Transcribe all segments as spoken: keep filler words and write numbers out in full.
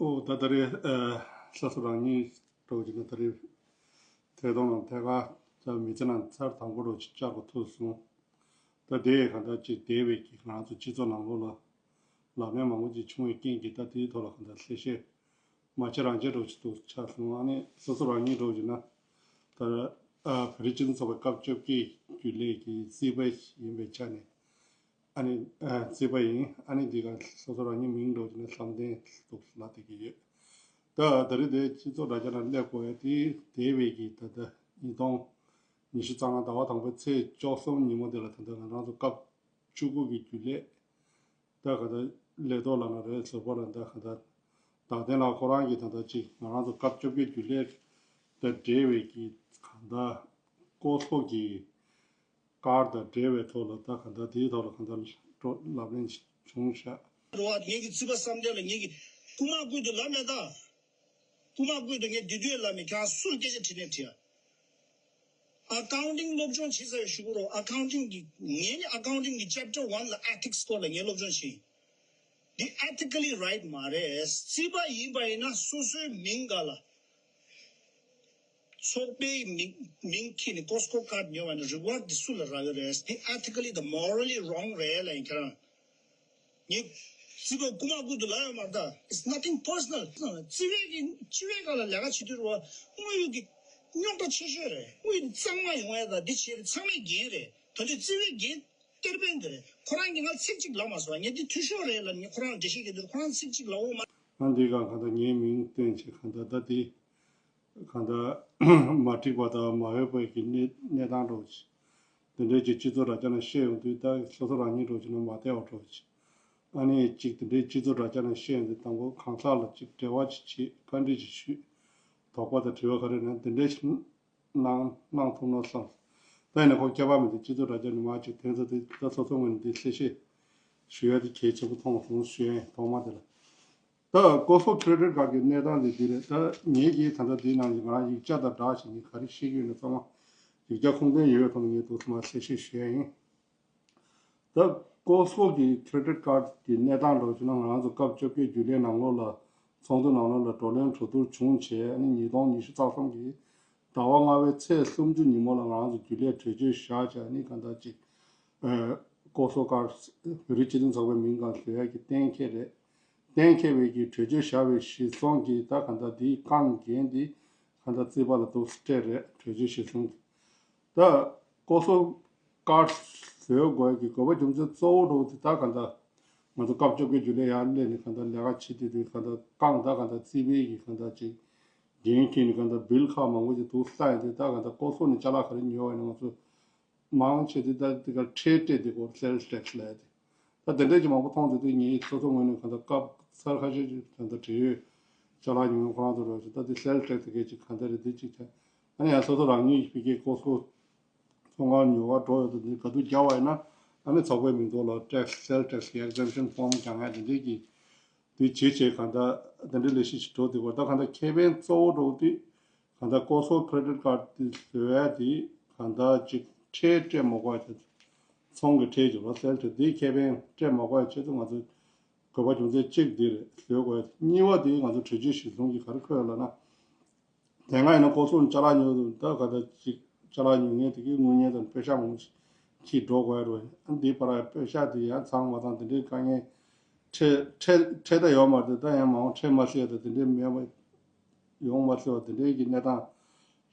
ཨོ་ད་ད་རེས་ཨ་སོ་སོ་རང་ཉིད་འགྲོ་གི་ན་ད་རེས་ཐད་གཏོང་ནང་ཐད་ཀར་ད་མི་ཚེ་ནང་ཚར་དང་པོ་འགྲོ་ཅིག་བཅར་དགོས་ཐུག་སོང་། ད་དེ་གང་ལྟར་ཅིག་འདས་པའི་གི་ང་རང་ཚོ་སྤྱི་ཚོགས་ནང་ལོགས་ལ་ལབ་གླེང་མང་པོ་ཅིག་བྱུང་བའི་རྐྱེན་གྱིས་ད་དེའི་ཐོག་ལ་གང་ལྟར་གསལ་བཤད་མ་བྱེད་རང་བྱེད་འགྲོ་ཅིག་ཏུ་ཆགས་སོང་། ཨ་ནི་སོ་སོ་རང་ཉིད་འགྲོ་ཅིག་ན་ད་ཨ་བོད་རིགས་སྤྱི་མཐུན་ཚོགས་པའི་སྐབས་བཅོ་བརྒྱད་རྒྱུན་ལས་ཀྱི་སྲིད་པ་ཡིན་པའི་ཆ་ནས། ཨ་ནི་ཨ་རྩིས་པ་ཡིན། ཨ་ནི་འདི་ག་སོ་སོ་རང་ཉིད་མིང་འགྲོ་གི་ན་བསམ་གཏན་འདུག་ལབ་བསྡད་ཀྱི་ཡོད། ད་ད་རེས་དེ་སྤྱི་ཚོགས་དྲ་རྒྱ་ནང་སླེབས་དགོས་ཡ་དེ་འདས་པའི་གི་ད་ལྟ་ཉིས་སྟོང་ཉི་ཤུ་རྩ་ལྔ་ཟླ་བ་དང་པོའི་ཚེས་བཅུ་གསུམ་ཉིན་མོ་དེ་ལ་ད་ལྟ་ང་རང་ཚོ་སྐབས་བཅུ་དགུ་གི་རྒྱུན་ལས་ད་ག་ད་ལས་ཐོག་ལ་ང་རའི་ཟུར་པ་ལ་ད་ག་ད་ད་ལྟ་ལ་ཁོ་རང་གི་ད་ལྟ་ཅིག་ང་རང་ཚོ་སྐབས་བཅོ་བརྒྱད་རྒྱུན་ལས་ད་འབྲེལ་བའི་གི་ག་ད་ཀོ་སོ་གི་ཀར་དང་འབྲེལ་བའི་ཐོག་ལ་ད་གང་ལྟར་དེའི་ཐོག་ལ་གང་ལྟར་ལབ་གླེང་བྱུང་ཤག་རོ་ཨ་ངེད་ཀྱི་རྩིས་པ་བསམ་གཏན་ལ་ངེད་ཀྱི་རྐུ་མ་རྐུ་དུ་ལབ་མེད་ད། རྐུ་མ་རྐུ་དུ་ངས་དུས་དུས་ལབ་མེད་ཁྱེད་རང་སུར་སྐད་ཆ་དྲིས་ནས་དྲིས་ཨ། ཨ་ཀའུན་ཊིང་སློབ་སྦྱོང་བྱེད་ས་ཡོད་ཞུ་གི་རོ། ཨ་ཀའུན་ཊིང་གི་ངས་ནི་ཨ་ཀའུན་ཊིང་གི་ཅེབ་ཊར་ཝན་ལ་ཨེ་ཐིག་སི་སྐོར་ལ་ངས་སློབ་སྦྱོང་བྱས་ཡིན། འདི་ཨེ་ཐི་ཀ་ལི་རའིཊ་མ་རེད། རྩིས་པ་ཡིན་པ་ཡིན་ན་སོ་སོའི་མིང་ག་ལ། ཚོགས་པའི་མིང་མིང་ཁྱེར་ནས་ཀོ་སི་ཀོ་ཀར་ཉོ་བ་ནི་རི་ཝར་ཌི་འདི་སུ་ལ་རག་གི་རེད། འདི་ཨེ་ཐི་ཀ་ལི་དང་མོ་རལ་ལི་རོང་རེད་ལབ་ཡིན་ཁྱེད་རང་། ངས་རྩིས་པ་རྐུ་མ་རྐུ་དུ་ལབ་ཡོད་མ་རེད་ད། It's nothing personal. རྩིས་པའི་གི་སྤྱི་པའི་སྒང་ལ་ལས་ཀ་བྱེད་དུས་རུ་བ་དངོས་ཡོད་ཀྱི་རྙོག་དྲ་ཆེ་ཤོས་རེད། དངོས་ཡོད་གཙང་མ་ཡོང་ཡ་ད་འདི་བྱས་རེད། ཚང་མས་འགན་རེད། ད་དུས་རྩིས་པའི་འགན་གཏེར་སྤེན་འདི་རེད། ཁོ་རང་གིས་ང་ཚིག་གཅིག་ལབ་མ་སོང་། ངས་འདི་འཐུས་ཤོར་རེད་ལབ་ནས་ཁོ་རང་འགྲེལ་བཤད་རྒྱག་དུས་ཁོ་རང་ཚིག་གཅིག་ལབ་འོང་མ། ཨ་འདི་ག་གང་ལྟར་ངའི་མིང་བཏོན་བྱས་གང་ལྟར་ད་དེ་གང་ལྟར་མ་འགྲིག་པ་དང་མ་འོས་པའི་གི་གནས་གནས་སྟངས་འགྲོ་ཆེ། དེ་འདྲའི་ཅིག་སྤྱི་ཚོགས་དྲ་རྒྱ་ནང་བཤད་ཡོང་དུས་ད་སོ་སོ་རང་ཉིད་འགྲོ་ཆེ་ན་མ་བདེ་བ་འགྲོ་ཆེ། ཨ་ནི་ཅིག་དེ་འདྲའི་སྤྱི་ཚོགས་དྲ་རྒྱ་ནང་བཤད་ཡོང་དུས་དང་པོ་གང་ཟག་ལ་ཅིག་འབྲེལ་བ་ཅིག་བྱེད། བཀའ་འདྲི་ཅིག་ཞུས། དོགས་པ་དང་དྲི་བ་ག་རེ་ན་དེ་འདྲའི་ཞིག་གནང་གནང་ཐུབ་ན་བསམ། ད་ཡིན་ན་ཁོང་ཁྱད་པར་མི་འདུག་སྤྱི་ཚོགས་དྲ་རྒྱ་ནས་མར་ཅིག་དེང་སང་དེ་ད་སོ་སོ་ངོས་ནས་འདི་གསལ་བཤད་ཞུ་ཡ་དེ་གལ་ཆེན་པོ་མཐོང་སོང་ཞུ་ཡ་ཡིན་ཐོག་མ་དེ་ལ། ད་ཀོ་སོ་ཁེ་རེ་ཌིཊ་ཀར་གྱི་གནས་སྟངས་དེ་འདི་རེད། ད་ངེད་ཀྱིས་ད་ལྟ་འདིའི་ནང་གི་ང་རང་ཡིག་ཆ་དང་སྦྲགས་ཤིག་ངས་ག་རེ་ཤེས་ཀྱི་ཡོད་ན་ཚང་མ་ཡིག་ཆ་ཁུངས་ལྡན་ཡོད་ཡོད་ཐོག་ནས་ངས་འདུག་ཚང་མ་གསལ་བཤད་ཞུ་ཡ་ཡིན། ད་ཀོ་སོ་གི་ཁེ་རེ་ཌིཊ་ཀར་གྱི་གནས་སྟངས་ལོག་བྱུང་ན་ང་རང་ཚོ་སྐབས་བཅོ་བརྒྱད་རྒྱུན་ལས་ནང་ལོགས་ལ་ཚོགས་འདུ་ནང་ལོགས་ལ་བགྲོ་གླེང་གྲོས་བསྡུར་བྱུང་བྱས་ཨ་ནི་ཉིས་སྟོང་ཉི་ཤུ་རྩ་གསུམ་གྱི་ཟླ་བ་ལྔ་པའི་ཚེས་སུམ་ཅུ་ཉིན་མོ་ལ་ང་རང་ཚོ་རྒྱུན་ལས་གྲོས་ཆོད་བཞག་བྱས་ཨ་ནི་གང་ལྟར་ཅིག་ཨ་ཀོ་སོ་ཀར་བོད་རིགས་སྤྱི་མཐུན་ཚོགས་པའི་མིང་གང་བཟོ་ཡ་གི་གཏན་འཁེལ་རེད། གཏན་འཁེལ་བའི་གི་གྲོས་ཆོད་བཞག་པའི་གཞི་བཟུང་གིས་ད་གང་ལྟར་འདིའི་རྐང་འགན་འདི་གང་ལྟར་རྩིས་པ་ལ་འདུག་སྤྲད་རེད་གྲོས་ཆོད་གཞི་བཟུང་གིས། ད་ཀོ་སོ་ཀར་བཟོ་དགོས་ཀྱི་དགོས་པ་རྒྱུ་མཚན་གཙོ་བོ་འདྲ་བོ་དེ་ད་གང་ལྟར་ང་ཚོ་སྐབས་བཅོ་བརྒྱད་རྒྱུན་ལས་ཡར་སླེབས་ནས་གང་ལྟར་ལས་ཀ་བྱེད་དུས་དུས་གང་ལྟར་རྐང་ད་གང་ལྟར་རྩིས་པའི་གི་གང་ལྟར་ཅིག་འགན་འཁྱེར་ནས་གང་ལྟར་བིལ་ཁག་མང་པོ་ཅིག་འདུག་ལྷག་ཡོད་དུས་ད་གང་ལྟར་ཀོ་སོ་ནས་ཅ་ལག་ག་རེ་ཉོ་བ་ཡིན་ན་ང་ཚོ་མང་ཆེ་དུས་ད་དེ་ག་ཁྲལ་སྤྲད་དེ་གོ་སེལ་སི་ཊེག་སི་ལབ་ཡ་དེ། ད་དེ་འདྲས་ཀྱི་མང་པོ་མཐོང་དུས་དུས་ངས་སོ་སོ་ངོས་ནས་གང་ལྟར་སྐབས་ཚར་ཁ་ཤས་ཅིག་གང་ལྟར་བྲེལ་ཡོད་ཅ་ལག་ཉོ་མཁན་ཁོ་རང་ཚོ་རོགས་ཞུ་ད་དེ་སེལ་སི་ཊེག་སི་དེ་གས་ཅིག་གང་ལྟར་རེད་དེ་ཅིག་བྱས། ཨ་ནི་ཡང་སོ་སོ་རང་ཉིད་ཕ་གིའི་ཀོ་སོ་ཚོང་ཁང་ཉོ་བར་འགྲོ་ཡོད་དུས་འདི་ག་དུས་རྒྱག་པ་ཡིན་ན་ཨ་ནི་ཚོགས་པའི་མིང་ཐོག་ལ་ཊེག་སི་སེལ་སི་ཊེག་སི་གི་ཨེག་ཟེམ་ཤན་ཕོམ་རྒྱག་མཁན་དེ་འདྲས་ཀྱི་དུས་བྱེད་བྱེད་གང་ལྟར་དེ་འདྲས་ལས་གཞི་ཞིག་འགྲོ་དུས་བར་ད་གང་ལྟར་ཁེ་ཕན་གཙོ་བོ་འགྲོ་དུས་གང་ལྟར་ཀོ་སོ་ཁེ་རེ་ཌིཊ་ཀར་དེ་བཟོ་ཡ་དེ་གང་ལྟར་ཅིག་ཁྲལ་སྤྲད་མ་དགོས་པ་དེ་ཚོང་གི་ཁྲལ་ཅིག་ལ་སེལ་སི་ཊེག་སི་དེའི་ཁེ་ཕན་སྤྲད་མ་དགོས་པའི་ཆེད་དུ་ང་ཚོས་དགོས་པ་རྒྱུ་མཚན་གཅིག་འདི་རེད་བཟོ་དགོས། གཉིས་པ་དེ་ང་ཚོ་གྲོས་ཆོད་གཞིར་བཟུང་གིས་ག་རེ་འཁོད་ཡོད་ལབ་ན། དེ་སྔ་ཡིན་ན་ཀོ་སོ་ནས་ཅ་ལག་ཉོ་དུས་ད་ག་ད་ཅིག་ཅ་ལག་ཉོ་མཁན་དེ་གའི་དངུལ་གཉེར་དང་པེ་ཤག་མང་པོ་ཞིག་འཁྱེར་འགྲོ་དགོས་རེད། ཨ་འདིའི་བར་པེ་ཤག་དེ་ཡང་ཚང་མ་དང་དེ་འདྲའི་དཀའ་ངལ་འཕྲད་འཕྲད་འཕྲད་ད་ཡོད་མ་རེད། ད་ཡང་མང་པོ་འཕྲད་མ་སྲིད་ཡ་ད་དེ་འདྲའི་མེད་པ་ཡོང་མ་སྲིད་པ་དེ་འདྲའི་གི་གནས་སྟངས་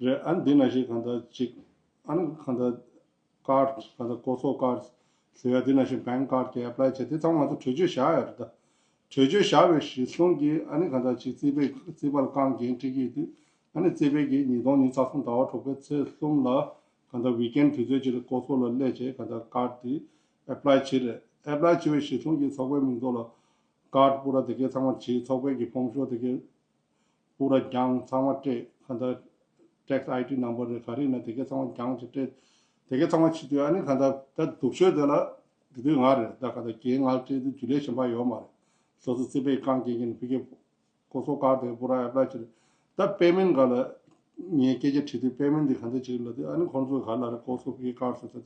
རེད། ཨ་འདི་ནང་བཞིན་གང་ལྟར་ཅིག་ཨ་ནི་གང་ལྟར་ཀར་ད་ལྟ་ཀོ་སོ་ཀར་ཟེར་ཡ་འདི་ནང་བཞིན་བེང་ཀར་གྱི་ཨེ་པ་ལའི་བྱས་དེ་ཚང་མ་ང་ཚོ་གྲོས་ཆོད་བཞག་ཡོད་རེད་ད། གྲོས་ཆོད་བཞག་པའི་གཞི་བཟུང་གིས་ཨ་ནི་གང་ལྟར་ཅིག་རྩིས་པའི་རྩིས་པ་ལ་རྐང་འགན་འཁྲི་གི་དུས་ཨ་ནི་རྩིས་པའི་གི་ཉིས་སྟོང་ཉི་ཤུ་རྩ་གསུམ་ཟླ་བ་དྲུག་པའི་ཚེས་གསུམ་ལ་གང་ལྟར་ཝིག་ཨེན་དུས་ཚོད་ཅིག་ལ་ཀོ་སོ་ལ་སླེབས་བྱས་གང་ལྟར་ཀར་དེ་ཨེ་པ་ལའི་བྱས་རེད། ཨེ་པ་ལའི་བྱས་པའི་གཞི་བཟུང་གིས་ཚོགས་པའི་མིང་ཐོག་ལ་ཀར་པུ་ར་དེ་གའི་ཚང་མ་བྱས། ཚོགས་པའི་གི་ཕོམ་ཤོག་དེ་གའི་པུ་ར་རྒྱང་ཚང་མ་སྤྲད། གང་ལྟར་ཊེག་སི་ཨའི་ཌི་ནམ་བར་རེད་ག་རེ་ཡིན་ན་དེ་གའི་ཚང་མ་རྒྱང་ཅིག་སྤྲད། དེ་གའི་ཚང་མ་བྱེད་དུས་ཨ་ནི་གང་ལྟར་ད་སྡུག་ཤོས་དེ་ལ་དེ་དུས་ང་རེད། ད་གང་ལྟར་རྒན་ང་སྤྲད་དུས་རྒྱུན་ལས་གཞན་པ་ཡོད་མ་རེད། སོ་སོ་རྩིས་པའི་རྐང་འགན་གྱི་ཕ་གི་ཀོ་སོ་ཀར་དེ་པུ་ར་ཨེ་པ་ལའི་བྱེད་རེད། ད་པེ་མེན་ཊི་ག་ལ་ངས་སྐད་ཆ་དྲིས་དུས་པེ་མེན་ཊི་དེ་གང་ལྟར་བྱེད་ཀྱི་ལབ་དུས་ཨ་ནི་ཁོང་ཚོས་ག་ལ་རེད་ཀོ་སོ་ཕ་གི་ཀར་ཟེར་ས་དེ་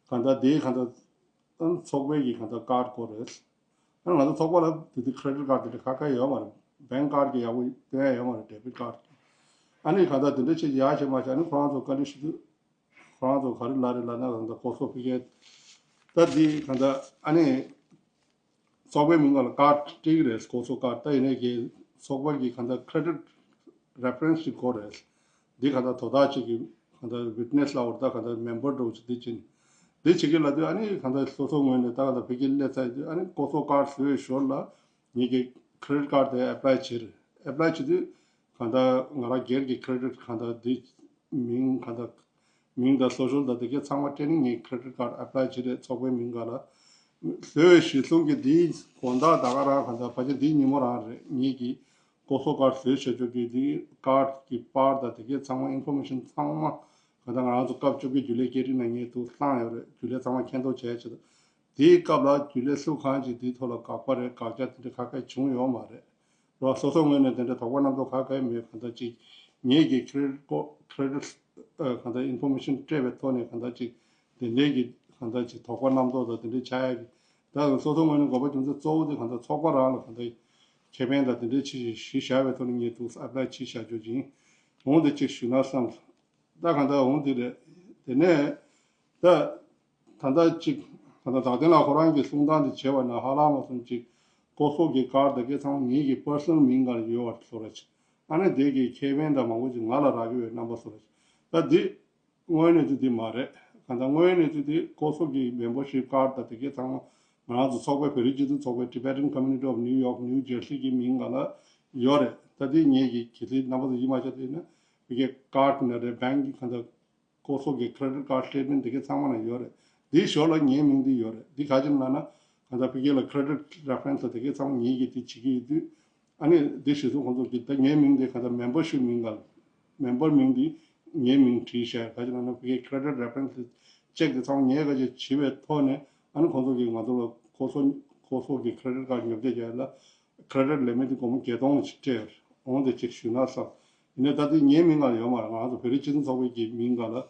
གང་ལྟར་དེ་གང་ལྟར་ཚོགས་པའི་གི་གང་ལྟར་ཀར་དགོས་རེད། ཨ་ང་ཚོ་ཚོགས་པ་ལ་དེ་དུས་ཁེ་རེ་ཌིཊ་ཀར་དེ་འདྲ་ཁ་ཁ་ཡོད་མ་རེད། bank card གི་ཡག་པོ་སྟོན་ཡ་ཡོད་མ་རེད། debit card གི། ཨ་ནི་གང་ལྟར་དེ་འདྲ་ཅིག་ཡག་བྱས་མ་བྱས། ཨ་ནི་ཁོ་རང་ཚོ་བཀའ་འདྲི་ཞུ་དུས་ཁོ་རང་ཚོ་ག་རེ་ལབ་རེད་ལབ་ན། གང་ལྟར་ཀོ་སོ་ཕི་ཀེ་ད་འདི་གང་ལྟར་ཨ་ནི་ཚོགས་པའི་མིང་ལ་card སྤྲད་ཀྱི་རེད། ཀོ་སོ་card། ད་ཡིན་ནའི་གི་ཚོགས་པ་གི་གང་ལྟར་credit reference ཅིག་དགོས་རེད། འདི་གང་ལྟར་དོ་བདག་ཅིག་གི་གང་ལྟར་witness ལབ་དགོས་རེད། ད་གང་ལྟར་member འདྲ་བོ་ཅིག་འདི་བྱེད་ནས་འདི་བྱེད་ཀྱི་ལབ་དུས། ཨ་ནི་གང་ལྟར་སོ་སོ་ངོས་ནས་ད་གང་ལྟར་ཕ་གིར་སླེབས་ཚར་དུས། ཨ་ནི་ཀོ་སོ་card བཟོས་ཞོར་ལ་ངེད་ཀྱི་credit card དེ་apply བྱེད་རེད། apply བྱེད་དུས་གང་ལྟར་ང་རང་སྒེར་གྱི་credit གང་ལྟར་འདི་མིང་གང་ལྟར་མིང་དང་social དང་དེ་གའི་ཚང་མ་སྤྲད་ནས་ངས་credit card apply བྱེད་རེད། ཚོགས་པའི་མིང་སྒང་ལ་བཟོས་གཞི་བཟུང་གི་འདིའི་དགོང་དག་ད་ག་རང་གང་ལྟར་ཕལ་ཆེར་འདིའི་ཉིན་མོ་རང་རེད། ངེད་ཀྱི་ཀོ་སོ་card བཟོས་བྱ་ཆོག་གི་འདིའི་card གི་པར་དང་དེ་གའི་ཚང་མ་information ཚང་མ་གང་ལྟར་ང་རང་ཚོ་སྐབས་བཅོ་བརྒྱད་རྒྱུན་ལས་སྐད་འཕྲིན་ནང་ངས་འདུག་བཏང་ཡོད་རེད། རྒྱུན་ལས་ཚང་མ་མཁྱེན་རྟོགས་བྱས་བྱས། དེའི་སྐབས་ལ་རྒྱུན་ལས་སུ་གང་ཅིག་དེའི་ཐོག་ལ་དགག་པ་རེད། དགག་བྱ་དེ་འདྲ་ག་གེ་བྱུང་ཡོད་མ་རེད། རོགས་སོ་སོ་ངོས་ནས་དེ་འདྲ་དོགས་པ་རྣམ་རྟོག་ག་གེ་མེད། གང་ལྟར་ཅིག་ངེད་ཀྱི་credit card credit གང་ལྟར་information སྤྲད་པའི་ཐོག་ནས་གང་ལྟར་ཅིག་དེ་འདྲའི་གི་གང་ལྟར་ཅིག་དོགས་པ་རྣམ་རྟོག་དང་དེ་འདྲའི་ཆགས་ཡ་གི། ད་སོ་སོ་ངོས་ནས་དགོངས་པ་རྒྱུ་མཚན་གཙོ་བོ་དེ་གང་ལྟར་ཚོགས་པ་རང་ལ་གང་ལྟར་ཁེ་ཕན་དང་དེ་འདྲའི་ཆེད་གཞི་བཞག་པའི་ཐོག་ནས་ངས་འདུག་apply བྱེད་བཞག་རྒྱུ་ཡིན། འོང་དེ་ཅིག་ཞུས་ན་བསམ། ད་གང་ལྟར་འོང་དེ་རེད། དེ་ནས་ད་ད་ལྟ་ཅིག་ད་ལྟ་རྡ་སྟེང་ལ་ཁོ་རང་གི་གསུང་སྟངས་དེ་བྱས་པ་ན་ཧ་ལམ་མ་སོང་ཅིག་ཀོ་སོ་གི་card དེ་གའི་ཚང་མ་ངེད་ཀྱི་personal མིང་སྒང་ལ་ཡོད་པ་བཟོ་འདྲ་ཅིག། ཨ་ནི་དེ་གི་ཁེ་ཕན་དང་མང་པོ་ཅིག་ང་ལ་རག་གི་ཡོད་རྣམ་པ་བཟོ་འདྲ་ཅིག། ད་འདི་དངོས་ཡོད་གནས་ཚུལ་འདི་མ་རེད། གང་ལྟར་དངོས་ཡོད་གནས་ཚུལ་འདི་ཀོ་སོ་གི་membership card དང་དེ་གའི་ཚང་མ་ང་རང་ཚོ་ཚོགས་པའི་བོད་རིགས་སྤྱི་མཐུན་ཚོགས་པའི་Tibetan Community of New York New Jersey གི་མིང་སྒང་ལ་ཡོད་རེད། ད་འདི་ངེད་ཀྱི་གལ་སྲིད་རྣམ་པ་ཚོ་ཡིད་མ་ཆེས་ན་ཕ་གིའི་card ནང་རེད། bank གི་གང་ལྟར་ཀོ་སོ་གི་credit card statement དེ་གའི་ཚང་མ་ན་ཡོད་རེད། འདིའི་ཞོར་ལ་ངའི་མིང་འདི་ཡོད་རེད། འདི་ག་ཅི་ལབ་ན་གང་ལྟར་ཕ་གི་ལ་credit reference དེ་གའི་ཚང་མ་ངེད་ཀྱིས་འདི་བྱེད་ཀྱི་ཡོད་དུས། ཨ་ནི་འདི་གཞི་བཟུང་ཁོང་ཚོ་གིས་ད་ངའི་མིང་འདི་གང་ལྟར་membership མིང་ག་member མིང་འདི་ངའི་མིང་བྲིས་བཞག། ག་ཅི་ལབ་ན་ཕ་གིའི་credit reference དེ་check དེ་ཚང་མ་ངས་ག་ཅི་བྱེད་པའི་ཐོག་ནས། ཨ་ནི་ཁོང་ཚོ་གིས་ང་ཚོ་ལ་ཀོ་སོ་ཀོ་སོ་གི་credit card ཉོ་སྤྲད་བྱས་ལ་credit limit དེ་སྒོར་མོ་བརྒྱད་སྟོང་ཅིག་སྤྲད་ཡོད་རེད། འོང་དེ་ཅིག་ཞུས་ན་བསམ། ཡིན་ནའི་ད་དེ་ངའི་མིང་ལ་ཡོད་མ་རེད། ང་རང་ཚོ་བོད་རིགས་སྤྱི་མཐུན་ཚོགས་པའི་གི་མིང་སྒང་ལ་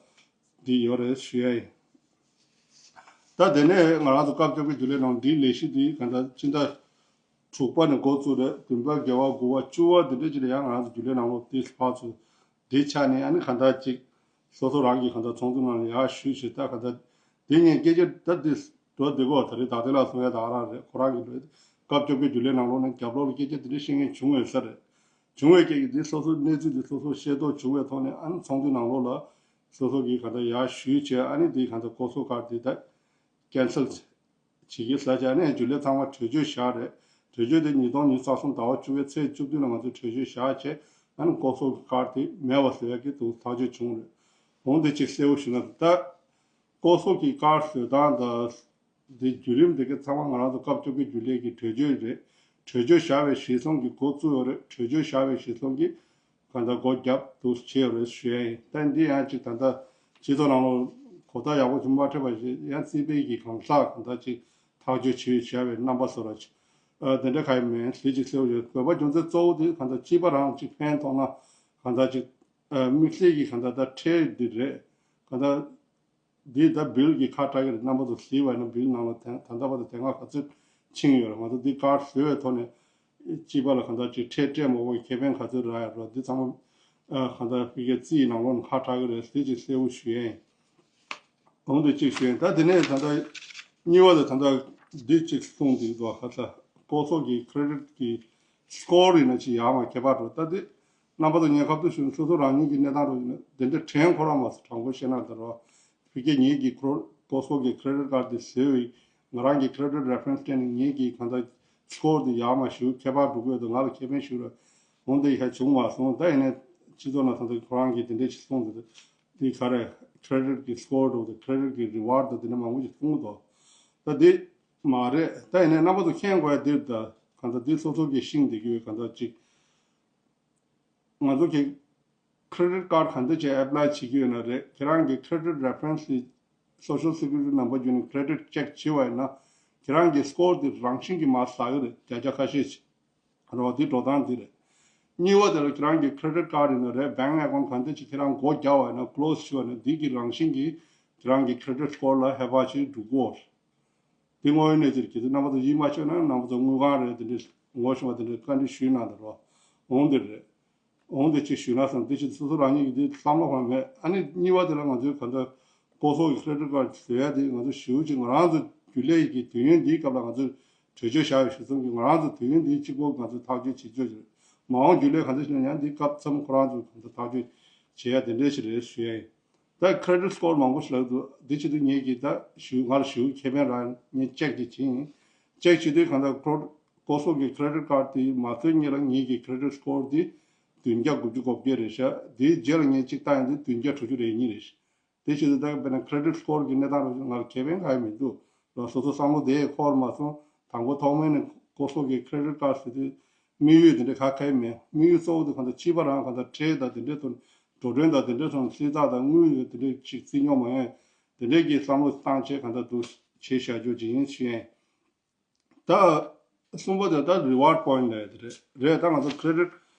འདི་ཡོད་རེད་ཞུ་ཡ་ཡིན། ད་དེ་ནས་ང་རང་ཚོ་སྐབས་བཅོ་བརྒྱད་རྒྱུན་ལས་ནང་འདིའི་ལས་གཞི་འདི་གང་ལྟར་ཕྱི་ཟླ་དྲུག་པ་ནས་འགོ་བཙུགས་རེད། བདུན་པ་བརྒྱད་པ་དགུ་པ་བཅུ་པ་འདི་འདྲ་ཅིག་ལ་ཡང་ང་རང་ཚོ་རྒྱུན་ལས་ནང་ལོགས་འདི་ཕར་ཚུར་འདི་ཆགས་ནས། ཨ་ནི་གང་ལྟར་ཅིག་སོ་སོ་རང་གི་གང་ལྟར་ཚོགས་འདུ་ནང་ལ་ཡར་ཞུས་བྱས། ད་གང་ལྟར་འདི་ངས་སྐད་ཆ་ད་འདི་འགྲོ་འདི་གོ་ད་རེས་རྡ་སྟེང་ལ་གསུང་ཡ་ད་ག་རང་རེད། ཁོ་རང་གི་འགྲོ་སྐབས་བཅོ་བརྒྱད་རྒྱུན་ལས་ནང་ལོགས་ནས་རྒྱབ་ལོགས་ལ་སྐད་ཆ་འདི་འདྲ་བཤད་མཁན་བྱུང་བས་ས་རེད། བྱུང་བའི་སྐད་ཀྱི་འདི་སོ་སོ་གནས་ཚུལ་འདི་སོ་སོ་ཤེས་རྟོགས་བྱུང་བའི་ཐོག་ནས། ཨ་ནི་ཚོགས་འདུ་ནང་ལོགས་ལ་སོ་སོ་གིས་གང་ལྟར་ཡར་ཞུས་བྱས། ཨ་ནི་འདི་གང་ལྟར་ཀོ་སོ་ཁར་འདི་ད་cancel བྱེད་ཀྱི་ཟེར་བྱས། ཨ་ནི་རྒྱུན་ལས་ཚང་མ་གྲོས་ཆོད་བཞག་རེད། གྲོས་ཆོད་དེ་ཉིས་སྟོང་ཉི་ཤུ་རྩ་གསུམ་ཟླ་བ་བཅུ་པའི་ཚེས་བཅུ་བདུན་ལ་ང་ཚོས་གྲོས་ཆོད་བཞག་བྱས། ཨ་ནི་ཀོ་སོ་གི་ཁར་དེ་མེད་པ་བཟོ་ཡག་གི་འདུག་ཐག་གཅོད་བྱུང་རེད། འོང་དེ་ཅིག་གསལ་པོ་ཞུ་ན། ད་ཀོ་སོ་གི་ཁར་བཟོ་སྟངས་དང་དེ་བརྒྱུད་རིམ་དེ་ག་ཚང་མ་ང་རང་ཚོ་སྐབས་བཅོ་བརྒྱད་རྒྱུན་ལས་ཀྱི་གྲོས་ཆོད་རེད། གྲོས་ཆོད་བཞག་པའི་གཞི་བཟུང་གིས་འགོ་བཙུགས་ཡོད་རེད། གྲོས་ཆོད་བཞག་པའི་གཞི་བཟུང་གིས་གང་ལྟར་སྒོ་བརྒྱབ་འདུག་བྱས་ཡོད་རེད་ཞུ་ཡ་ཡིན། ད་འདི་ཡང་ཅིག་ད་ལྟ་སྤྱི་ཚོགས་ནང་ལོགས་གོ་བརྡ་ཡག་པོ་ཞིག་མ་འཕྲོད་པ་ཞིག། ཡང་རྩིས་སྤེལ་གྱི་གང་ཟག་གང་ལྟར་ཅིག་ཐག་གཅོད་བྱས་བཞག་པའི་རྣམ་པ་བཟོ་འདྲ་ཅིག། ཨ་དེ་འདྲ་གང་ཡང་མེད། དེ་ཅིག་གསལ་པོ་ཡོད། དགོས་པ་རྒྱུ་མཚན་གཙོ་བོ་དེ་གང་ལྟར་སྤྱི་པ་རང་ཅིག་ཕན་ཐོགས་ན་གང་ལྟར་ཅིག་ཨ་དམིགས་བསལ་གྱི་གང་ལྟར་ད་ཁྲལ་འདི་རེད། གང་ལྟར་འདི་ད་བིལ་གྱི་ཁ་གྲག་གི་རེད། རྣམ་པ་ཚོ་གཟིགས་པ་ཡིན་ན་བིལ་ནང་ལ་དེ་ད་ལྟ་བར་དུ་དེ་སྔ་ག་ཚོད་ཕྱིན་ཡོད་རེད། ང་ཚོ་འདི་ཀར་བཟོས་པའི་ཐོག་ནས་སྤྱི་པ་ལ་གང་ལྟར་ཅིག་ཁྲལ་སྤྲད་མ་དགོས་པའི་ཁེ་ཕན་ག་ཚོད་རག་ཡོད་རེད། འདི་ཚང་མ་ཨ་གང་ལྟར་ཕ་གིའི་རྩིས་ནང་ལོགས་ནས་ཁ་གྲག་གི་རེད། དེ་ཅིག་གསལ་པོ་ཞུ་ཡ་ཡིན། འོང་དེ་གཅིག་ཞུ་ཡིན། ད་དེ་ནས་ད་ལྟ་གཉིས་པ་དེ་ད་ལྟ་འདི་གཅིག་གསུངས་འདུག་དོ། ཧ་ད་ཀོ་སོ་གི་ཁེ་རེ་ཌིཊ་གི་སི་ཀོར་ཡིན་ན་ཅིག་ཡག་མ་ཁྱད་པར་འགྲོ། ད་དེ་རྣམ་པ་ཚོ་ངས་ཁ་ཐུག་ཞུ་ན་སོ་སོ་རང་ཉིད་ཀྱི་གནས་སྟངས་རོ་ཡིན་ན་དེ་འདྲ་དྲན་ཁོ་རང་མ་སོ་དྲང་པོ་བཤད་ན་ད་རོ། ཕ་གི་ངེད་ཀྱི་ཁོ་ཀོ་སོ་གི་ཁེ་རེ་ཌིཊ་ཀར་དེ་བཟོས་བའི་ང་རང་གི་ཁེ་རེ་ཌིཊ་རེ་ཕ་རེན་སི་སྤྲད་ནས་ངེད་ཀྱི་གང་ལྟར་སི་ཀོར་དེ་ཡག་མ་ཞུ་ཁྱད་པར་འགྲོ་གི་ཡོད་དོ། ང་ལ་ཁེ་ཕན་ཞུ་ར་འོང་དེ་ཡ་བྱུང་མ་སོང་། ད་ཡིན་ནས་སྤྱི་ཚོགས་ནང་ད་ལྟ་ཁོ་རང་གིས་དེ་འདྲ་ཞིག་གསུངས་འདུག་འདི་ག་རེ། ཁེ་རེ་ཌིཊ་གི་སི་ཀོར་དང་ཁེ་རེ་ཌིཊ་གི་རི་ཝར་དང་དེ་འདྲ་མང་པོ་ཞིག་གསུངས་འདུག་ད་འདི་མ་རེད། ད་ཡིན་ནའི་རྣམ་པ་ཚོ་མཁྱེན་དགོས་ཡ་འདིར་ད་གང་ལྟར་འདི་སོ་སོ་གི་ཤིང་འདི་གི་གང་ལྟར་ཅིག་ང་ཚོ་གི་ཁེ་རེ་ཌིཊ་ཀར་གང་འདྲ་ཅིག་ཨེབ་ལའི་བྱེད་ཀྱི་ཡོད་ན་རེད། ཁྱེད་རང་གི་ཁེ་རེ་ཌིཊ་རེ་ཕ་རེན་སི་ལི་སོ་ཤལ་སི་ཀུ་རི་ཊི་ནམ་བར་བརྒྱུད་ནས་ཁེ་རེ་ཌིཊ་ཅེག་བྱེད་པ་ཡིན་ན་ཁྱེད་རང་གི་སི་ཀོར་འདི་རང་བཞིན་གྱིས་མར་ཟག་གི་རེད། བརྒྱ་ཆ་ཁ་ཤས་ཤིག་རོ། འདི་འགྲོ་སྟངས་འདི་རེད། གཉིས་པ་དེ་ལ་ཁྱེད་རང་གི་ཁེ་རེ་ཌིཊ་ཀར་ཡིན་ན་རེད། བེང་ཨེ་ཀའུན་གང་འདྲ་ཅིག་ཁྱེད་རང་སྒོ་རྒྱག་པ་ཡིན་ན་ཀློ་སི་བྱེད་པ་ཡིན་ན་འདི་གི་རང་བཞིན་གྱིས་ཁྱེད་རང་གི་ཁེ་རེ་ཌིཊ་སི་ཀོར་ལ་ཧེ་བག་ཅིག་འགྲོ་གི་ཡོད་རེད། འདི་དངོས་ཡོད་གནས་ཚུལ་གྱིས་རྣམ་པ་ཚོ་ཡིད་མ་ཆོད་ན་རྣམ་པ་ཚོ་དངུལ་ཁང་རེད་དེ་འདྲ་ངོ་ཤེས་པ་དེ་འདྲ་བཀའ་འདྲི་ཞུས་གནང་དང་རོ། འོང་འདི་རེད། འོང་འདི་ཅིག་ཞུས་ན་བསམ། འདི་ཅིག་སོ་སོ་རང་ཉིད་ཀྱི་འདི་བསམ་བློ་གང་མེད། ཨ་ནི་གཉིས་པ་དེ་ལ་ང་ཚོའི་ག་འདྲ་ལྐོག་ཟོག་གི་credit card་བཟོ་ཡ་དེ་ང་ཚོ་ཞེ་པོ་ཅིག་ང་རང་ཚོ་རྒྱུན་ལས་ཀྱི་དུས་ཡུན་འདིའི་སྐབས་ལ་ང་ཚོས་གྲོས་ཆོད་བཞག་ཡོད་གཞི་བཟུང་གི་ང་རང་ཚོ་དུས་ཡུན་འདིའི་གཅིག་པོ་ང་ཚོས་ཐག་གཅོད་བྱེད་ཆོག་ཅིག་རེད། མ་འོངས་རྒྱུན་ལས་ག་འདྲ་ཞིག་ཡང་འདི་སྐབས་མཚམས་ཁོ་རང་ཚོས་ག་འདྲ་ཐག་གཅོད་བྱེད་ཡ་དེ་འདྲ་ཞིག་རེད་ཞུ་ཡ་ཡིན། ད་credit score་མང་པོ་ཞིག་ལབ་འདུག་འདི་བྱེད་དུས་ངེད་ཀྱིས་ད་ཞུ་ང་ལ་ཞུ་ཁེ་ཕན་རག་ངས་check་ཅིག་བྱེད་ཡིན། check་བྱེད་དུས་གང་ལྟར་ཁོ་ལྐོག་ཟོག་གི་credit card་དེ་མ་བཟོས་སྔོན་ལ་ངེད་ཀྱི་credit score་དེ་བདུན་བརྒྱ་དགུ་བཅུ་གོ་བརྒྱད་རེད་ཤག་དེའི་རྗེས་ལ་ངས་གཅིག་བཏང་ཡིན་དུས་བདུན་བརྒྱ་དྲུག་ཅུ་རེ་གཉིས་རེད་ཤག་དེ་བྱེད་དུས་ད་དཔེར་ན་credit score་གི་གནས་སྟངས་ལ་ང་ལ་ཁེ་ཕན་གང་ཡང་མི་འདུག་ལ། སོ་སོ་བསམ་བློ་དེ་འཁོར་མ་སོང་། དང་པོ་ཐོག་མའི་ནས་ལྐོག་ཟོག་གི་credit card་ཟེར་དུས་དམིགས་ཡུལ་དེ་འདྲ་ག་གེ་མེད། དམིགས་ཡུལ་གཙོ་བོ་དེ་གང་ལྟར་ཕྱི་པ་རང་གང་ལྟར་ཁྲལ་དང་དེ་འདྲའི་ཐོག་འགྲོ་གྲོན་དང་དེ་འདྲའི་ཐོག་སྲིད་ཐག་དང་དངུལ་ཡོད་དེ་འདྲའི་ཅིག་རྩིས་རྙོག་མ་ཡོང་དེ་འདྲའི་གི་བསམ་བློ་བཏང་བྱས་གང་ལྟར་འདུག་བྱེད་བཞག་རྒྱུ་ཅིག་ཡིན་ཞུ་ཡིན། ད་གསུམ་པ་དེ་ད་reward point་ལབ་ཡ་དེ་རེད། རེད། ད་ང་ཚོ་credit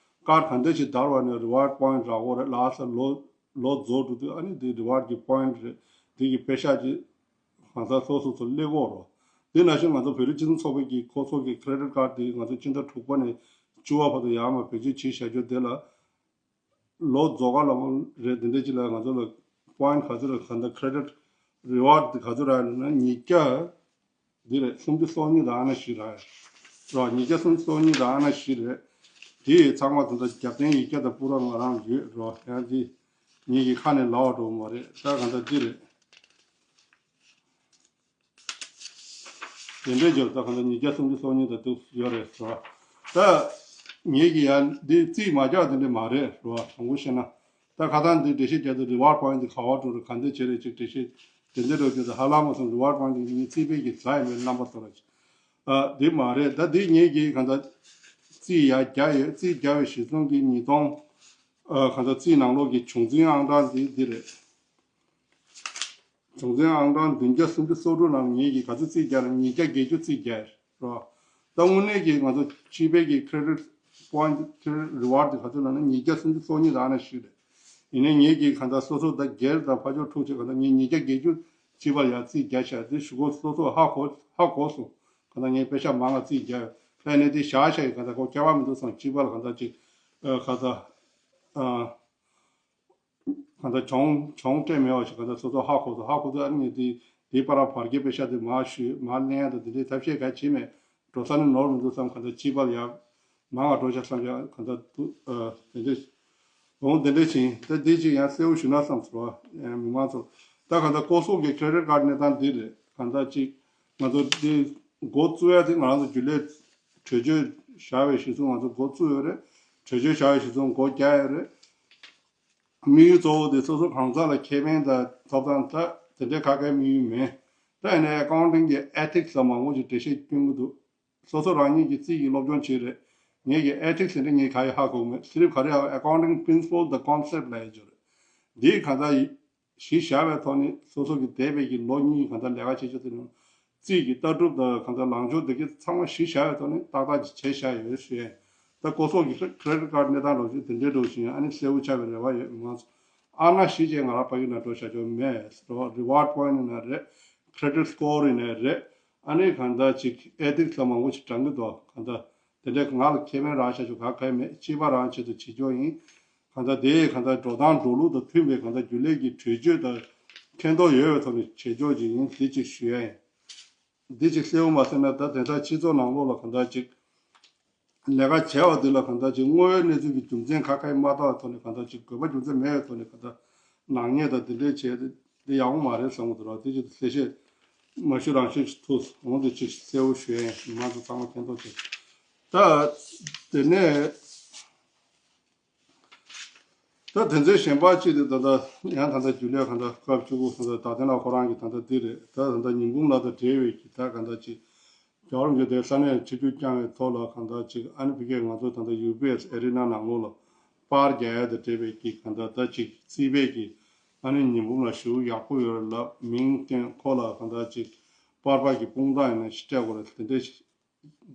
card་གང་འདྲ་ཞིག་དར་བ་ནས་reward point་རག་གོ་རེད། ལགས་སོ་ལོ་ལོ་རྫོགས་འགྲོ་དུས་ཨ་ནི་དེ་reward་གི་point་རེད། དེ་གི་པེ་ཤག་ཅིག་གང་ཟག་སོ་སོ་ཚོ་སླེབས་ཀྱི་ཡོད་རེད། དེ་ནང་བཞིན་ང་ཚོ་བོད་རིགས་སྤྱི་མཐུན་ཚོགས་པའི་གི་ཁོ་ཚོ་གི་credit card་དེ་ང་ཚོ་སྤྱི་ཟླ་དྲུག་པ་ནས་བཅུ་པ་བར་དུ་ཡར་མར་བེད་སྤྱོད་བྱེད་བཞག་རྒྱུ་དེ་ལ་ལོ་རྫོགས་ག་ལ་མོ་རེད། དེ་འདྲ་ཅིག་ལ་ང་ཚོ་ལ་point་ག་ཚོད་རེད། ག་འདྲ་credit reward་དེ་ག་ཚོད་རག་ལབ་ན་ཉིས་བརྒྱ་འདི་རེད། སུམ་ཅུ་སོ་གཉིས་དང་ཨ་ན་བཞི་རག་རེད། ཉིས་བརྒྱ་སུམ་ཅུ་སོ་གཉིས་དང་ཨ་ན་བཞི་རེད། དེ་ཚང་མ་ད་ལྟ་རྒྱབ་རྟེན་ཡིག་ཆ་དང་པུ་ར་ང་རང་ཡོད་རེད། ཡང་དེ་ངེད་ཀྱི་ཁ་ནས་ལབ་པ་འགྲོ་གི་མ་རེད། ད་ག་འདྲ་འདི་རེད། དེ་འདྲའི་འབྱོར་ད་གང་ལྟར་ཉིས་བརྒྱ་སུམ་ཅུ་སོ་གཉིས་དང་འདུག་ཡོད་རེད་ཟེར་བ། ད་ངེད་ཀྱི་ཡང་འདི་རྩིས་མ་རྒྱག་དེ་འདྲ་མ་རེད་ཟེར་བ། དྲང་པོ་བཤད་ན། ད་ཁ་སང་འདི་འགྲེལ་བཤད་རྒྱག་དུས་reward point་འདི་ག་བ་འགྲོ་རེད། ག་འདྲ་བྱེད་རེད་ཅིག་འགྲེལ་བཤད་དེ་འདྲ་འགྲོ་རྒྱུ་དེ་ཧ་ལམ་མ་སོང་། reward point་འདི་ངེད་རྩིས་པའི་གི་ཟ་ཡི་མེད། རྣམ་པ་ཚོ་ལ་ཅིག་ཨ་འདི་མ་རེད། ད་འདི་ངེད་ཀྱིས་གང་ལྟར་རྩིས་ཡར་རྒྱག་ཡོད། རྩིས་རྒྱག་པའི་གཞི་བཟུང་གི་ཉིས་སྟོང་ཨ་གང་ལྟར་རྩིས་ནང་ལོགས་ཀྱི་བྱུང་འཛིན་ཨང་གྲངས་འདི་འདི་རེད། བྱུང་འཛིན་ཨང་གྲངས་བདུན་བརྒྱ་སུམ་ཅུ་སོ་དྲུག་ནང་ངེད་ཀྱིས་ག་ཚོད་རྩིས་བརྒྱབ་ན། ཉིས་བརྒྱ་བརྒྱད་ཅུ་རྩིས་བརྒྱབ་རེད་བ། ད་དངོས་གནས་ཀྱི་ང་ཚོ་སྤྱི་པའི་གི་credit point credit reward་དེ་ག་ཚོད་ལབ་ན་ཉིས་བརྒྱ་སུམ་ཅུ་སོ་གཉིས་དང་ཨ་ན་བཞི་རེད། ཡིན་ནའི་ངེད་ཀྱིས་གང་ལྟར་སོ་སོ་ད་སྒེར་དང་ཕར་ཕྱོགས་འཁྲུག་བྱས་གང་ལྟར་ངས་ཉིས་བརྒྱ་བརྒྱད་ཅུ་སྤྱི་པ་ལ་ཡང་རྩིས་བརྒྱབ་ཤག་དེ་གཞུག་གུ་སོ་སོ་ཧ་གོ་ཧ་གོ་སོང་། གང་ལྟར་ངས་པེ་ཤག་མང་ང་རྩིས་བརྒྱབ་ཡོད། ད་ཡིན་ནའི་དེ་བཞག་བཞག་གི་གང་ལྟར་ཁོ་ཁྱད་པར་མི་འདུག་བསམ། སྤྱི་པ་ལ་གང་ལྟར་ཅིག་ཨ་གང་ལྟར་ཨ། གང་ལྟར་གྱོང་གྱོང་སྤྲད་མེད་པ་ཞིག་གང་ལྟར་སོ་སོ་ཧ་གོ་སོང་། ཧ་གོ་དུས་ཨ་ནི་ངས་དེ་དེའི་བར་བར་བརྒལ་པེ་ཤག་དེ་མར་ཞུས། མར་ལེན་ཡ་དང་དེ་འདྲའི་ཐབས་ཤེས་ག་བྱས་མེད། འགྲོ་ས་ནི་ནོར་མི་འདུག་བསམ། གང་ལྟར་སྤྱི་པ་ལ་ཡར་མང་བ་འགྲོ་ཤག་བསམ་ཡ་གང་ལྟར་འདུག་ཨ་དེ་འདྲ་འོང་། དེ་འདྲ་ཕྱིན་ད་དེ་ཅིག་ཡང་གསལ་པོ་ཞུ་ན་བསམ་སོང་བ། ཡང་མི་མང་ཚོ་ད་གང་ལྟར་ལྐོག་ཟོག་གི་credit card་གནས་སྟངས་འདི་རེད། གང་ལྟར་ཅིག་ང་ཚོ་འདི་འགོ་བཙུགས་ཡ་དེ་ང་རང་ཚོ་རྒྱུན་ལས་གྲོས་ཆོད་བཞག་པའི་གཞི་བཟུང་ང་ཚོ་འགོ་བཙུགས་ཡོད་རེད། གྲོས་ཆོད་བཞག་པའི་གཞི་བཟུང་འགོ་རྒྱག་ཡོད་རེད། དམིགས་ཡུལ་གཙོ་བོ་དེ་སོ་སོ་གང་ཟག་ལ་ཁེ་ཕན་དང་ཐོབ་ཐང་ད་དེ་འདྲའི་ག་གེ་དམིགས་ཡུལ་མེད། ད་ཡིན་ན་accounting་གི་ethics་ལ་མང་པོ་ཞིག་འགྲེལ་བཤད་སྐྱོན་གྱི་འདུག་སོ་སོ་རང་ཉིད་ཀྱི་རྩིས་ཀྱི་སློབ་སྦྱོང་བྱས་རེད། ངེད་ཀྱི་ethics་དེ་འདྲ་ངས་ག་ཡང་ཧ་གོ་མེད། ཚིག་རིགས་ག་རེ་ཡང་accounting principle the concept་ལབ་ཡ་ཅིག་རེད། འདི་གང་ཟག་གཞི་བཞག་པའི་ཐོག་ནས་སོ་སོ་གི་འདས་པའི་གི་ལོ་གཉིས་གང་ལྟར་ལས་ཀ་བྱེད་ཆོག་དེ་ནང་རྩིས་ཀྱི་ལྟ་གྲུབ་དང་གང་ལྟར་ལངས་ཕྱོགས་དེ་གའི་ཚང་མ་གཞི་བཞག་པའི་ཐོག་ནས་ཏག་ཏག་ཅིག་བྱས་བཞག་ཡོད་ཞུ་ཡ་ཡིན། ད་ལྐོག་ཟོག་གི་credit card་གནས་སྟངས་ལོག་ཅིག་དེ་འདྲའི་འགྲོ་བཞིན་ཨ་ནི་གསལ་པོ་ཆགས་པའི་རེ་བ་ཡོད། མི་མང་ཚོ་ཨ་ན་གཞི་བྱས་ང་རང་ཕ་གི་ན་འགྲོ་བཞག་ཆོག་མེད། reward point་ཡིན་ན་རེད། credit score་ཡིན་ན་རེད། ཨ་ནི་གང་ལྟར་ཅིག་ethics་ལ་མང་པོ་ཞིག་དྲང་གི་འདུག་གང་ལྟར་དེ་འདྲའི་ང་ལ་ཁེ་ཕན་རག་བཞག་ཆོག་ག་གེ་མེད། སྤྱི་པ་རང་ཆེད་དུ་བྱེད་ཆོག་ཡིན། གང་ལྟར་དེ་གང་ལྟར་འགྲོ་སྟངས་འགྲོ་ལུགས་དང་མཐུན་པའི་གང་ལྟར་རྒྱུན་ལས་ཀྱི་གྲོས་ཆོད་དང་མཁྱེན་རྟོགས་ཡོད་པའི་ཐོག་ནས་བྱེད་ཕྱོགས་ཅིག་ཡིན། དེ་གཅིག་ཞུ་ཡ་ཡིན། འདི་གཅིག་གསལ་པོ་མ་ཟེར་ན་ད་དེང་སང་སྤྱི་ཚོགས་ནང་ལོགས་ལ་གང་ལྟར་ཅིག་ལས་ཀ་བྱས་པ་འདི་ལ་གང་ལྟར་ཅིག་དངོས་ཡོད་གནས་ཚུལ་གྱི་རྒྱུ་མཚན་ག་གེ་མ་བལྟ་བའི་ཐོག་ནས་གང་ལྟར་ཅིག་དགོས་པ་རྒྱུ་མཚན་མེད་པའི་ཐོག་ནས་གང་ལྟར་ནག་ཉེས་དང་འདི་འདྲས་བྱས་ཏེ་འདི་ཡག་པོ་མ་རེད་བསམ་གྱི་འདུག་ར། དེ་གཅིག་གསལ་བཤད་མ་ཞུ་རང་ཞུ་ཞིག་ཐུག་འོང་། དེ་གཅིག་གསལ་པོ་ཞུ་ཡ་ཡིན། མང་ཚོ་ཚང་མ་མཁྱེན་རྟོགས་བྱེད། ད་དེ་ནས། ད་དེ་ཚོའི་གཞན་པ་གཅིག་དེ་ད་ལྟ་ཡང་ད་ལྟ་རྒྱུན་ལས་གང་ལྟར་སྐབས་བཅུ་དགུ་གང་ལྟར་རྡ་སྟེང་ལ་ཁོ་རང་གི་ད་ལྟ་འདི་རེད། ད་ད་ལྟ་ཉི་འབུམ་ལགས་དང་འབྲེལ་བའི་གི་ད་གང་ལྟར་ཅིག་རྒྱལ་བ་རིན་པོ་ཆེ་དེ་ས་གནས་ཆིབས་བསྒྱུར་བསྐྱངས་པའི་ཐོག་ལ་གང་ལྟར་ཅིག་ཨ་ནི་ཕ་གིར་ང་ཚོ་ད་ལྟ་ཡུ་བི་ཨེས་ཨེ་རི་ན་ནང་ལོགས་ལ་པར་རྒྱག་ཡ་དང་འབྲེལ་བའི་གི་གང་ལྟར་ད་ཅིག་རྩིས་པའི་གི་ཨ་ནི་ཉི་འབུམ་ལགས་ཞེ་པོ་ཡག་པོ་ཡོད་རེད་ལབ། མིང་བཏོན། ཁོ་ལ་གང་ལྟར་ཅིག་པར་པ་གི་དཔུང་རྡང་ཡིན་ན་ཞིག་སྤྲད་དགོས་རེད། དེ་འདྲའི་ཞིག་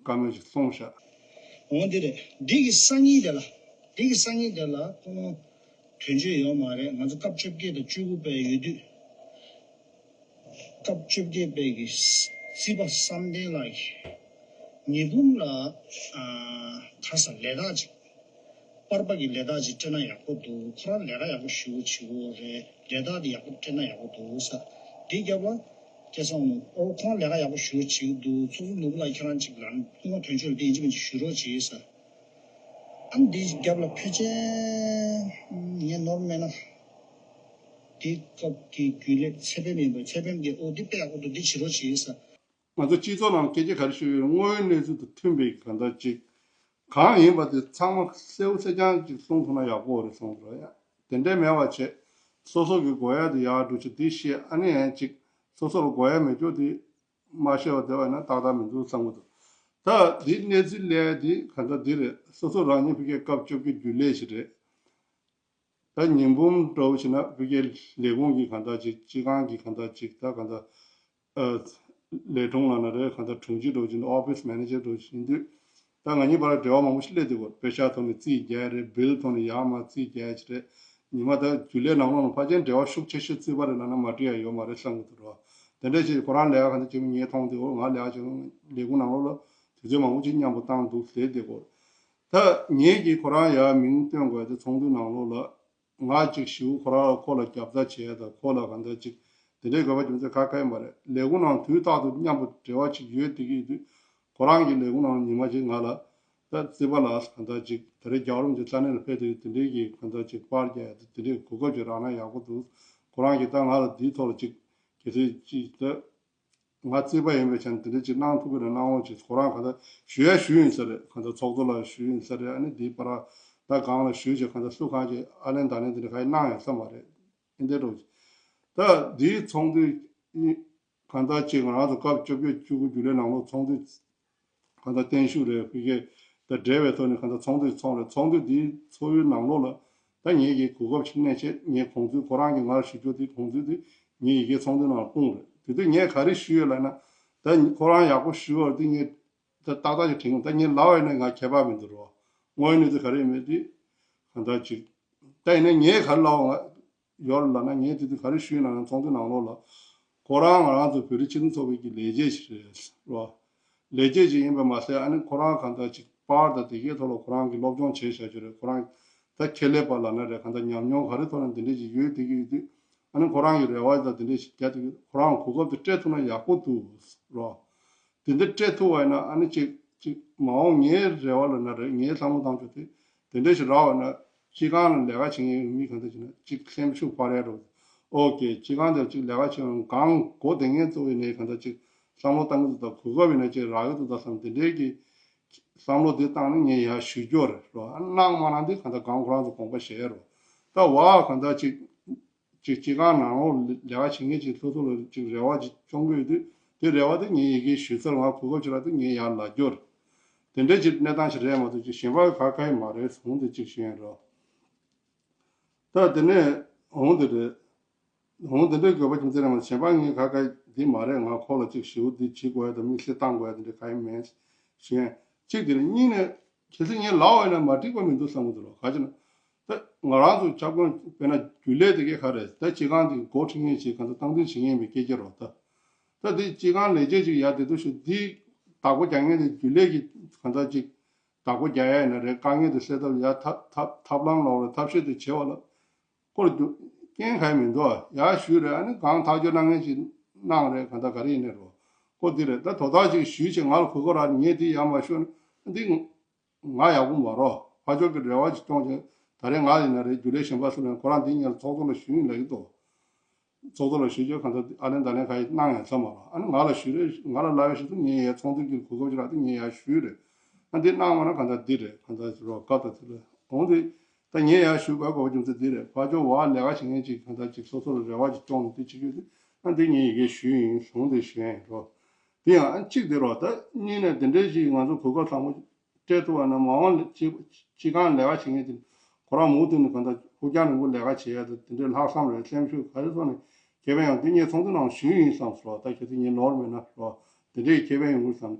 བཀའ་མོལ་ཞིག་གསུངས་ཤག་འོ་འདི་རེད། འདི་གི་སང་ཉིན་དེ་ལ། འདི་གི་སང་ཉིན་དེ་ལ་ཁོང་དོན་གཅོད་ཡོད་མ་རེད། ང་ཚོ་སྐབས་བཅོ་བརྒྱད་དང་བཅུ་དགུ་པའི་ཡོད་དུས། སྐབས་བཅོ་བརྒྱད་པའི་གི་རྩིས་པ་བསམ་གཏན་ལགས་ཀྱིས་ཉི་འབུམ་ལ་ཨ་ག་ས་ལས་རྟགས་ཅིག་ པར་པ་གི་ལས་རྟགས་ཅིག་སྤྲད་ན་ཡག་པོ་འདུག་ཁོ་རང་ལས་ཀ་ཡག་པོ་ཞེ་པོ་བྱེད་ཀྱི་ཡོད་རེད། ལས་རྟགས་དེ་ཡག་པོ་སྤྲད་ན་ཡག་པོ་འདུག་ས། དེའི་རྒྱབ་ལ་སྐལ་བཟང་ནོར་བུ་ཨོ་ཁོང་ལས་ཀ་ཡག་པོ་ཞེ་པོ་བྱེད་ཀྱི་འདུག་ཚོགས་གཙོ་ནོར་བུ་ལགས་ཁྱེད་རང་ཅིག་ལ་སྐུ་ངོ་དོན་གཅོད་ལ་དེ་ཡིན་གཅིག་མིན་གཅིག་ཞུ་རོགས་བྱེད་ས། ཨ་ནི་དེའི་རྒྱབ་ལ་ཕལ་ཆེར་ངས་ནོར་མེད་ན་དེའི་སྐབས་ཀྱི་རྒྱུན་ལས་ཚེ་ཕེམ་ཡིན་པ། ཚེ་ཕེམ་གྱིས་ཨོ་འདི་དཔེ་ཡག་པོ་འདུག་འདི་བྱེད་རོགས་བྱེད་ས། ང་ཚོ་སྤྱི་ཚོགས་ནང་སྐད་ཆ་ག་རེ་ཤོད་ཡོད། དངོས་ཡོད་གནས་ཚུལ་དང་མཐུན་པའི་གང་ལྟར་ཅིག་གང་ཡིན་པ་དེ་ཚང་མ་གསལ་པོ་གསལ་རྐྱང་ཅིག་གསུང་ཐུབ་ན་ཡག་པོ་རེད་བསམ་འདུག་ཡ། དེ་འདྲ་མེད་པ་བྱས། སོ་སོ་གི་དགོས་ཡ་དེ་ཡར་འགྲོ་ཆེད་དེ་བཤད། ཨ་ནི་ཡང་ཅིག་སོ་སོ་ལ་དགོས་ཡ་མེད་ཀྱོག་དེ་མ་བཤད་པ་བསྡད་པ་ཡིན་ན་ཏག་ཏག་མི་འདུག་བསམ་གི་འདུག་ད་དེ་གནས་ཚུལ་ལས་དེ་གང་ལྟར་འདི་རེད། སོ་སོ་རང་ཉིད་ཕ་གིའི་སྐབས་བཅོ་བརྒྱད་རྒྱུན་ལས་ཞིག་རེད། ད་ཉི་འབུམ་འདྲ་བོ་བྱས་ན་བོད་ཀྱི་ལས་ཁུངས་ཀྱི་གང་ལྟར་ཅིག་སྤྱི་ཁང་གི་གང་ལྟར་ཅིག་ད་གང་ལྟར་ཨ་ལས་དྲུང་ལབ་ན་རེད། གང་ལྟར་དྲུང་ཆེ་འདྲ་བོ་བྱས་ན་ཨོ་ཕིས་མེ་ནེ་ཇར་འདྲ་བོ་བྱེད་དུས། ད་ང་གཉིས་བར་འབྲེལ་བ་མང་པོ་ཞིག་སླེབས་བསྡད་ཡོད། པེ་ཤག་ཐོག་ནས་རྩིས་རྒྱག་རེད། བིལ་ཐོག་ནས་ཡར་མར་རྩིས་རྒྱག་ཡ་ཅིག་རེད། ཉི་མ་ད་རྒྱུན་ལས་ནང་ལོགས་ལ་ཕལ་ཆེར་འབྲེལ་བ་ཤུགས་ཆེ་ཤོས་རྩིས་པ་རེད་ལབ་ན་མ་འགྲིག་ཡ་ཡོད་མ་རེད་བསམ་གི་འདུག་རོ། དེ་འདྲ་ཞིག་ཁོ་རང་ལས་ཀ་གང་ལྟར་བྱེད་མི་ངས་མཐོང་བསྡད་ཡོད། ང་ལས་ཀ་བྱེད་ལས་ཁུངས་ནང་ལོགས་ལ་དུས་ཚོད་མང་པོ་ཅིག་མཉམ་པོ་བཏང་འདུག་ཟེར་བསྡད་ཡོད། ད་ངེད་ཀྱིས་ཁོ་རང་ཡར་མིང་བཏོན་དགོས་དེ་ཚོགས་འདུ་ནང་ལོགས་ལ་ང་ཅིག་ཞིའུ་ཁོ་རང་ལ་ཁོ་ལ་རྒྱབ་རྩ་བྱེད་ཡ་དང་ཁོ་ལ་གང་ལྟར་ཅིག་དེ་འདྲའི་དགོས་པ་རྒྱུ་མཚན་ཁ་ཁ་ཡིན་པ་རེད། ལས་ཁུངས་ནང་དུས་རྟག་ཏུ་མཉམ་པོ་འབྲེལ་བ་ཅིག་ཡོད་བསྡད་ཀྱི་ཡོད་དུས་ཁོ་རང་གི་ལས་ཁུངས་ནང་ཉི་མ་ཅིག་ང་ལ་ད་རྩིས་པ་ལགས་གང་ལྟར་ཅིག་ད་རེས་རྒྱལ་བ་རིན་པོ་ཆེ་ས་གནས་ལ་ཕེབས་དུས་དེ་འདྲའི་གི་གང་ལྟར་ཅིག་པར་རྒྱག་ཡ་དེ་འདྲའི་གོ་སྐབས་ཅིག་རག་ན་ཡག་པོ་འདུག་ཁོ་རང་གིས་ད་ང་ལ་འདིའི་ཐོག་ལ་ཅིག་གལ་སྲིད་ཅིག་ད། ང་རྩིས་པ་ཡིན་པའི་ཆ་ནས་དེ་འདྲ་ཅིག་གནང་ཐུབ་ཀྱི་རེད་གནང་རོགས་གྱིས། ཁོ་རང་གང་ལྟར་ཞུ་ཡ་ཞུས་ཡིན་ས་རེད། གང་ལྟར་ཚོགས་གཙོ་ལ་ཞུས་ཡིན་ས་རེད། ཨ་ནི་འདིའི་བར་ད་སྒང་ལ་ཞུས་བྱས་གང་ལྟར་སུ་གང་ཅིག་ཨ་ལན་ད་ལན་དེ་འདྲ་ག་ཡེ་གནང་ཡོད་ས་མ་རེད། ཨེ་འདྲ་འགྲོ་གི། ད་འདིའི་ཚོགས་འདུ་གང་ལྟར་ཅིག་ང་རང་ཚོ་སྐབས་བཅོ་བརྒྱད་བཅུ་དགུ་རྒྱུན་ལས་ནང་ལོགས་ཚོགས་འདུ་གང་ལྟར་བརྟན་བཞུགས་རེད། ཕ་གིའི་ད་འབྲེལ་བའི་ཐོག་ནས་གང་ལྟར་ཚོགས་འདུ་ཚོགས་རེད། ཚོགས་འདུ་འདིའི་ཚོགས་ཡུལ་ནང་ལོགས་ལ་ད་ངེད་ཀྱིས་གོ་སྐབས་ཤིག་གནས་ཆེད་ངས་དགོངས་ཚུལ་ཁོ་རང་གིས་ང་ལ་ཞུ་རྒྱུ་དེ་དགོངས་ཚུལ་དེ་ངའི་ཡི་གེ་ཚོགས་འདུ་ནང་སྤུངས་རེད། དེ་དུས་ངས་ག་རེ་ཞུས་ཡོད་ལབ་ན། ད་ཁོ་རང་ཡག་པོ་ཞུས་ཡོད་དེ་ངས་ད་ཏག་ཏག་ཅིག་དྲན་གི་མི་འདུག་ད་ངས་ལབ་པ་ཡིན་ན་ང་ཁྱད་པར་མི་འདུག་རོ། དངོས་ཡོད་གནས་ཚུལ་ག་རེ་ཡིན་མིན་དེ་གང་ལྟར་ཅིག་ད་ཡིན་ན་ངས་ག་རེ་ལབ་པ་ང་ཡོད་ལབ་ན། ངས་དེ་དུས་ག་རེ་ཞུས་ཡོད་ལབ་ན་ཚོགས་འདུ་ནང་ལོགས་ལ། ཁོ་རང་ང་རང་ཚོ་བོད་རིགས་སྤྱི་མཐུན་ཚོགས་པའི་གི་ལས་བྱེད་ཞིག་རེད་རོ། ལས་བྱེད་ཅིག་ཡིན་པ་མ་ཟད་ཨ་ནི་ཁོ་རང་གང་ལྟར་ཅིག་པར་དང་དེ་གའི་ཐོག་ལ་ཁོ་རང་གིས་སློབ་སྦྱོང་བྱས་བཞག་རྒྱུ་རེད། ཁོ་རང་ད་ཁྱད་ལས་པ་ལབ་ན་རེད། གང་ལྟར་ཉམས་མྱོང་ག་རེ་ཐོག་ནས་འདི་འདྲས་ཅིག་ཡོད་བསྡད་ཀྱི་ཡོད་དུས་ཨ་ནི་ཁོ་རང་གི་རེ་བ་དང་འདི་འདྲས་ཅིག་རྒྱག་བསྡད་ཀྱི་ཡོད། ཁོ་རང་གོ་སྐབས་དེ་སྤྲད་ཐུབ་ན་ཡག་པོ་འདུག་རོ། དེ་འདྲ་སྤྲད་ཐུབ་པ་ཡིན་ན་ཨ་ནི་ཅིག་ཅིག་མ་འོངས་ངའི་རེ་བ་ལབ་ན་རེད། ངའི་བསམ་བློ་བཏང་ཕྱོགས་དེ་དེ་འདྲ་ཞིག་རག་པ་ན་སྤྱི་ཁང་ལ་ལས་ཀ་བྱེད་མཁན་མི་གང་འདྲ་ཞིག་ན་ཅིག་སེམས་ཤུགས་འཕར་ཡ་འགྲོ། ཨོ་ཀེ་སྤྱི་ཁང་དེར་ཅིག་ལས་ཀ་བྱེད་ཡོང་གང་མགོ་དེ་ངས་གཙོ་བོའི་ནས་གང་འདྲ་ཅིག་བསམ་བློ་བཏང་གི་འདུག་ད་གོ་སྐབས་ཡིན་ན་ཅིག་རག་གི་འདུག་ད་བསམ་དེ་འདྲའི་གི་བསམ་བློ་དེ་བཏང་ནས་ངས་ཡར་ཞུ་རྒྱུ་རེད་རོ། ཨ་གནང་མ་གནང་དེ་གང་འདྲ་གང་ཁོ་རང་ཚོ་དགོངས་པ་བཞེས་རོ། ད་བ་གང་འདྲ་ཅིག་ཅིག་སྤྱི་ཁང་ནང་ལོགས་ལས་ཀ་བྱེད་མཁན་ཅིག་སོ་སོ་ལ་ཅིག་རེ་བ་ཅིག་བཅོང་གི་ཡོད་དུས་དེ་རེ་བ་དེ་ངས་ཡི་གེ་ཞུས་ཚར། ང་གོ་སྐབས་ཅིག་རག་དུས་ངས་ཡར་ལབ་རྒྱུ་རེད། དེ་འདྲའི་ཅིག་གནས་སྟངས་ཤིག་རེད་མ་གཏོགས་ཅིག་གཞན་པ་ག་ག་ཡི་མ་རེད། འོང་དེ་ཅིག་ཞུ་ཡིན་རོ། ད་དེ་ནས་འོང་དེ་རེད། འོང་དེ་འདྲའི་དགོས་པ་ཅུང་ཟད་རེད་མ་གཏོགས་གཞན་པ་ངས་ག་ག་འདི་མ་རེད། ང་ཁོ་ལ་ཅིག་ཞུ་འདི་བྱེད་དགོས་ཡ་དང་དམིགས་བསལ་བཏང་དགོས་ཡ་དེ་འདྲ་ག་ཡི་མེད་ཞུ་ཡིན། གཅིག་དེ་རེད། གཉིས་ནས་གལ་སྲིད་ངས་ལབ་པ་ཡིན་ན་མ་འགྲིག་པ་མི་འདུག་བསམ་གི་འདུག་རོ། ག་ཅི་ན། ད་ང་རང་ཚོ་ཁྱབ་ཁོངས་དཔེར་ན་རྒྱུན་ལས་དེ་གའི་ཁ་རེད། ད་སྤྱི་ཁང་དེ་འགོ་ཁྲིད་མཁན་ཞིག་གང་ལྟར་སྟངས་འཛིན་བྱེད་མཁན་པའི་སྐད་ཆ་རོ། ད་ད་དེ་སྤྱི་ཁང་ལས་བྱེད་ཅིག་ཡར་དེ་དུས་ཤོག་འདི་བདག་པོ་རྒྱག་མཁན་དེ་རྒྱུན་ལས་ཀྱི་གང་ལྟར་ཅིག་བདག་པོ་རྒྱག་ཡ་ཡིན་ན་རེད། དཀའ་ངལ་དེ་སེལ་ཐབས་ཡ་ཐབས་ཐབས་ཐབས་ལམ་ལ་རེད། ཐབས་ཤེས་དེ་བྱེད་པ་ལ་ཁོ་ལ་རྒྱུ་རྐྱེན་གང་ཡང་མི་འདུག་ཡར་ཞུས་རེད། ཨ་ནི་གང་ཐག་གཅོད་གནང་མཁན་ཞིག་གནང་རེད། གང་ལྟར་ག་རེ་ཡིན་ནའི་རོ། ཁོ་འདི་རེད། ད་དོ་བདག་ཅིག་ཞུས་བྱས་ང་ལ་གོ་སྐབས་རག་ངས་འདི་ཡར་མ་ཞུས་ན་འདི། ང་ཡག་པོ་མ་རོ། ཕར་ཕྱོགས་ཀྱི་རེ་བ་ཅིག་སྐྱོང་བྱས། ད་རེས་ང་ཡིན་ན་རེད། རྒྱུན་ལས་གཞན་པ་སུ་ལ་ཡང་ཁོ་རང་འདི་ངས་ཚོགས་གཙོ་ལ་ཞུས་ཡིན་ལབ་ཀྱི་འདུག་ཚོགས་གཙོ་ལ་ཞུས་རྗེས་གང་ལྟར་ཨ་ལན་ད་ལན་ག་ཡེ་གནང་ཡང་ཚར་མ་རོ། ཨ་ནི་ང་ལ་ཞུས་རེད། ང་ལ་ལབ་ཡ་ཞིག་འདུག་ངས་ཡའི་ཚོགས་འདུ་གི་གོ་སྐབས་ཅིག་རག་དུས་ངས་ཡར་ཞུས་རེད། ཨ་འདི་གནང་མ་ན་གང་ལྟར་འདི་རེད། གང་ལྟར་རོ་སྐབས་དང་དུས་ལ་འོང་དུས་ད་ངས་ཡར་ཞུ་དགོས་དགོས་པ་རྒྱུ་མཚན་འདི་རེད། ཕར་ཕྱོགས་བར་ལས་ཀ་བྱེད་མཁན་ཅིག་གང་ལྟར་ཅིག་སོ་སོ་ལ་རེ་བ་ཅིག་སྐྱོང་ནས་འདི་བྱེད་ཀྱི་ཡོད་དུས་ཨ་འདི་ངས་ཡི་གེ་ཞུས་ཡིན། གཞུང་དེ་ཞུས་ཡིན་རོ། དེ་ཡང་ཨ་གཅིག་དེ་རོ། ད་གཉིས་ནས་དེ་འདྲའི་ཞིག་ང་ཚོ་གོ་སྐབས་བཟང་པོ་སྤྲད་ཐུབ་པ་ན་མ་འོངས་ལ་སྤྱི་སྤྱི་ཁང་ལས་ཀ་བྱེད་མཁན་དེ་ཁོ་རང་མུ་མཐུད་ནས་གང་ལྟར་ཕུགས་རྒྱང་རིང་པོ་ལས་ཀ་བྱེད་ཡ་དང་དེ་འདྲའི་ལྷག་བསམ་རེད། སེམས་ཤུགས་ག་རེ་ཐོག་ནས་ཁེ་ཕན་ཡོང་། དེ་ངས་ཚོགས་འདུ་ནང་ཞུས་ཡིན་བསམ་སོང་། ད་གལ་སྲིད་ངས་ནོར་མེད་ན་རོ། དེ་འདྲའི་ཁེ་ཕན་ཡོང་གི་བསམ།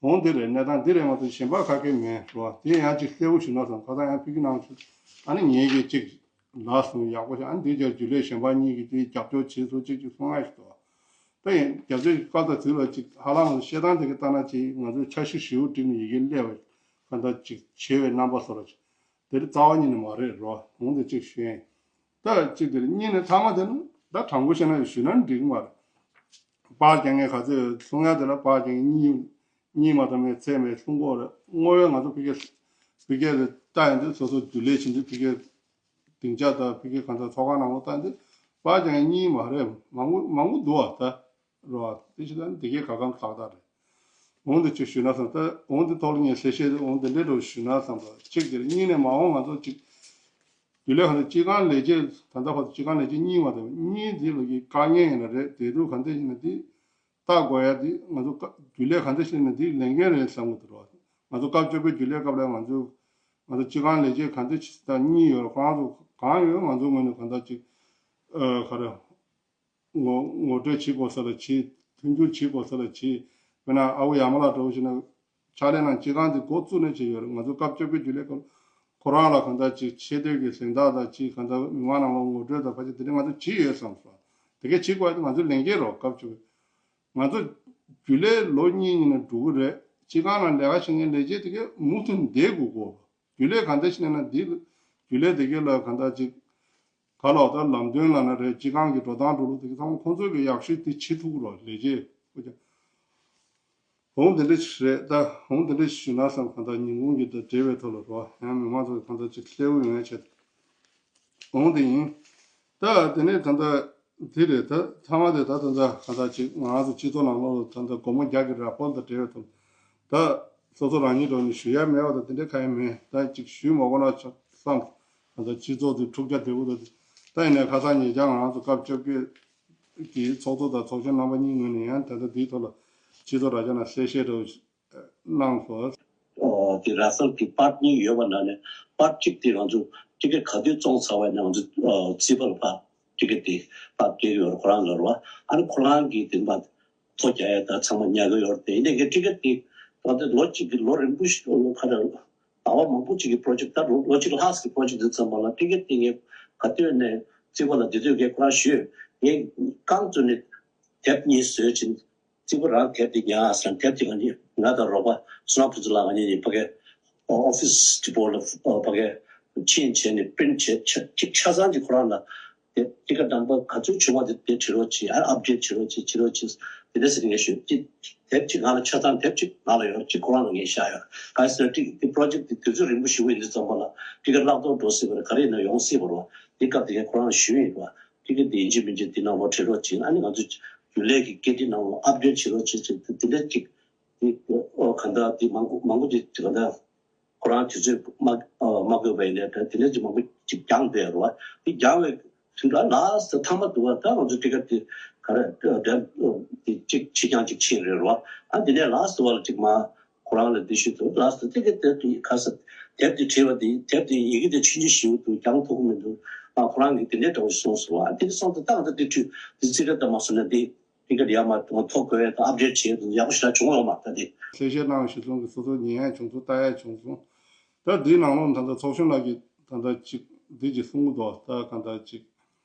འོང་འདི་རེད། གནས་སྟངས་འདི་རེད་མ་གཏོགས་གཞན་པ་ག་གེ་མེད་རོ། དེ་ཡང་ཅིག་གསལ་པོ་ཞུ་ན་བསམ། ཁ་སང་ཡང་ཕ་གི་ནང་ཚུད་ཨ་ནི་ངས་ཀྱིས་ཅིག་ལབ་སོང་། ཡག་པོ་ཞིག་ཨ་ནི་འདི་རྒྱུན་ལས་གཞན་པ་གཉིས་ཀྱིས་དེ་རྒྱབ་སྐྱོར་བྱས་སོང་ཅིག་ཅིག་གསུང་ཡ་ཞིག་འདུག་ད་ཡིན་རྒྱབ་སྐྱོར་གྱི་སྐབས་དང་དུས་ལ་ཅིག་ཧ་ལམ་བཤད་སྟངས་དེ་ག་ལྟ་ན་ཅིག་ང་ཚོའི་འཆར་གཞི་ཞེ་པོ་བསྒྲིགས་ནས་ཡི་གེ་སླེབས་པ་ག་འདྲ་ཅིག་བྱེད་པའི་རྣམ་པ་བཟོ་འདྲ་ཅིག་དེ་རྩ་བ་ཉིད་ནས་མ་རེད་རོ། འོང་དེ་གཅིག་ཞུ་ཡིན། ད་གཅིག་དེ་རེད། གཉིས་ནས་ཐ་མ་དེ་ནི་ད་དྲང་པོ་བཤད་ན་ཞུས་ན་འགྲིག་མ་རེད། པར་རྒྱག་མཁན་ག་ཚོད་ཡོད་གསུང་ཡ་དེ་ལ་པར་རྒྱག་མཁན་གཉིས་གཉིས་མ་གཏོགས་མེད་ཚད་མེད་གསུང་གི་ཡོད་རེད། དངོས་ཡོད་ང་ཚོ་ཕ་གི་ཕ་གི་ལ་ལྟ་ཡོང་དུས་སོ་སོ་རྒྱུན་ལས་བྱེད་དུས་ཕ་གི་སྡིངས་ཆ་དང་ཕ་གི་གང་ལྟར་ཚོགས་ཁང་ནང་ལོགས་ལྟ་ཡོང་དུས་པར་རྒྱག་མཁན་གཉིས་མ་རེད། མང་པོ་མང་པོ་འདུག་བ། ད་རོ་དེ་ཞིག་ད་འདི་གའི་ག་གམ་ཏག་ཏག་རེད། འོང་དེ་ཅིག་ཞུས་ན་བསམ། ད་འོང་དེ་ཐོག་ལ་ངས་གསལ་བཤད་འོང་དེ་འདྲ་འགྲོ་ཞུས་ན་བསམ་པ་གཅིག་དེ་རེད། གཉིས་ནས་མ་འོངས་ང་ཚོ་གཅིག་རྒྱུན་ལས་གང་ལྟར་སྤྱི་ཁང་ལས་བྱེད་ད་ལྟ་བར་དུ་སྤྱི་ཁང་ལས་བྱེད་གཉིས་མ་གཏོགས་གཉིས་འདི་ལོ་གི་དཀའ་ངལ་ཡིན་ན་རེད། དེ་དུས་ག་འདྲ་ཡིན་ན་འདི་ལྟ་དགོས་ཡ་འདི་ང་ཚོ་ཀ་རྒྱུན་ལས་ག་འདྲ་ཞིག་ཡིན་ན་འདི་ལས་འགན་རེད་བསམ་གི་འདུག་རོགས། ང་ཚོ་སྐབས་བཅོ་བརྒྱད་རྒྱུན་ལས་སྐབས་ལ་ང་ཚོ་ང་ཚོ་སྤྱི་ཁང་ལས་བྱེད་ག་འདྲ་ཞིག་དང་གཉིས་ཡོད་རེད། ཁོ་རང་ཚོ་གང་ཡོད་ང་ཚོ་ངོས་ནས་ག་འདྲ་ཅིག་ཨ་ག་རེ་ངོ་ངོ་སྤྲོད་བྱེད་དགོས་ས་ལ་བྱེད། མཐུན་འགྱུར་བྱེད་དགོས་ས་ལ་བྱེད། དཔེར་ན་ཨ་བོ་ཡ་མ་ལགས་འདྲ་བོ་ཞིག་ན་ཕྱག་ལས་གནང་། སྤྱི་ཁང་འདི་འགོ་བཙུགས་ནས་བྱས་ཡོད་རེད། ང་ཚོ་སྐབས་བཅོ་བརྒྱད་རྒྱུན་ལས་སྐབས་ཁོ་རང་ལ་གང་ལྟར་ཅིག་ཆེ་བསྟོད་ཀྱི་གཟེངས་རྟགས་དང་ཅིག་གང་ལྟར་མི་མང་ནང་ལ་ངོ་སྤྲོད་དང་ཕལ་ཆེར་དེ་འདྲ་ང་ཚོ་བྱེད་ཡོད་བསམ་སོང་། དེ་གས་བྱེད་དགོས་ཡ་དེ་ང་ཚོའི་ལས་འགན་རེད། སྐབས་བཅོ་བརྒྱད་ང་ཚོ་རྒྱུན་ལས་ལོ་གཉིས་གཉིས་ནས་འགྲོ་གི་རེད། སྤྱི་ཁང་ནང་ལས་ཀ་བྱེད་མཁན་ལས་བྱེད་དེ་གས་མུ་མཐུད་བསྡད་དགོས་གོ། རྒྱུན་ལས་ག་འདྲ་ཞིག་ཡིན་ན་འདི་རྒྱུན་ལས་དེ་གས་ལ་ག་འདྲ་ཅིག་ག་ལ་ད་ལམ་སྟོན་ལབ་ན་རེད། སྤྱི་ཁང་གི་འགྲོ་སྟངས་འགྲོ་ལུགས་དེ་གས་ཚང་མ་ཁོང་ཚོས་གི་ཡག་ཤོས་དེ་བྱེད་ཐུབ་ཀྱི་རོགས། ལས་བྱེད་ཁོ་ཅག་འོང་དེ་འདྲ་ཞིག་རེད། ད་འོང་དེ་འདྲ་ཞིག་ཞུས་ན་བསམ། ག་འདྲ་ཉིན་གུང་གི་ད་འབྲེལ་བའི་ཐོག་ལ་རོགས་ཡང་མི་མང་ཚོ་ག་འདྲ་ཅིག་སླེབས་ཡོང་ཡ་ཆེད་འོང་དེ་ཡིན། ད་དེ་ནས་ད་ལྟ་དེ་རེད། ད་ཐ་མ་དེ་ད་ད་ལྟ་ག་འདྲ་ཅིག་ང་རང་ཚོ་སྤྱི་ཚོགས་ནང་ལོགས་ལ་ད་ལྟ་སྒོར་མོ་བརྒྱ་གི་ར་ཕོར་དང་འབྲེལ་བའི་ཐོག་ད་སོ་སོ་རང་ཉིད་ཐོག་ནས་ཞུ་ཡ་མེད་པ་དང་དེ་འདྲ་གང་ཡང་མེད། ད་ཅིག་ཞུས་མ་དགོས་ན་ཆོག་བསམ། ད་ལྟ་སྤྱི་ཚོགས་དེ་འཁྲུག་ཆ་དོད་པོ་དང་། ད་ཡིན་ནའི་ཁ་སང་ཉེ་ཆར་ང་རང་ཚོ་སྐབས་བཅོ་བརྒྱད་ཀྱི་ཚོགས་གཙོ་དང་ཚོགས་གཞོན་རྣམ་པ་གཉིས་ངོས་ནས་ཡང་ད་ལྟ་འདིའི་ཐོག་ལ་སྤྱི་ཚོགས་དྲ་རྒྱ་ནང་གསལ་བཤད་འདྲ་བོ་ཞིག་གནང་སོང་། ཨོ། དེ་ར་སལ་གྱི་པར་གཉིས་ཡོད་པ་ནང་ནས་པར་གཅིག་དེ་ང་ཚོ་ཊི་ཀེ་ཊི་ག་དུས་བཙོང་ཚར་བ་ཡིན་ན་ང་ཚོ་ཨོ་རྩིས་པར་ཕར་ཊི་ཀེ་ཊི་དེ་ཕར་སྟེར་གྱི་ཡོད་རེད། ཁོ་རང་ལ་རེད་བ། ཨ་ནི་ཁོ་རང་གིས་དེ་མ་ཐོ་རྒྱག་ཡ་ད་ཚང་མ་ཉར་གྱི་ཡོད་རེད། དེ་ཡིན་ནའི་ངས་ཊི་ཀེ་ཊི་དེ་ད་ལྟ་ལོ་གཅིག་གི་ལོ་རིང་པོ་ཞིག་ལོ་ཁ་ར་ཟླ་བ་མང་པོ་ཅིག་གི་པོ་རོ་ཇེག་ཊི། ད་ལོ་ལོ་གཅིག་ལྷག་ཙམ་གྱི་པོ་རོ་ཇེག་ཊི་འདི་ཙམ་པ་ལ་ཊི་ཀེ་ཊི་དེ་ངས་ག་དུས་ནས་རྩིས་པ་ལ་དེ་དུས་ངས་ཁོ་རང་ཞུས། ངས་རྐང་བཙུགས་ནས་དེབ་གཉིས་བཟོས་ཕྱིན། རྩིས་པ་རང་དེབ་དེ་ཉར་ཟེར། དེབ་དེ་ང་གཉིས་ང་དང་རོགས་པ་བསོད་ནམས་ཕུན་ཚོགས་ལགས་ང་གཉིས་ནས་ཕ་གི་ཨོ་ཕི་སི་དེ་པོ་ལ་ཕ་གི་ཕྱིན་བྱས་ནས་པི་རིན་ཊི་བྱས། ཆ་གཅིག་ཆ་ཚང་གཅིག་ཁོ་རང་ལ་དེབ་ཊི་ཀེ་ཊི་རྣམ་པ་ག་ཚོད་བྱུང་བ་དེ་དེ་བྲིས་རོགས་གྱིས། ཨ་ཨབ་ཌེཊ་བྱེད་རོགས་གྱིས། བྱེད་རོགས་གྱིས། དེ་འདྲ་ཟེར་ནས་ངས་ཞུས། ཅི་དེབ་ཅིག་ང་ལ་ཆ་ཚང་དེབ་ཅིག་ང་ལ་ཡོད། ཅིག་ཁོ་རང་ལ་ངས་བཞག་ཡོད། ག་རེ་ཟེར་ན་ཊི་དེ་པོ་རོ་ཇེག་ཊི་དེ་དུས་ཚོད་རིང་པོ་ཞིག་ཡིན་དུས་ཙམ་པ་ལ་ཊི་ཀེ་ཊི་བརླག་གཏོང་འགྲོ་སྲིད་པ་རེད། ག་རེ་ཡིན་ན་ཡོང་སྲིད་པ་རེད་བ། དེ་སྐབས་དེ་ངས་ཁོ་རང་ལ་ཞུས་ཡིན་བ། ཊི་ཀེ་ཊི་དེ་ཡིན་གཅིག་མིན་གཅིག་དེ་ནང་ལོགས་བྲིས་རོགས་གྱིས། ཨ་ནི་ང་ཚོ་རྒྱུན་ལས་ཀྱི་ཀེ་ཊི་ནང་ལོགས་ཨབ་ཌེཊ་བྱེད་རོགས་གྱིས་ཟེར། དེ་འདྲ་ཅིག་དེ་ཨོ་ག་འདྲ་དེ་མང་པོ་མང་པོ་དེ་ག་འདྲ་ཁོ་རང་དུས་ཚོད་མ་ཨ་མ་དགོས་པ་ཡིན་ནའི་ད་དེ་འདྲ་ཅིག་མང་པོ་ཅིག་བརྒྱངས་བསྡད་རོགས། དེ་བརྒྱངས་པའི་དུས་ལ་ལ་སི་ཊི་མཐའ་མ་དུ་བ་ད་ང་ཚོ་ཊི་ཀེ་ཊི་དེ་ག་རེ་དེ་ཅིག་ཕྱི་རྐྱང་ཅིག་ཕྱིན་རེད་རོགས། ཨ་དེ་ནས་ལ་སི་ཊི་དུ་བ་ལ་ཅིག་མ་ཁོ་རང་ལ་འདི་ཞུས་འདུག་ལགས་སོ། དེ་གི་དེབ་དེ་ག་ས་དེབ་དེ་བྲིས་པ་དེ་དེབ་དེ་ཡི་གེ་དེ་ཆུང་ཆུང་ཞིག་འདུག་རྒྱང་ཐུག་གི་མི་འདུག་ཨ་ཁོ་རང་གིས་དེ་འདྲའི་འདྲ་བོ་ཞིག་གསུངས་སོང་བ། དེ་གསུངས་དུས་ད་ང་ཚོ་དེ་དུས་དེ་རྩིས་རེ་ད་མ་སོང་ན་དེ་དེ་ག་ཡར་མར་ཐོ་འགོད་ཡ་དང་ཨབ་ཌེཊ་བྱེད་ཡ་དང་ཡག་པོ་ཞེ་དྲག་བྱུང་ཡོད་མ་རེད། ད་དེ་གསལ་བཤད་གནང་བ་ཞིག་སོང་གི་སོ་སོ་ཉན་ཡ་བྱུང་སོང་། ལྟ་ཡ་བྱུང་སོང་། ད་དེའི་ནང་ལོགས་ད་ལྟ་ཚོགས་གཞོན་ལགས་ཀྱིས་ད་ལྟ་ཅིག་འདི་ཅིག་གསུང་གི་འདུག་ད་གང་ལྟར་ཅིག་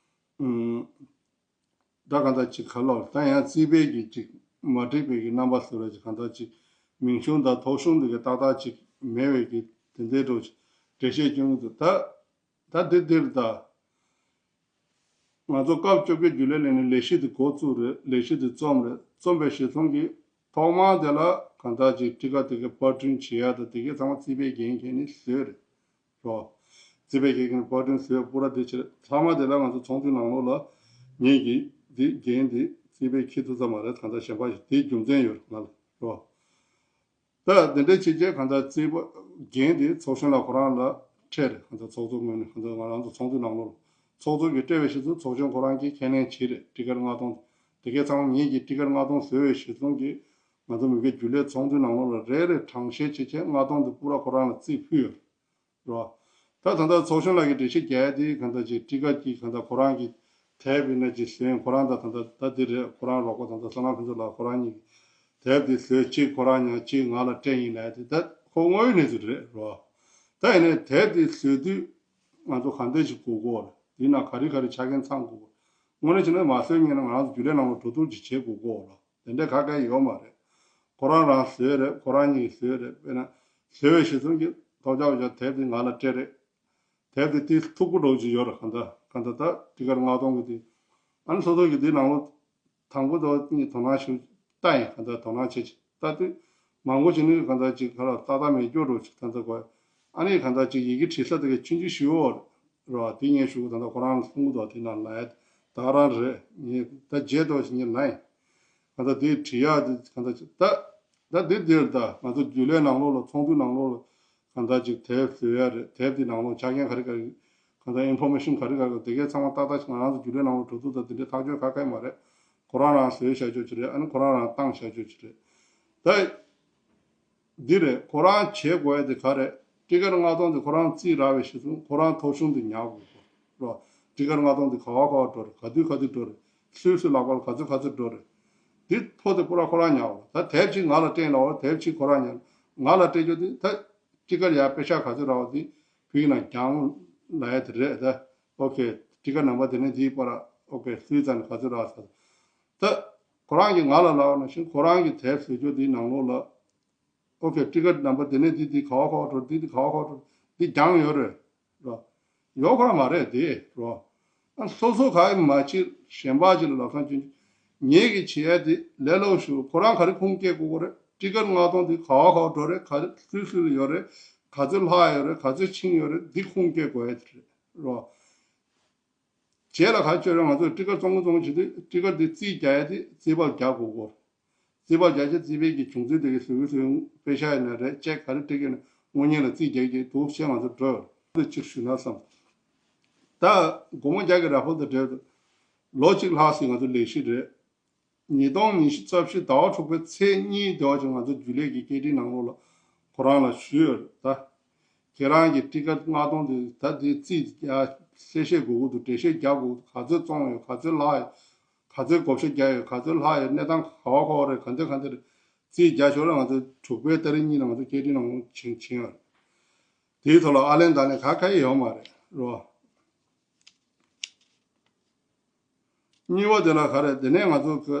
ཨུམ། ད་གང་ལྟར་ཅིག་ག་ལོར་ད་ཡང་རྩིས་པའི་གི་ཅིག་མ་འགྲིག་པའི་གི་རྣམ་པ་བཟོ་ར་ཅིག་གང་ལྟར་ཅིག་མིང་གཞུང་དང་ཐོ་གཞུང་འདི་གི་ཏག་ཏག་ཅིག་མེད་པའི་གི་དེ་འདྲའི་འགྲོ་ཅིག་འགྲེལ་བཤད་སྐྱོན་གྱི་འདུག་ད་ད་འདི་འདིར་ད་ང་ཚོ་སྐབས་བཅོ་བརྒྱད་རྒྱུན་ལས་ལས་ནས་ལས་གཞི་འདི་འགོ་བཙུགས་རེད། ལས་གཞི་འདི་རྩོམ་རེད། རྩོམ་པའི་གཞི་རྩོམ་གྱི་ཐོག་མར་དེ་ལ་གང་ལྟར་ཅིག་ཊི་ཀེ་ཊི་དེ་གི་པར་སྐྲུན་བྱེད་ཡ་ད་དེ་གི་ཚང་མ་རྩིས་པའི་འགན་འཁྱེར་ནས་བཟོས་རེད། རོ། རྩིས་པའི་འགན་འཁྱེར་པར་སྐྲུན་བཟོས་པ་པུ་ར་དེ་ཕྱིར་ཚང་མ་དེ་ལ་ང་ཚོ་ཚོགས་འདུའི་ནང་ལོགས་ལ་ངེད་ཀྱིས་འདི་འགན་འདི་རྩིས་པའི་འཁྱེར་ཐུབ་ས་མ་རེད། གང་ལྟར་གཞན་པ་ཞིག་དེའི་རྒྱུ་མཚན་ཡོད་ང་ལ་རོ། ད་དེ་འདྲའི་ཕྱི་རྒྱལ་གང་ལྟར་རྩིས་པ་འགན་འདི་ཚོགས་གཞོན་ལགས་ཁོ་རང་ལ་སྤྲད་རེད། གང་ལྟར་ཚོགས་གཙོ་ངོས་ནས་གང་ལྟར་ང་རང་ཚོ་ཚོགས་འདུའི་ནང་ལོགས་ལ་ཚོགས་གཙོ་གིས་སྤྲད་པའི་ཕྱིར་ཚོགས་གཞོན་ཁོ་རང་གིས་ཁས་ལེན་བྱས་རེད། ཊི་ཀེ་ཊི་ལྔ་སྟོང་དེ་གའི་ཚང་མ་ངེད་ཀྱིས་ཊི་ཀེ་ཊི་ལྔ་སྟོང་བཟོས་པའི་གཞི་བཟུང་གིས་ང་ཚོ་མི་སྒེར་རྒྱུན་ལས་ཚོགས་འདུའི་ནང་ལོགས་ལ་རེ་རེ་གྲངས་བཤེར་བྱེད་ཆེད་ལྔ་སྟོང་དེ་པུ་ར་ཁོ་རང་ལ་རྩིས་ཕུལ་ཡོད་རེད། རོ། ད་ད་ལྟ་ཚོགས་གཞོན་ལགས་ཀྱིས་འགྲེལ་བཤད་རྒྱག་ཡ་དེ་གང་ལྟར་ཅིག་ཊི་ཀེ་ཊི་གི་གང་ལྟར་ཁོ་རང་གི་དེབ་ཡིན་ན་ཅིག་བཟོས། ཁོ་རང་ད་ད་ལྟ་ད་འདི་རེད། ཁོ་རང་རོགས་པ་ད་ལྟ་བསོད་ནམས་ཕུན་ཚོགས་ལགས་ཁོ་རང་གཉིས་ཀྱིས་དེབ་དེ་བཟོས། གཅིག་ཁོ་རང་ཉར། གཅིག་ང་ལ་སྤྲད་ཡིན་ལབ་ཡ་དེ་ད་ཁོ་དངོས་ཡོད་གནས་ཚུལ་རེད་རོ། ད་ཡིན་ནའི་དེབ་དེ་བཟོ་དུས་ང་ཚོ་ག་འདྲ་ཞིག་དགོས་ཀྱི་ཡོད་རེད། དེའི་ནང་ག་རེ་ག་རེ་ཆ་རྐྱེན་ཚང་དགོས་ཀྱི་ཡོད། དངོས་གནས་བྱས་ན་མ་བཟོས་ཉན་ན་ང་རང་ཚོ་རྒྱུན་ལས་ནང་ལ་འགྲོ་འདུག་ཅིག་བྱེད་དགོས་ཀྱི་ཡོད་རེད། དེ་འདྲ་ག་གེ་ཡོད་མ་རེད། ཁོ་རང་རང་བཟོས་རེད། ཁོ་རང་གཉིས་ཀྱིས་བཟོས་རེད། དཔེར་ན་བཟོས་པའི་གཞི་བཟུང་གིས་ཐོབ་རྒྱག་འོས་ཀྱང་དེབ་དེ་ང་ལ་སྤྲད་རེད། དེབ་དེ་དེ་མཐུག་པོ་འདྲ་བོ་ཅིག་ཡོད་རེད། གང་ལྟར་གང་ལྟར་ད་ཊི་ཀཊ་ལྔ་སྟོང་གི་དེ། ཨ་ནི་སོ་སོ་གི་དེ་ནང་ལོགས་དང་པོ་དང་གཉིས་དོ་སྣང་ཞུ་ལྟ་ཡིན། གང་ལྟར་དོ་སྣང་བྱེད་ཅིག་ལྟ་དུས་མང་པོ་ཅིག་ནི་གང་ལྟར་ཅིག་ག་ལ་ཏག་ཏག་མེད་སྐྱོ་འདྲ་བོ་ཅིག་ད་ལྟ་གོ། ཨ་ནི་གང་ལྟར་ཅིག་ཡི་གེ་བྲིས་ས་དེ་ག་ཆུང་ཆུང་ཞུ་འོ་རེད་བ། དེ་ངས་ཞུ་གི་ད་ལྟ་ཁོ་རང་ལ་གསུང་གི་འདུག་དེ་ན་ལ་ཡ་ད་ག་རང་རེད། ངས་ད་བརྗེད་འདུག་ཞིག་ངས་ལ་ཡིན། གང་ལྟར་དེ་བྲིས་ཡག་དེ་གང་ལྟར་ཅིག་ད། ད་འདི་འདིར་ད་ང་ཚོ་རྒྱུན་ལས་ནང་ལོགས་ལ་ཚོགས་འདུ་ནང་ལོགས་ལ་གང་ལྟར་ཅིག་དེབ་བཟོ་ཡ་རེད། དེབ་འདི་ནང་ལོགས་ཆ་རྐྱེན་ག་རེ་ག་རེ་གང་ལྟར་ཨིན་ཕོར་མེ་ཤན་ག་རེ་ག་རེ་དེ་གའི་ཚང་མ་ཏག་ཏག་ང་རང་ཚོ་རྒྱུན་ལས་ནང་ལོགས་འགྲོ་དུས་ད་དེ་འདྲའི་ཐག་གཅོད་ག་ག་མ་རེད། ཁོ་རང་རང་བཟོས་བཞག་ཆོག་ཅིག་རེད། ཨ་ནི་ཁོ་རང་རང་བཏང་བཞག་ཆོག་ཅིག་རེད། ད་འདི་རེད། ཁོ་རང་བྱེད་དགོས་ཡ་དེ་ག་རེད། ཊི་ཀཊ་ལྔ་སྟོང་དེ་ཁོ་རང་རྩིས་རག་པའི་གཞི་བཟུང་ཁོ་རང་ཐོ་གཞུང་དེ་ཉར་དགོས་རེད། ཊི་ཀཊ་ལྔ་སྟོང་དེ་ག་བ་ག་བ་འགྲོ་རེད། ག་དུས་ག་དུས་འགྲོ་རེད། སུས་སུའི་ལག་པར་ག་ཚོད་ག་ཚོད་འགྲོ་རེད། འདི་ཐོ་དེ་པུ་ར་ཁོ་རང་ཉར་བ། ད་དེབ་ཅིག་ང་ལ་སྤྲད་ལབ་པ། དེབ་ཅིག་ཁོ་རང་ཉར། ང་ལ་སྤྲད་རྒྱུ་དེ་ད་ཊི་ཀཊ་ཡར་པེ་ཤག་ག་ཚོད་རག་པ་དེ་བོད་ནང་གྱང་ལ་ཡ་དེ་རེད་ད། ཨོ་ཁེ། ཊི་ཀཊ་ནམ་བར་དེ་ནས་དེའི་པར་ཨོ་ཁེ་སུའི་རྩ་ནས་ག་ཚོད་རག་ཟེར། ད་ཁོ་རང་གིས་ང་ལ་ལབ་པ་ནང་བཞིན་ཁོ་རང་གི་དེབ་བཟོ་རྒྱུ་དེའི་ནང་ལོགས་ལ། ཨོ་ཁེ། ཊི་ཀཊ་ནམ་བར་དེ་ནས་འདི་འདི་ག་བ་ག་བ་འགྲོ། འདི་འདི་ག་བ་ག་བ་འགྲོ། འདི་རྒྱང་ཡོད་རེད། རོ། ཡོད་ཁོ་རང་མ་རེད་དེ་རོ། ཨ་སོ་སོ་ག་ཡི་མ་ཕྱིར་གཞན་པ་ཅིག་ལ་ལབ་སང་ཅུང་ཅུང་། ངེད་ཀྱི་བྱེད་ཡ་དེ་ལས་སླ་པོ་ཞུ། ཁོ་རང་ག་རེ་ཁུངས་སྐྱེལ་དགོས་ཀྱི་རེད། ཊི་ཀཊ་ལྔ་སྟོང་དེ་ག་བ་ག་བ་འགྲོ་རེད། ག་ཚོད་སུ་ལ་ཡོད་རེད། ག་ཚོད་ལྷག་ཡོད་རེད། ག་ཚོད་ཕྱིན་ཡོད་རེད། འདི་ཁུངས་སྐྱེལ་དགོས་ཡ་དེ་རེད་རོ། རྗེས་ལ་ག་ཅོ་རེད། ང་ཚོས་ཊི་ཀཊ་བཙོང་གི་བཙོང་གི་བྱེད་དུས་ཊི་ཀཊ་འདི་རྩིས་རྒྱག་ཡ་དེ་རྩིས་པར་རྒྱག་དགོས་གོ། རྩིས་པར་རྒྱག་ཆེད་རྩིས་པའི་གི་བྱུང་ཚུལ་དེ་གི་བཟོ་གི་བཟོ་པེ་ཤག་ཡིན་ན་རེད། ཅེག་ག་རེ་སྤྲད་ཀྱི་ཡིན་ན་དངོས་གཉེར་ལ་རྩིས་རྒྱག་གི་འདུག་ཅེས་ང་ཚོ་འགྲོ་འདི་གཅིག་ཞུས་ན་བསམ། ད་སྒོར་མོ་བརྒྱ་གི་ར་ཕོ་དང་འབྲེལ་ལོ་གཅིག་ལྷག་ཙམ་ང་ཚོ་ལས་གཞི་རེད། ཉིས་སྟོང་ཉི་ཤུ་རྩ་བཞི་ཟླ་བ་དྲུག་པའི་ཚེས་གཉིས་དེ་བ་ཅིག་ང་ཚོ་རྒྱུན་ལས་ཀྱི་སྐད་འཕྲིན་ནང་ལོགས་ལ་ཁོ་རང་ལ་ཞུས་ཡོད་རེད་ད། ཁྱེད་རང་གི་ཊི་ཀཊ་ལྔ་སྟོང་དེ་ད་དེ་རྩིས་རྒྱག་གསལ་བཤད་དགོས་ཀྱི་འདུག་འགྲེལ་བཤད་རྒྱག་དགོས་ཀྱི་འདུག་ག་ཚོད་བཙོང་ཡོད། ག་ཚོད་ལྷག་ཡོད། ག་ཚོད་བགོ་བཤའ་རྒྱག་ཡོད། ག་ཚོད་ལྷག་ཡོད། གནས་སྟངས་ག་བ་ག་བ་རེད། ག་འདི་ག་འདི་རེད། རྩིས་རྒྱག་ཞོར་ལ་ང་ཚོ་དྲུག་པའི་ཏ་རིག་གཉིས་ལ་ང་ཚོ་སྐད་འཕྲིན་ནང་ཕྱིན་ཕྱིན་ཡོད་རེད། དེའི་ཐོག་ལ་ཨ་ལན་ད་ལན་ག་ག་ཡི་ཡོད་མ་རེད་རོ། གཉིས་པ་དེ་ལ་ག་རེ། དེ་ནས་ང་ཚོ་གི་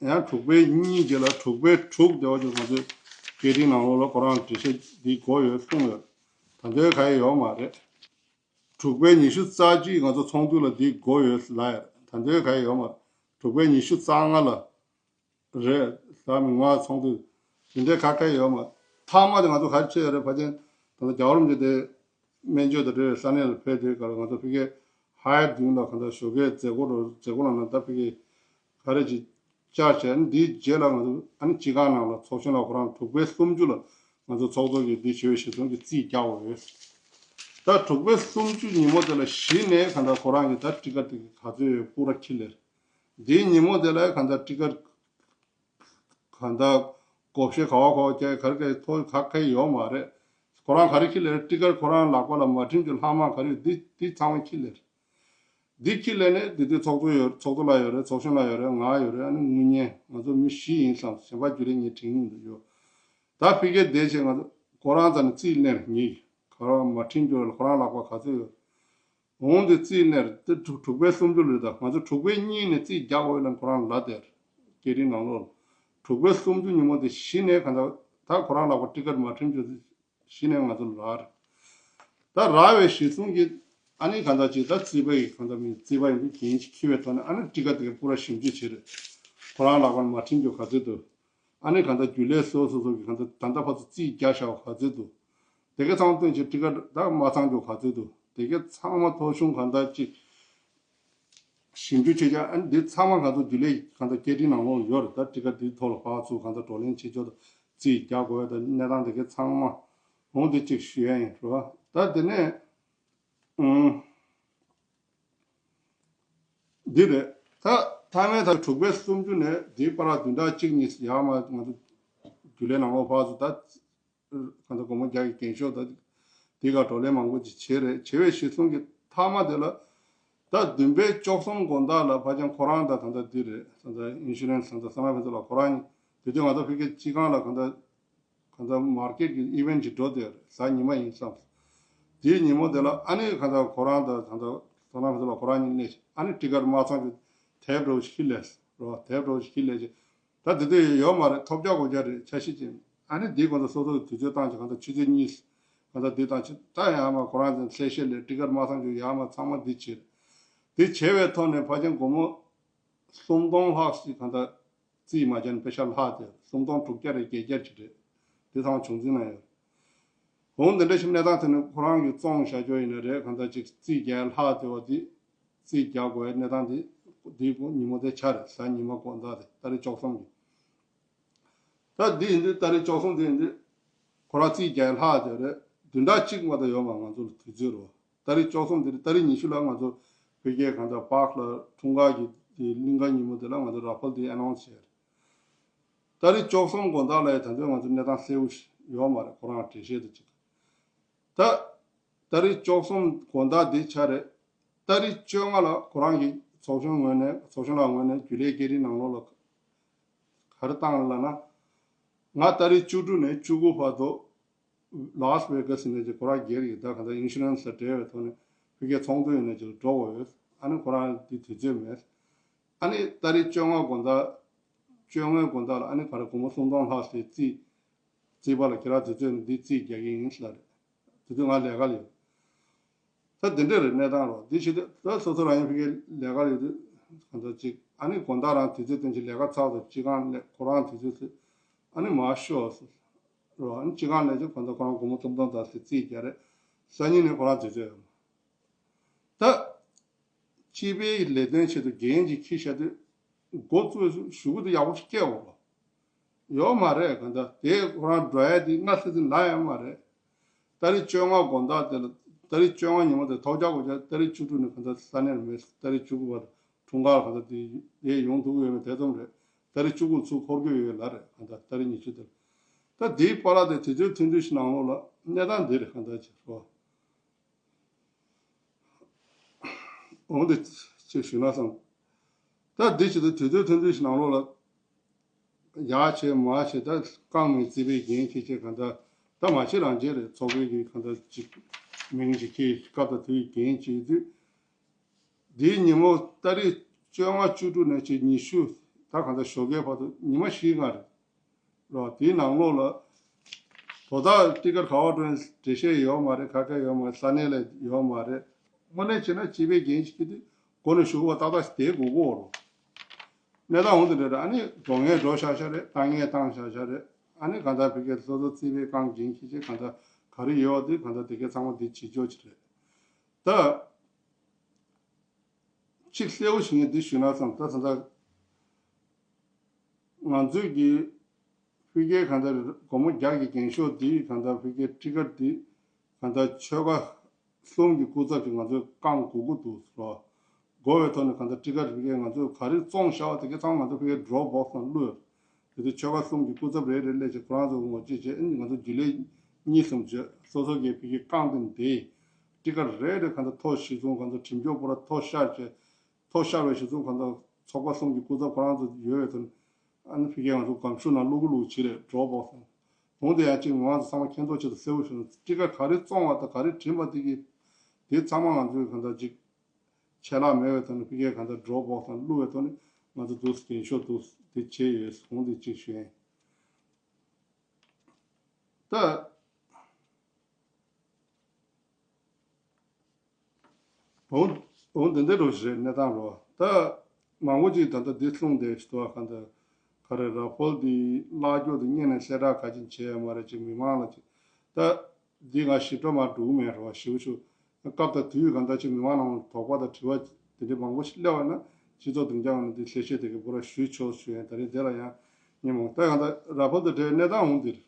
ཡང་དྲུག་པའི་གཉིས་རྗེས་ལ་དྲུག་པའི་དྲུག་དེ་བ་ཅིག་ང་ཚོའི་སྐད་འཕྲིན་ནང་ལོགས་ལ་ཁོ་རང་འགྲེལ་བཤད་འདི་དགོས་ཡོད་གསུངས་ཡོད། ད་འདོད་ག་ཡི་ཡོད་མ་རེད། དྲུག་པའི་ཉི་ཤུ་རྩ་གཅིག་ང་ཚོ་ཚོགས་འདུ་ལ་འདི་དགོས་ཡོད་ལ་ཡ། ད་འདོད་ག་ཡི་ཡོད་མ་རེད། དྲུག་པའི་ཉི་ཤུ་རྩ་ལྔ་ལ་རེད། ད་མི་མང་ཚོགས་འདུ་དེ་འདྲའི་ཁ་ཁ་ཡོད་མ། མཐའ་མ་དེ་ང་ཚོ་ག་རེ་བྱས་ཡོད་རེད། ཕལ་ཆེར་ད་ལྟ་རྒྱལ་བ་རིན་པོ་ཆེ་དེ་སྨན་བཅོས་དང་འབྲེལ་བའི་ས་གནས་ལ་ཕེབས་དུས་སྐབས་ལ་ང་ཚོ་ཕ་གིའི་ཧའེ་མདུན་ལ་གང་ལྟར་ཞོགས་ཀའི་མཛད་སྒོ་རུ་མཛད་སྒོ་ལ་ན་ད་ཕ་གི་ག་རེ་ཅིག་བཅར་བྱས། ཨ་ནི་འདིའི་རྗེས་ལ་ང་ཚོ་ཨ་ནི་སྤྱི་ཁང་ནང་ལ་ཚོགས་གཞོན་ལགས་ཁོ་རང་དྲུག་པའི་སུམ་ཅུ་ལ་ང་ཚོ་ཚོགས་གཙོ་གིས་འདི་ཞུ་བའི་གཞི་བཟུང་གི་རྩིས་རྒྱག་དགོས་ཡོད། ད་དྲུག་པའི་སུམ་ཅུ་ཉིན་མོ་དེ་ལ་གཞི་ནས་གང་ལྟར་ཁོ་རང་གིས་ད་ཊི་ཀཊ་དེ་ག་ཚོད་ཡོད་པུ་ར་ཁྱི་ལེར། འདིའི་ཉིན་མོ་དེ་ལ་གང་ལྟར་ཊི་ཀཊ་གང་ལྟར་བགོ་བཤའ་ག་བ་ག་བ་རྒྱག་ག་རེ་ག་རེ་ཐོ་ག་ག་ཡོད་མ་རེད། ཁོ་རང་ག་རེ་ཁྱི་ལེར། ཊི་ཀཊ་ཁོ་རང་ལག་པ་ལ་མ་འཕྲིན་རྒྱུ་ལྷག་མ་ག་རེ་ཡོད། འདི་འདི་ཚང་མ་ཁྱི་ལེར། འདི་ཁྱི་ལེར་ནས་འདི་དུས་ཚོགས་གཙོ་ཡོད། ཚོགས་གཙོ་ལགས་ཡོད་རེད། ཚོགས་གཞོན་ལགས་ཡོད་རེད། ང་ཡོད་རེད། ཨ་ནི་དངུལ་གཉེར་ང་ཚོ་མི་བཞི་ཡིན་བསམ། གཞན་པ་རྒྱུན་ལས་ངས་དྲན་གྱི་མི་འདུག་ཡོད། ད་ཕ་གིར་བསྡད་བྱས་ང་ཚོ་ཁོ་རང་རྩ་ནས་རྩིས་ལེན་ཉིད་ཁོ་རང་མ་འཕྲིན་རྒྱུ་ལ་ཁོ་རང་ལག་པ་ག་ཚོད་ཡོད། འོང་དེ་རྩིས་ནས་དེ་དྲུག་དྲུག་པའི་སུམ་ཅུ་ལོས་དང་ང་ཚོ་དྲུག་པའི་གཉིས་ནས་རྩིས་རྒྱག་འོས་ལ་ཁོ་རང་ལ་དེར་སྐད་འཕྲིན་ནང་ལོགས་དྲུག་པའི་སུམ་ཅུ་ཉིན་མོ་དེ་གཞི་ནས་གང་ལྟར་ད་ཁོ་རང་ལག་པ་ཊི་ཀཊ་མ་འཕྲིན་རྒྱུ་དེ་གཞི་ནས་ང་ཚོ་ལ་རག་རེད། ད་རག་པའི་གཞི་བཟུང་གིས་ཨ་ནི་གང་ལྟར་ཅིག་ད་རྩིས་པ་ཡིས་གང་ལྟར་མིན་རྩིས་པ་ཡིན་པའི་འགན་ཞིག་འཁྱེར་བའི་ཐོག་ནས་ཨ་ནི་ཊི་ཀཊ་དེ་ག་པུ་ར་ཞིབ་འཇུག་བྱེད་རེད། ཁོ་རང་ལག་པ་མ་འཕྲིན་རྒྱུ་ག་ཚོད་འདུག་ཨ་ནི་གང་ལྟར་རྒྱུན་ལས་སོ་སོ་སོ་གི་གང་ལྟར་ད་ལྟ་བར་དུ་རྩིས་རྒྱག་བཞག་པ་ག་ཚོད་འདུག་དེ་ག་ཚང་སྟོན་བྱས་ཊི་ཀཊ་ད་མ་ཚང་རྒྱུ་ག་ཚོད་འདུག་དེ་ག་ཚང་མ་ཐོ་གཞུང་གང་ལྟར་ཅིག་ཞིབ་འཇུག་བྱེད་ཀྱང་ཨ་ནི་འདི་ཚང་མ་ང་ཚོ་རྒྱུན་ལས་གང་ལྟར་སྐད་འཕྲིན་ནང་ལོགས་ཡོད་རེད། ད་ཊི་ཀཊ་འདིའི་ཐོག་ལ་ཕར་ཚུར་གང་ལྟར་བགྲོ་གླེང་བྱེད་ཆོག་དང་རྩིས་རྒྱག་དགོས་དང་གནས་སྟངས་དེ་ག་ཚང་མ་འོང་དེ་ཅིག་ཞུ་ཡ་ཡིན་རེད་བ། ད་དེ་ནས་ཨང་། འདི་རེད། ད་མཐའ་མའི་ཐག་དྲུག་པའི་སུམ་ཅུ་ནས་འདིའི་བར་ལ་བདུན་ཕྲག་གཅིག་གཉིས་ཡར་མར་ང་ཚོ་རྒྱུན་ལས་ནང་ལོགས་ཕར་ཚུར་ད་གང་ལྟར་སྒོར་མོ་བརྒྱ་གི་འགེངས་ཤོག་ད་འདི་ག་བགྲོ་གླེང་མང་པོ་ཅིག་བྱས་རེད། བྱས་པའི་གཞི་བཟུང་གི་མཐའ་མ་དེ་ལ་ད་བདུན་པའི་བཅུ་གསུམ་དགོང་དག་ལ་ཕ་ཅང་ཁོ་རང་དང་ད་ལྟ་འདི་རེད། ད་ལྟ་ཨིན་ཤུ་རན་སི་ད་ལྟ་ས་ན་ཕན་ཚུན་ལ་ཁོ་རང་གཉིས་དེ་དུས་ང་ཚོ་ཕ་གི་སྤྱི་ཁང་ལ་གང་ལྟར་གང་ལྟར་མར་ཀེཊ་གི་ཨི་ཝེན་ཊི་ཅིག་འགྲོ་བསྡད་ཡོད་རེད། གཟའ་ཉི་མ་ཡིན་བསམ། དེའི་ཉིན་མོ་དེ་ལ་ཨ་ནི་གང་ལྟར་ཁོ་རང་དང་གང་ལྟར་ས་ན་ཕན་ཚུན་ལ་ཁོ་རང་གཉིས་གནས་ཤིང་ཨ་ནི་ཊི་ཀཊ་མ་ཚང་གི་དེབ་འདྲ་བོ་ཞིག་ཁྱེར་སླེབས་རོ། དེབ་འདྲ་བོ་ཞིག་ཁྱེར་སླེབས་ཅིག་ད་དེ་དུས་ཡོད་མ་རེད། ཐོབ་རྒྱག་དགོས་རྒྱག་རེད། འཆར་གཞི་ཅན། ཨ་ནི་འདིའི་སྐོར་ལ་སོ་སོ་གི་དུས་ཚོད་བཏང་ཅིག་གང་ལྟར་ཆུ་ཚོད་གཉིས་ གང་ལྟར་འདི་དང་ཅི་ད་ཡང་མ་ཁོ་རང་ཚོ་ལྷད་ཤེད་ལས་ཊི་ཀེ་ཊི་མ་ཚང་རྒྱུ་ཡང་མ་ཚང་མ་འདི་བྱེད། འདི་བྱས་པའི་ཐོག་ནས་ཕལ་ཆེར་སྒོར་མོ་སུམ་སྟོང་ལྷག་ཞིག་གང་ལྟར་རྩིས་མ་བྱས་ནས་པེ་ཤ་ལྷག་དེ་སུམ་སྟོང་དྲུག་བརྒྱ་རེ་བརྒྱད་བརྒྱ་ཅིག་རེད། འདི་ཚང་མ་བྱུང་འཛིན་ན་ཡོད། འོང་དེ་འདྲ་ཞིག་གནས་སྟངས་དེ་ནི་ཁོ་རང་གིས་བཙོང་བཞག་རྒྱུ་ཡིན་ན་རེད། གང་ལྟར་ཅིག་རྩིས་བརྒྱབ་ལྷག་དེ་བ་དེ་རྩིས་རྒྱག་དགོས་གནས་སྟངས་དེ་འདི་ཉིན་མོ་དེ་ཆ་རེད། གཟའ་ཉི་མ་དགོང་དག་དེ་ཏ་རིག་བཅུ་གསུམ་གི་ད་འདི་ཡིན་དུས་ཏ་རིག་བཅུ་གསུམ་དེ་ཡིན་དུས་ཁོ་རང་རྩིས་རྒྱག་ལྷག་དེ་རེད། བདུན་ཕྲག་གཅིག་མ་གཏོགས་ཡོད་མ། ང་ཚོ་ལ་དུས་ཚོད་རོ། ཏ་རིག་བཅུ་གསུམ་དེ་རེད། ཏ་རིག་ཉི་ཤུ་ལ་ང་ཚོ་བོད་རྒྱལ་གང་ལྟར་པཱག་ལ་འཁྲུངས་སྐར་གྱི་དེ་གླིང་ག་ཉིན་མོ་དེ་ལ་ང་ཚོ་ར་ཕེལ་དེ་ཨ་ནོན་སི་བྱས་རེད། ཏ་རིག་བཅུ་གསུམ་དགོང་དག་ལ་ཡ་ད་ཚོད་ང་ཚོ་གནས་སྟངས་གསལ་བོ་ཞིག་ཡོད་མ་རེད། ཁོ་རང་འགྲེལ་བཤད་དུ་ཅིག་ད་ཏ་རིག་བཅུ་གསུམ་དགོང་དག་འདི་ཆ་རེད། ཏ་རིག་བཅོ་ལྔ་ལ་ཁོ་རང་གི་ཚོགས་གཞོན་ངོས་ནས་ཚོགས་གཞོན་ལགས་ངོས་ནས་རྒྱུན་ལས་སྐད་འཕྲིན་ནང་ལོགས་ལ་ག་རེ་བཏང་ལབ་ན། ང་ཏ་རིག་བཅུ་དྲུག་ནས་བཅུ་དགུ་བར་དུ་ལཱ་སི་ཝེ་གྷ་སི་ཡིན་ན་ཅིག་ཁོ་རང་སྒེར་གྱི་ད་ག་ད་ཨིན་ཤུ་རན་སི་ལ་འབྲེལ་བའི་ཐོག་ནས་ཕ་གིའི་ཚོགས་འདུ་ཡིན་ན་ཅིག་འགྲོ་དགོས་ཡོད། ཨ་ནི་ཁོ་རང་འདི་དུས་ཚོད་མེད། ཨ་ནི་ཏ་རིག་བཅོ་ལྔ་དགོང་དག་བཅོ་ལྔའི་དགོང་དག་ལ་ཨ་ནི་ག་རེ་སྒོར་མོ་སུམ་སྟོང་ལྷག་ཞིག་རྩིས་རྩིས་པ་ལ་ཁྱེད་རང་དུས་ཚོད་ནས་འདི་རྩིས་རྒྱག་གི་ཡིན་ལབ་རེད། དེ་དུས་ང་ལས་ཀ་ལ་ཡོད། ད་དེ་འདྲ་རེད་གནས་སྟངས་རོ། འདི་བྱེད་དུས་ད་སོ་སོ་རང་ཡིན་ཕ་གིའི་ལས་ཀ་ལ་ཡོད་དུས་གང་ལྟར་ཅིག་ཨ་ནི་དགོང་དག་རང་དུས་ཚོད་བསྟན་ཅིག་ལས་ཀ་ཚར་དུས་སྤྱི་ཁང་ལས་ཁོ་རང་དུས་ཚོད་ཚོད་ཨ་ནི་མར་ཤོག་ཟེར་རོ། ཨ་ནི་སྤྱི་ཁང་ལས་ཅིག་གང་ལྟར་ཁོ་རང་སྒོར་མོ་སུམ་སྟོང་དང་ཟེར་རྩིས་རྒྱག་རེད། སང་ཉིན་ནས་ཁོ་རང་དུས་ཚོད་ཡོད། ད་སྤྱི་པའི་ལས་དོན་ཆེད་དུ་འགན་ཅིག་འཁྱེར་བཞག་དུས་འགོ་བཙུགས་ཞུ་གི་དུས་ཡག་པོ་ཞིག་སྐྱེལ་དགོས་རོ། ཡོད་མ་རེད། གང་ལྟར་དེ་ཁོ་རང་འགྲོ་ཡ་དེ་སྔ་ཙམ་ཙམ་ལ་ཡོད་མ་རེད། ཏ་རིག་བཅོ་ལྔ་དགོང་དག་དེ་ལ་ཏ་རིག་བཅོ་ལྔ་ཉིན་མོ་དེ་ཐོག་རྒྱག་དགོས་ཀྱང་ཏ་རིག་བཅུ་དྲུག་ནས་གང་ལྟར་ས་གནས་ལ་མེད། ཏ་རིག་བཅུ་དགུ་བར་འཁྲུངས་སྐར་གང་ལྟར་དེ་དེ་ཡོང་ཐུབ་ཀྱི་ཡོད་མེད་དེ་ཙམ་རེད། ཏ་རིག་བཅུ་དགུ་ཚུར་འཁོར་གྱི་ཡོད་ལ་རེད། གང་ལྟར་ཏ་རིག་ཉི་ཤུ་དེ་ལ་ད་དེའི་བར་ལ་དེ་དུས་ཚོད་ཐུང་ཐུང་ཞིག་ནང་ལོགས་ལ་གནས་སྟངས་འདི་རེད། གང་ལྟར་ཅིག་རོ། འོང་དེ་ཅིག་ཞུས་ན་བསམ། ད་འདི་བྱེད་དུས་དུས་ཚོད་ཐུང་ཐུང་ཞིག་ནང་ལོགས་ལ་ཡར་བྱེད་མར་བྱེད་ད་རྐང་མི་རྩིས་པའི་འགན་འཁྱེར་བྱེད་གང་ལྟར་ད་མ་བྱེད་རང་བྱེད་རེད། ཚོགས་པའི་གི་གང་ལྟར་ཅིག་མིང་ཅིག་འཁྱེར་སྐབས་དང་དུས་འགན་བྱེད་དུས་འདིའི་ཉིན་མོ་ཏ་རིག་བཅོ་ལྔ་བཅུ་དྲུག་ནས་ཅིག་ཉི་ཤུ་ད་གང་ལྟར་ཞོགས་ཀའི་བར་དུ་ཉི་མ་བཞི་ལྔ་རེད། རོ། དེའི་ནང་ལོགས་ལ་དོ་བདག་ཊི་ཀེ་ཊི་ག་པར་འགྲོ་ཡིན་འགྲེལ་བཤད་ཡོད་མ་རེད། ཁ་སྐད་ཡོད་མ་རེད། ས་གནས་ལ་ཡོད་མ་རེད། དངོས་གནས་བྱས་ན་སྤྱི་པའི་འགན་ཞིག་འཁྱེར་དུས་སྒོ་ནས་ཞུགས་པ་ཏག་ཏག་ཞིག་དེ་དགོས་ཀྱི་ཡོད་རོ། གནས་སྟངས་འོང་དེ་འདྲ་རེད། ཨ་ནི་འགྲོ་མཁན་འགྲོ་ཤག་ཤག་རེད། བཏང་མཁན་བཏང་ཤག་ཤག་རེད། ཨ་ནི་གང་ལྟར་ཕ་གིའི་སོ་སོ་རྩིས་པའི་རྐང་འགན་འཁྱེར་བྱས་གང་ལྟར་ག་རེ་ཡོད་དེ་གང་ལྟར་དེ་གའི་ཚང་མ་དེ་བྱེད་ཆོག་ཅིག་རེད། ད། གཅིག་གསལ་པོ་ཞིག་ངས་འདི་ཞུས་ན་བསམ། ད་ད་ལྟ་ང་ཚོས་ཀྱི་ཕ་གིའི་གང་ལྟར་སྒོར་མོ་བརྒྱ་གི་འགེངས་ཤོག་འདི་གང་ལྟར་ཕ་གིའི་ཊི་ཀེ་ཊི་འདི་གང་ལྟར་ཆོལ་ཁ་གསུམ་གྱི་སྐུ་ཚབ་ཀྱིས་ང་ཚོས་བསྐང་དགོས་ཀྱི་འདུག་ཟེར་བ། དགོས་པའི་ཐོག་ནས་གང་ལྟར་ཊི་ཀེ་ཊི་ཕ་གིའི་ང་ཚོས་ག་རེ་བཙོང་བཞག་པ་དེ་གའི་ཚང་མ་ང་ཚོ་ཕ་གིའི་ཌོབ་བོག་སི་ནང་བླུགས་ཡོད། དེ་དུས་ཆོལ་ཁ་གསུམ་གྱི་སྐུ་ཚབ་རེ་རེ་སླེབས་བྱས་ཁོ་རང་ཚོ་ངོ་སྤྲོད་བྱས། ཨ་ནི་ང་ཚོ་རྒྱུན་ལས་གཉིས་གསུམ་བྱས་སོ་སོ་གིས་ཕ་གིའི་བསྐང་སྟེ་འདི་ཊི་ཀེ་ཊི་རེ་རེ་གང་ལྟར་ཐོ་གཞི་བཟུང་གང་ལྟར་འགྲེམས་འཇོག་པོ་ར་ཐོ་ཤར་བྱས། ཐོ་ཤར་བའི་གཞི་བཟུང་གང་ལྟར་ཚོགས་པ་གསུམ་གྱི་སྐུ་ཚབ་ཁོ་རང་ཚོ་ཡོད་པའི་དོན། ཨ་ནི་ཕ་གིའི་ང་ཚོ་སྒམ་ཤུགས་ནང་བླུག་གི་བླུག་བྱེད་རེད། ཌོབ་བོག་སི་ནང་། འོང་དེ་ཡང་གཅིག་མི་མང་ཚོ་ཚང་མ་མཁྱེན་རྟོགས་ཆེད་དུ་གསལ་པོ་ཞུ་ན་ཊི་ཀེ་ཊི་ག་རེ་བཙོང་བ་དང་ག་རེ་བྲིས་པ་དེ་གི་དེ་ཚང་མ་ང་ཚོའི་གང་ལྟར་ཅིག་ཆད་ལྷག་མེད་པའི་ཐོག་ནས་ཕ་གིའི་གང་ལྟར་ཌོབ་བོག་སི་ནང་བླུགས་པའི་ཐོག་ནས་ང་ཚོ་འདུག་འགེངས་ཤོག་འདུག་དེ་བྱས་ཡོད། འོང་དེ་གཅིག་ཞུ་ཡིན། ད། འོང་འོང་དེ་འདྲ་རོ་ཞིག་རེད་གནས་སྟངས་རོ། ད་མང་པོ་ཅིག་ད་ལྟ་འདི་གསུངས་བསྡད་ཞིག་འདུག་ག་ག་འདྲ་ག་རེ་ར་ཕེལ་འདི་བརླག་རྒྱུ་དེ་སྔོན་ནས་གསལ་བསྒྲགས་ག་ཅིག་བྱས་ཡོད་མ་རེད། ཅིག་མི་མང་ལ་ཅིག་ད་འདི་ང་ཞིབ་ཕྲ་མར་འགྲོ་གི་མེད་རོ། ཞིབ་ཞུ་སྐབས་དང་དུས་ག་འདྲ་ཅིག་མི་མང་ནང་དོགས་པ་དང་དྲི་བ་དེ་འདྲ་མང་པོ་ཞིག་སླེབས་པ་ན་སྤྱི་ཚོགས་སྡིངས་ཆ་ནང་འདི་ལྷད་ཤེས་དེ་གི་པོ་ར་ཞུས་ཆོག་ཞུ་ཡིན། ད་རེས་དེ་ལ་ཡང་ཉིན་མོ་ད་ག་འདྲ་ར་ཕེལ་དང་འབྲེལ་གནས་སྟངས་འོང་འདིར།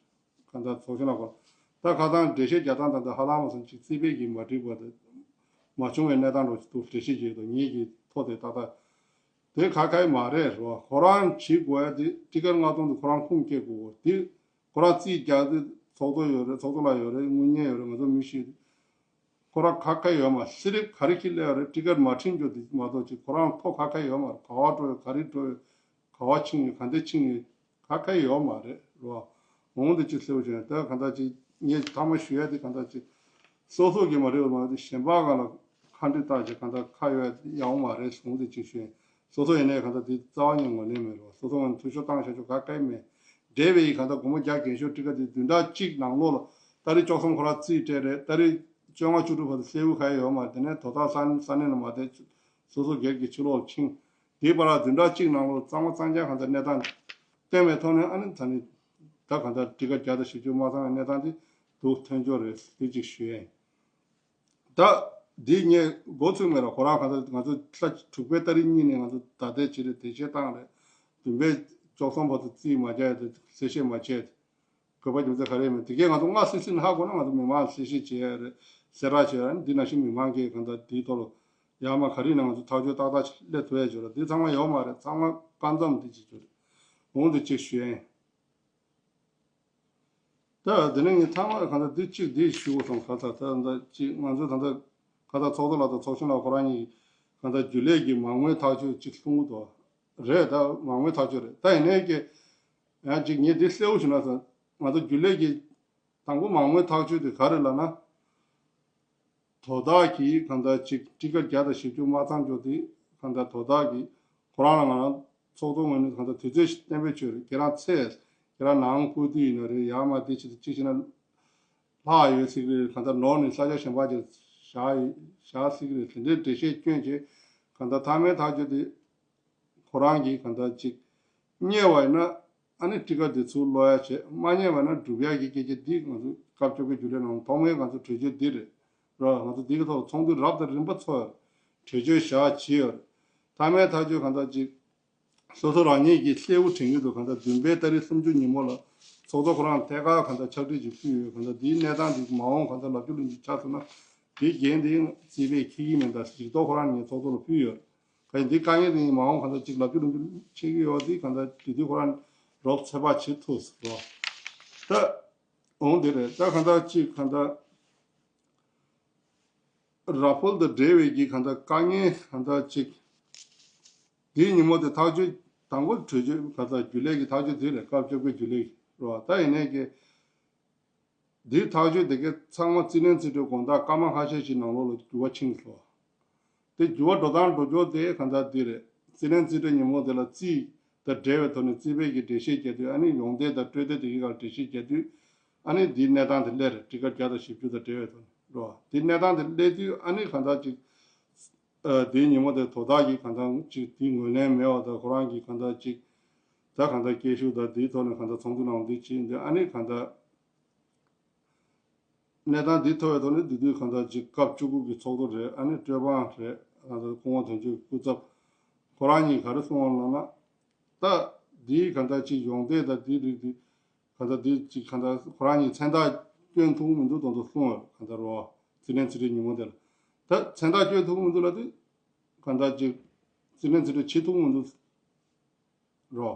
གང་ལྟར་ཚོགས་ཆུང་ལ་གོ། ད་ཁ་སང་འགྲེལ་བཤད་རྒྱག་སྟངས་དང་ད་ཧ་ལམ་མ་སོང་ཅིག་རྩིས་པས་ཀྱིས་མ་འགྲིག་པ་དང་མ་བྱུང་བའི་གནས་སྟངས་འགྲོ་འདུག་འགྲེལ་བཤད་བྱེད་དོ། ངེད་ཀྱི་ཐོ་དེ་ཏག་ཏག་དེ་ཁ་ཁའི་མ་རེད་རོ། ཁོ་རང་བྱེད་དགོས་ཡ་དེ་ཊི་ཀེ་ཊི་ལྔ་སྟོང་དེ་ཁོ་རང་ཁུངས་སྐྱེལ་དགོས་དེ། ཁོ་རང་རྩིས་རྒྱག་དུས་ཚོགས་གཙོ་ཡོད་རེད། ཚོགས་གཙོ་ལགས་ཡོད་རེད། དངུལ་གཉེར་ཡོད་རེད། ང་ཚོ་མི་ཤེས། ཁོ་རང་ཁ་ཁ་ཡོད་མ། སི་ལིབ་ག་རེ་ཁྱེར་སླེབས་ཡོད་རེད། ཊི་ཀེ་ཊི་མ་འཕྲིན་རྒྱུ་དེ་མ་གཏོགས་ཅིག་ཁོ་རང་ཐོ་ཁ་ཁ་ཡོད་མ་རེད། ག་བ་འགྲོ་ཡོད། ག་རེ་འགྲོ་ཡོད། ག་བ་ཕྱིན་ཡོད། ག་འདྲ་ཕྱིན་ཡོད། ག་ཁ་ཡོད་མ་རེད་རོ། འོང་དེ་ཅིག་གསལ་པོ་བྱུང་། ད་ག་འདྲ་ཅིག་ངས་ཐ་མ་ཞུ་ཡ་དེ་ག་འདྲ་ཅིག་སོ་སོ་གི་མ་རེད་པ་མ་རེད། གཞན་པ་གང་ལ་ཁ་འདྲི་བཏགས་བྱས་ག་འདྲ་ཁ་ཡོད་ཡ་འོང་མ་རེད། འོང་དེ་ཅིག་ཞུ་ཡིན། སོ་སོ་ཡིན་ནའི་གང་ལྟར་དེ་རྩ་བ་ཉིད་ངོས་ལེན་མེད་རོ། སོ་སོ་ངོས་ནས་འཐུས་ཤོར་བཏང་བཞག་ཆོག་ག་གེ་མེད། འབྲེལ་བའི་གང་ལྟར་སྒོར་མོ་བརྒྱ་འགེངས་ཤོག་ཊི་ཀེ་ཊི་དེ་བདུན་ཕྲག་གཅིག་ནང་ལོགས་ལ་ ཏ་རིག་བཅུ་གསུམ་ཁོ་རང་རྩིས་སྤྲད་རེད། ཏ་རིག་བཅོ་ལྔ་བཅུ་དྲུག་བར་དུ་སླེ་བོ་ག་ཡོད་མ་རེད། དེ་ནས་དོ་བདག་ས་ས་གནས་ལ་མ་བསྡད། སོ་སོ་སྒེར་གྱི་ཕྱི་ལོགས་ཕྱིན། དེའི་བར་ལ་བདུན་ཕྲག་གཅིག་ནང་ལོགས་གཙང་མ་གཙང་རྐྱང་གང་ལྟར་གནས་སྟངས་སྟོན་པའི་ཐོག་ནས། ཨ་ནི་ད་ནི་ད་གང་ལྟར་ཊི་ཀཊ་བརྒྱ་དང་བཞི་བཅུ་མ་ཚང་བའི་གནས་སྟངས་དེ་འདུག་ཐོན་ཆོག་རེད། དེ་གཅིག་ཞུ་ཡ་ཡིན། ད་འདི་ངས་འགོ་ཚུགས་མེད་ར། ཁོ་རང་གང་ལྟར་ང་ཚོ་ལྷ་དྲུག་པའི་ཏ་རིག་གཉིས་ནས་ང་ཚོ་ད་ལྟའི་ཕྱི་རེད། དེ་བཤད་སྟངས་རེད། བདུན་པའི་བཅུ་གསུམ་བར་དུ་རྩིས་མ་བྱས་ཏེ་གསལ་བཤད་མ་བྱས་ཏེ། དགོས་པ་རྒྱུ་མཚན་ག་རེ་ཡིན་མིན་དེ་གས་ང་ཚོ་སྔ་སེ་སེ་ནས་ཧ་གོ་ན། ང་ཚོ་མི་མང་ལ་གསལ་བཤད་བྱེད་ཡ་རེད། གསལ་བསྒྲགས་བྱེད་ཡ་རེད། འདི་ནང་བཞིན་མི་མང་གིས་གང་ལྟར་འདིའི་ཐོག་ལ་ཡར་མར་ག་རེ་ཡིན་ན་ང་ཚོ་ཐག་གཅོད་ཏག་ཏག་སླེབས་ཐུབ་ཡ་ཅིག་ཡོད་ར། འདི་ཚང་མ་ཡོད་མ་རེད། ཚང་མ་སྐབས་མཚམས་འདི་ཅིག་ཅོ་རེད། འོང་འདི་ཅིག་ཞུ་ཡ་ཡིན། ད་དེ་ནས་ངས་ཐ་མ་གང་ལྟར་འདི་གཅིག་འདི་ཞུ་དགོས་སོང་། ག་ས་ད་ད་གཅིག་ང་ཚོ་ད་ལྟ་ག་ད་ཚོགས་གཙོ་ལགས་དང་ཚོགས་གཞོན་ལགས་ཁོ་རང་གཉིས་གང་ལྟར་རྒྱུན་ལས་ཀྱི་མ་དངུལ་ཐག་གཅོད་ཅིག་གསུང་གི་འདུག་རེད། ད་མ་དངུལ་ཐག་གཅོད་རེད། ད་ཡིན་ནའི་ཀྱི་ཡང་ཅིག་ངས་འདི་གསལ་བོ་ཞུ་ན་ས། ང་ཚོ་རྒྱུན་ལས་ཀྱི་དང་པོ་མ་དངུལ་ཐག་གཅོད་དེ་ག་རེ་ལབ་ན། དོ་བདག་གིས་གང་ལྟར་ཅིག་ཊི་ཀཊ་བརྒྱ་དང་བཞི་བཅུ་མ་ཚང་ཅོག་དེ་གང་ལྟར་དོ་བདག་གིས་ཁོ་རང་ལ་ང་རང་ཚོགས་གཙོ་ངོས་ནས་གང་ལྟར་དུས་ཚོད་ཞིག་གཏན་འབེབས་བྱོས་རེད། ཁྱེད་རང་ཚེས་ཁྱེད་རང་ནང་ཁུལ་དུ་ཡིན་ན་རེད། ཡར་མར་དེ་བྱེད་དུ་ཅི་བྱེད་ན་ལྷག་ཡོད་སྲིད་ཀྱི་རེད། གང་ལྟར་ནོར་ནས་ས་ཆ་གཞན་པ་ཅིག་བཞག་བཞག་སྲིད་ཀྱི་རེད། དེ་འདྲའི་འགྲེལ་བཤད་སྐྱོན་བྱས། གང་ལྟར་མཐའ་མའི་ཐག་གཅོད་དེ་ཁོ་རང་གིས་གང་ལྟར་ཅིག་རྙེད་པ་ཡིན་ན་ཨ་ནི་ཊི་ཀཊ་འདི་ཚུར་སློག་ཡ་བྱེད། མ་རྙེད་པ་ན་སྒྲུབ་ཡ་གི་སྐད་ཆ་འདི་ང་ཚོ་སྐབས་བཅོ་བརྒྱད་རྒྱུན་ལས་ནང་ཐོག་མའི་ང་ཚོ་གྲོས་ཆོད་འདི་རེད་ར། ང་ཚོ་འདི་གི་ཐོག་ཚོགས་འདུ་རབ་དང་རིམ་པ་ཚོགས་ཡོད་རེད། གྲོས་ཆོད་བཞག་བྱས་ཡོད་རེད། མཐའ་མའི་ཐག་གཅོད་གང་ལྟར་ཅིག་སོ་སོ་རང་ཉིད་ཀྱི་སླེ་བོ་དྲན་གྱི་འདུག་གང་ལྟར་བདུན་པའི་ཏ་རིག་སུམ་ཅུ་ཉིན་མོ་ལ་ཚོགས་གཙོ་ཁོ་རང་ཐད་ཀར་གང་ལྟར་ཕྱག་བྲིས་ཅིག་ཕུལ་ཡོད། གང་ལྟར་འདིའི་གནས་སྟངས་འདི་མ་འོངས་གང་ལྟར་ལབ་རྒྱུ་ལོ་རྒྱུས་ཆགས་སོང་ན་འདི་འགན་འདི་རྩིས་པས་འཁྱེར་གྱི་མིན། ད་ལྗིག་ཐོག་ཁོ་རང་ངས་ཚོགས་གཙོ་ལ་ཕུལ་ཡོད། ག་ཡིན་འདི་དཀའ་ངལ་འདི་ཡིན། མ་འོངས་གང་ལྟར་ཅིག་ལབ་རྒྱུ་ལོ་རྒྱུས་ཆེ་གི་ཡོད། འདི་གང་ལྟར་འདི་དུས་ཁོ་རང་རོབ་ཚོད་དཔག་བྱེད་ཐུབ་ཟེར་རོ། ད་འོང་འདི་རེད། ད་གང་ལྟར་ཅིག་གང་ལྟར་ར་ཕུལ་དང་འབྲེལ་བའི་གི་གང་ལྟར་དཀའ་ངལ་གང་ལྟར་ཅིག་འདིའི་ཉིན་མོ་དེ་ཐག་གཅོད་དང་པོ་གྲོས་ཆོད་གང་ལྟར་རྒྱུན་ལས་ཀྱི་ཐག་གཅོད་འདི་རེད། སྐབས་བཅོ་བརྒྱད་རྒྱུན་ལས་ཀྱི་རོ། ད་ཡིན་ནའི་གི་འདིའི་ཐག་གཅོད་དེ་གའི་ཚང་མ་རྩིས་ལེན་རྩིས་སྤྲོད་དགོངས་དག་སྐར་མ་ཁ་ཤས་ཤིག་ནང་ལོགས་ལ་འགྱུར་བ་ཕྱིན་སོང་། དེ་འགྱུར་བ་འགྲོ་སྟངས་འགྲོ་ཕྱོགས་དེ་གང་ལྟར་འདི་རེད། རྩིས་ལེན་རྩིས་སྤྲོད་ཉིན་མོ་དེ་ལ་རྩིས་དང་འབྲེལ་བའི་ཐོག་ནས་རྩིས་པས་ཀྱི་འགྲེལ་བཤད་རྒྱག་དུས། ཨ་ནི་ཡོང་འདེད་དང་སྤྲོད་འདེད་དེ་གའི་སྒང་འགྲེལ་བཤད་རྒྱག་དུས། ཨ་ནི་འདིའི་གནས་སྟངས་དེ་སླེབས་རེད། ཊི་ཀཊ་བརྒྱ་དང་བཞི་བཅུ་དང་འབྲེལ་བའི་ཐོག་ནས་རོ། འདིའི་གནས་སྟངས་དེ་སླེབས་དུས་ཨ་ནི་གང་ལྟར་ཅིག་ཨ་དེའི་ཉིན་མོ་དེ་དོ་བདག་གིས་གང་ལྟར་ཅིག་དེ་ངོས་ལེན་མེད་པ་དང་། ཁོ་རང་གིས་གང་ལྟར་ཅིག་ད་གང་ལྟར་སྐད་ཤུགས་དང་དེའི་ཐོག་ནས་གང་ལྟར་ཚོགས་འདུ་ནང་འདི་བྱས་ཡིན་དུས། ཨ་ནི་གང་ལྟར་གནས་སྟངས་འདི་ཐོབ་པའི་ཐོག་ནས་འདི་དུས་གང་ལྟར་ཅིག་སྐབས་བཅུ་དགུ་གི་ཚོགས་གཙོ་རེད། ཨ་ནི་སྤྲོད་དཔང་རེད། གང་ལྟར་སྐུ་ངོ་དོན་གཅོད་སྐུ་ཚབ་ཁོ་རང་གཉིས་ག་རེ་གསུངས་པ་ལབ་ན། ད་འདིའི་གང་ལྟར་ཅིག་ཡོང་འདེད་དང་འདི་རིགས་འདི་གང་ལྟར་འདི་ཅིག་གང་ལྟར་ཁོ་རང་གཉིས་མཚན་རྟགས་སྐྱོན་ཐུབ་ཀྱི་མི་འདུག་དོན་དུ་གསུངས་པ་གང་ལྟར་རོ། རྩིས་ལེན་རྩིས་སྤྲོད་ཉིན་མོ་དེ་ལ་ད་མཚན་རྟགས་སྐྱོན་ཐུབ་ཀྱི་མི་འདུག་ལབ་དུས་གང་ལྟར་ཅིག་རྩིས་ལེན་རྩིས་སྤྲོད་བྱེད་ཐུབ་ཀྱི་མི་འདུག་རོ།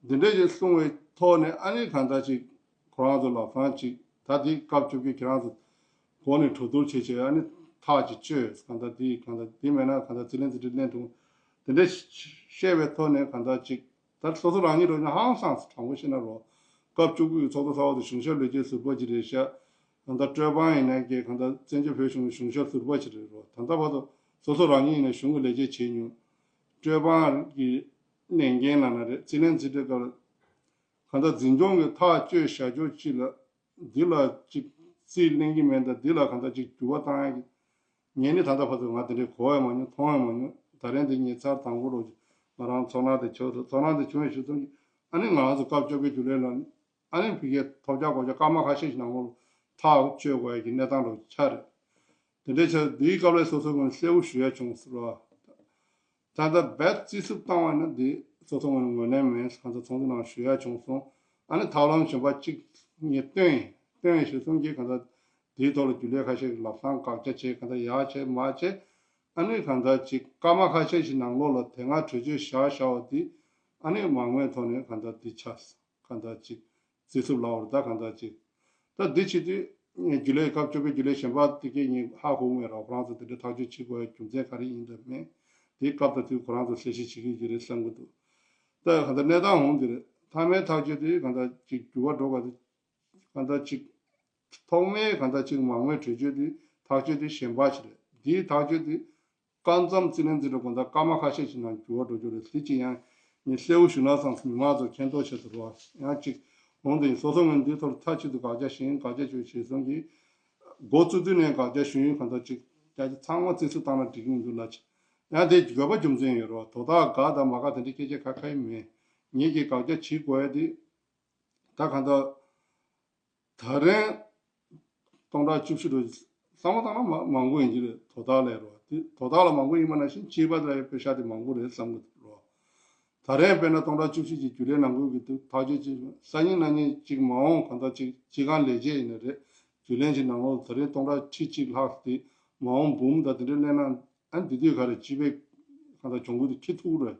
འདི་འདྲས་ཅིག་གསུངས་པའི་ཐོག་ནས་ཨ་ནི་གང་ལྟར་ཅིག་ཁོ་རང་ཚོ་ལབ་སྟངས་ཅིག་ད་འདི་སྐབས་བཅོ་བརྒྱད་ཁྱེད་རང་ཚོ་འགོ་ནས་གྲོས་བསྡུར་བྱེད་བྱེད། ཨ་ནི་ཐག་ཅིག་གཅོད། གང་ལྟར་འདི་གང་ལྟར་འདི་མེད་ན་གང་ལྟར་རྩིས་ལེན་རྩིས་སྤྲོད་ལེན་ཐུབ། འདི་འདྲས་བཤད་པའི་ཐོག་ནས་གང་ལྟར་ཅིག་ད་སོ་སོ་རང་ཉིད་རོ་ཉ་ཧང་སངས་དྲང་པོ་བཤད་ན་རོ། སྐབས་བཅུ་དགུ་ཡི་ཚོགས་གཙོ་གསར་པ་དེ་གཞུང་ཞབས་ལས་བྱེད་ཟུར་པ་ཅིག་རེད་ཤག་གང་ལྟར་སྤྲོད་དཔང་ཡིན་ནའི་གང་ལྟར་བཙན་བྱོལ་བོད་གཞུང་གི་གཞུང་ཞབས་ཟུར་པ་ཅིག་རེད་རོ། ད་ལྟ་བར་དུ་སོ་སོ་རང་ཉིད་ཡིན་ན་གཞུང་གི་ལས་བྱེད་བྱེད་མྱོང་། སྤྲོད་དཔང་གི་ལས་འགན་ལབ་ན་རེད། རྩིས་ལེན་རྩིས་སྤྲོད་སྐབས་ལ་གང་ལྟར་འཛིན་སྐྱོང་གི་ཐག་གཅོད་བྱ་ཕྱོགས་གཅིག་ལ་འདི་ལ་གཅིག་རྩིས་ལེན་གྱི་མེད། ད་འདི་ལ་གང་ལྟར་གཅིག་འགྱུར་བ་བཏང་ཡ་གི་ངས་ནི་ད་ལྟ་བར་དུ་ང་དེ་འདྲའི་གོ་ཡང་མ་མྱོང་། མཐོང་ཡང་མ་མྱོང་། ད་རིང་འདི་ངས་ཚར་དང་པོ་རོ། ང་རང་ཚོར་སྣང་དེ་བྱུང་སོང་། ཚོར་སྣང་དེ་བྱུང་བའི་གཞི་རྩ་གི་ཨ་ནི་ང་རང་ཚོ་སྐབས་བཅོ་བརྒྱད་རྒྱུན་ལས་ལ་ཨ་ནི་ཕ་གིའི་ཐོབ་རྒྱག་གོ་རྒྱག་སྐར་མ་ཁ་ཤས་ཤིག་ནང་ལོགས་ཐག་གཅོད་དགོས་ཡ་གི་གནས་སྟངས་ལོགས་ཆགས་རེད། དེ་འདྲའི་ཆ་འདིའི་སྐབས་ལ་སོ་སོ་ངོས་ནས་གསལ་པོ་ཞུ་ཡ་བྱུང་ཟེར་བ། ད་ལྟ་རྦད་རྩིས་སུབ་བཏང་བ་ཡིན་ན་འདི་སོ་སོ་ངོས་ནས་ངོས་ལེན་མེད། གང་ལྟར་ཚོགས་འདུ་ནང་ཞུ་ཡ་བྱུང་སོང་། ཨ་ནི་ཐབས་ལམ་གཞན་པ་གཅིག་ངས་བཏོན་ཡིན། བཏོན་ཡིན་ཞུ་སོང་གི་གང་ལྟར་འདིའི་ཐོག་ལ་རྒྱུན་ལས་ཁ་ཤས་ཀྱིས་ལབ་སྟངས་དགག་བྱ་བྱས། གང་ལྟར་ཡར་བྱས་མར་བྱས། ཨ་ནི་གང་ལྟར་ཅིག་སྐར་མ་ཁ་ཤས་ཤིག་ནང་ལོགས་ལ་དེ་སྔ་གྲོས་ཆོད་བཞག་བཞག་པ་འདི་ཨ་ནི་མ་དངུལ་ཐོག་ནས་གང་ལྟར་འདི་ཆགས། གང་ལྟར་ཅིག་རྩིས་སུབ་ལབ་པ་རེད། ད་གང་ལྟར་ཅིག་ད་འདི་བྱེད་དུས་རྒྱུན་ལས་སྐབས་བཅོ་བརྒྱད་རྒྱུན་ལས་གཞན་པ་དེ་གས་ངས་ཧ་གོ་གི་མེད་ར། ཁོ་རང་ཚོ་དེ་འདྲ་ཐག་གཅོད་བྱེད་དགོས་ཡ་རྒྱུ་མཚན་ག་རེ་ཡིན་དང་མིན་དེ་སྐབས་དང་དུས་ཁོ་རང་ཚོ་གསལ་བཤད་བྱེད་ཀྱི་ཡོད་རེད་བསམ་གྱི་འདུག་ད་གང་ལྟར་གནས་སྟངས་འོང་འདི་རེད། མཐའ་མའི་ཐག་གཅོད་དེ་གང་ལྟར་ཅིག་འགྱུར་བ་འགྲོ་ག་དེ་གང་ལྟར་ཅིག་ཐོག་མའི་གང་ལྟར་ཅིག་མ་དངུལ་གྲོས་ཆོད་དེ་ཐག་གཅོད་དེ་གཞན་པ་ཞིག་རེད། འདིའི་ཐག་གཅོད་དེ་སྐབས་མཚམས་རྩིས་ལེན་རྩིས་སྤྲོད་དགོངས་དག་སྐར་མ་ཁ་ཤས་ཤིག་ནང་འགྱུར་བ་འགྲོ་རྒྱུ་རེད། དེ་ཅིག་ཡང་ངས་གསལ་པོ་ཞུ་ན་བསམ་སོང་། མི་མང་ཚོ་མཁྱེན་རྟོགས་ཆེད་དུ་རོ། ཡང་ཅིག་ འོང་དེ་སོ་སོ་ངོས་འདི་ཐོག་མཐའ་གཅིག་ཏུ་དགག་བྱ་ཞིང་དགག་བྱ་བྱོས་ཞེས་གསུངས་ཀྱིས། འགོ་བཙུགས་དུས་ནས་དགག་བྱ་ཞུ་ཡུན་གང་ལྟར་ཅིག་ཀྱང་ཚང་མ་བརྩི་སྲུང་བཏང་ན་འགྲིག་གི་མི་འདུག་ལ། ཡང་དེ་དགོས་པ་རྒྱུ་མཚན་ཡོད་རོགས། དོ་བདག་དགའ་དང་མ་དགའ་དེ་འདྲའི་སྐད་ཆ་ཁ་ཁ་ཡིན་མེད། ངེད་ཀྱིས་དགག་བྱ་བྱེད་དགོས་ཡ་དེ། ད་གང་ལྟར། ད་རེས་སྟོང་ཕྲག་བཅུ་བཞི་རུ་བསམ་བློ་བཏང་ན་མ་མང་པོ་ཡིན་གྱི་རེད། དོ་བདག་ལས་རོགས་དེ་དོ་བདག་ལ་མང་པོ་ཡིན་པ་ནང་བཞིན་སྐྱེས་པ་ལ་ཡང་པེ་ཤ་དེ་མང་པོ་རེད་བསམ་གྱི་འདུག་རོགས། ད་རེས་དཔེར་ན་སྟོང་ཕྲག་བཅུ་བཞི་གི་རྒྱུན་ལས་ནང་ཁུལ་གྱི་འདུག་ཐག་གཅོད་ཅིག་སང་ཉིན་གནངས་ཉིན་ཅིག་མ་འོངས་གང་ལྟར་ཅིག་སྤྱི་ཁང་ལས་བྱེད་ཡིན་ན་རེད། རྒྱུན་ལས་ཀྱི་ནང་ལོགས་ད་རེས་སྟོང་ཕྲག་ཁྲི་གཅིག་ལྷག་དེ་མ་འོངས་འབུམ་དང་དེ་འདྲའི་གླེང་ན་ཨ་འདི་དུས་ག་རེ་སྤྱི་པའི་གང་ལྟར་གྱོང་གུད་དེ་འཁྱེར་ཐུབ་རེད།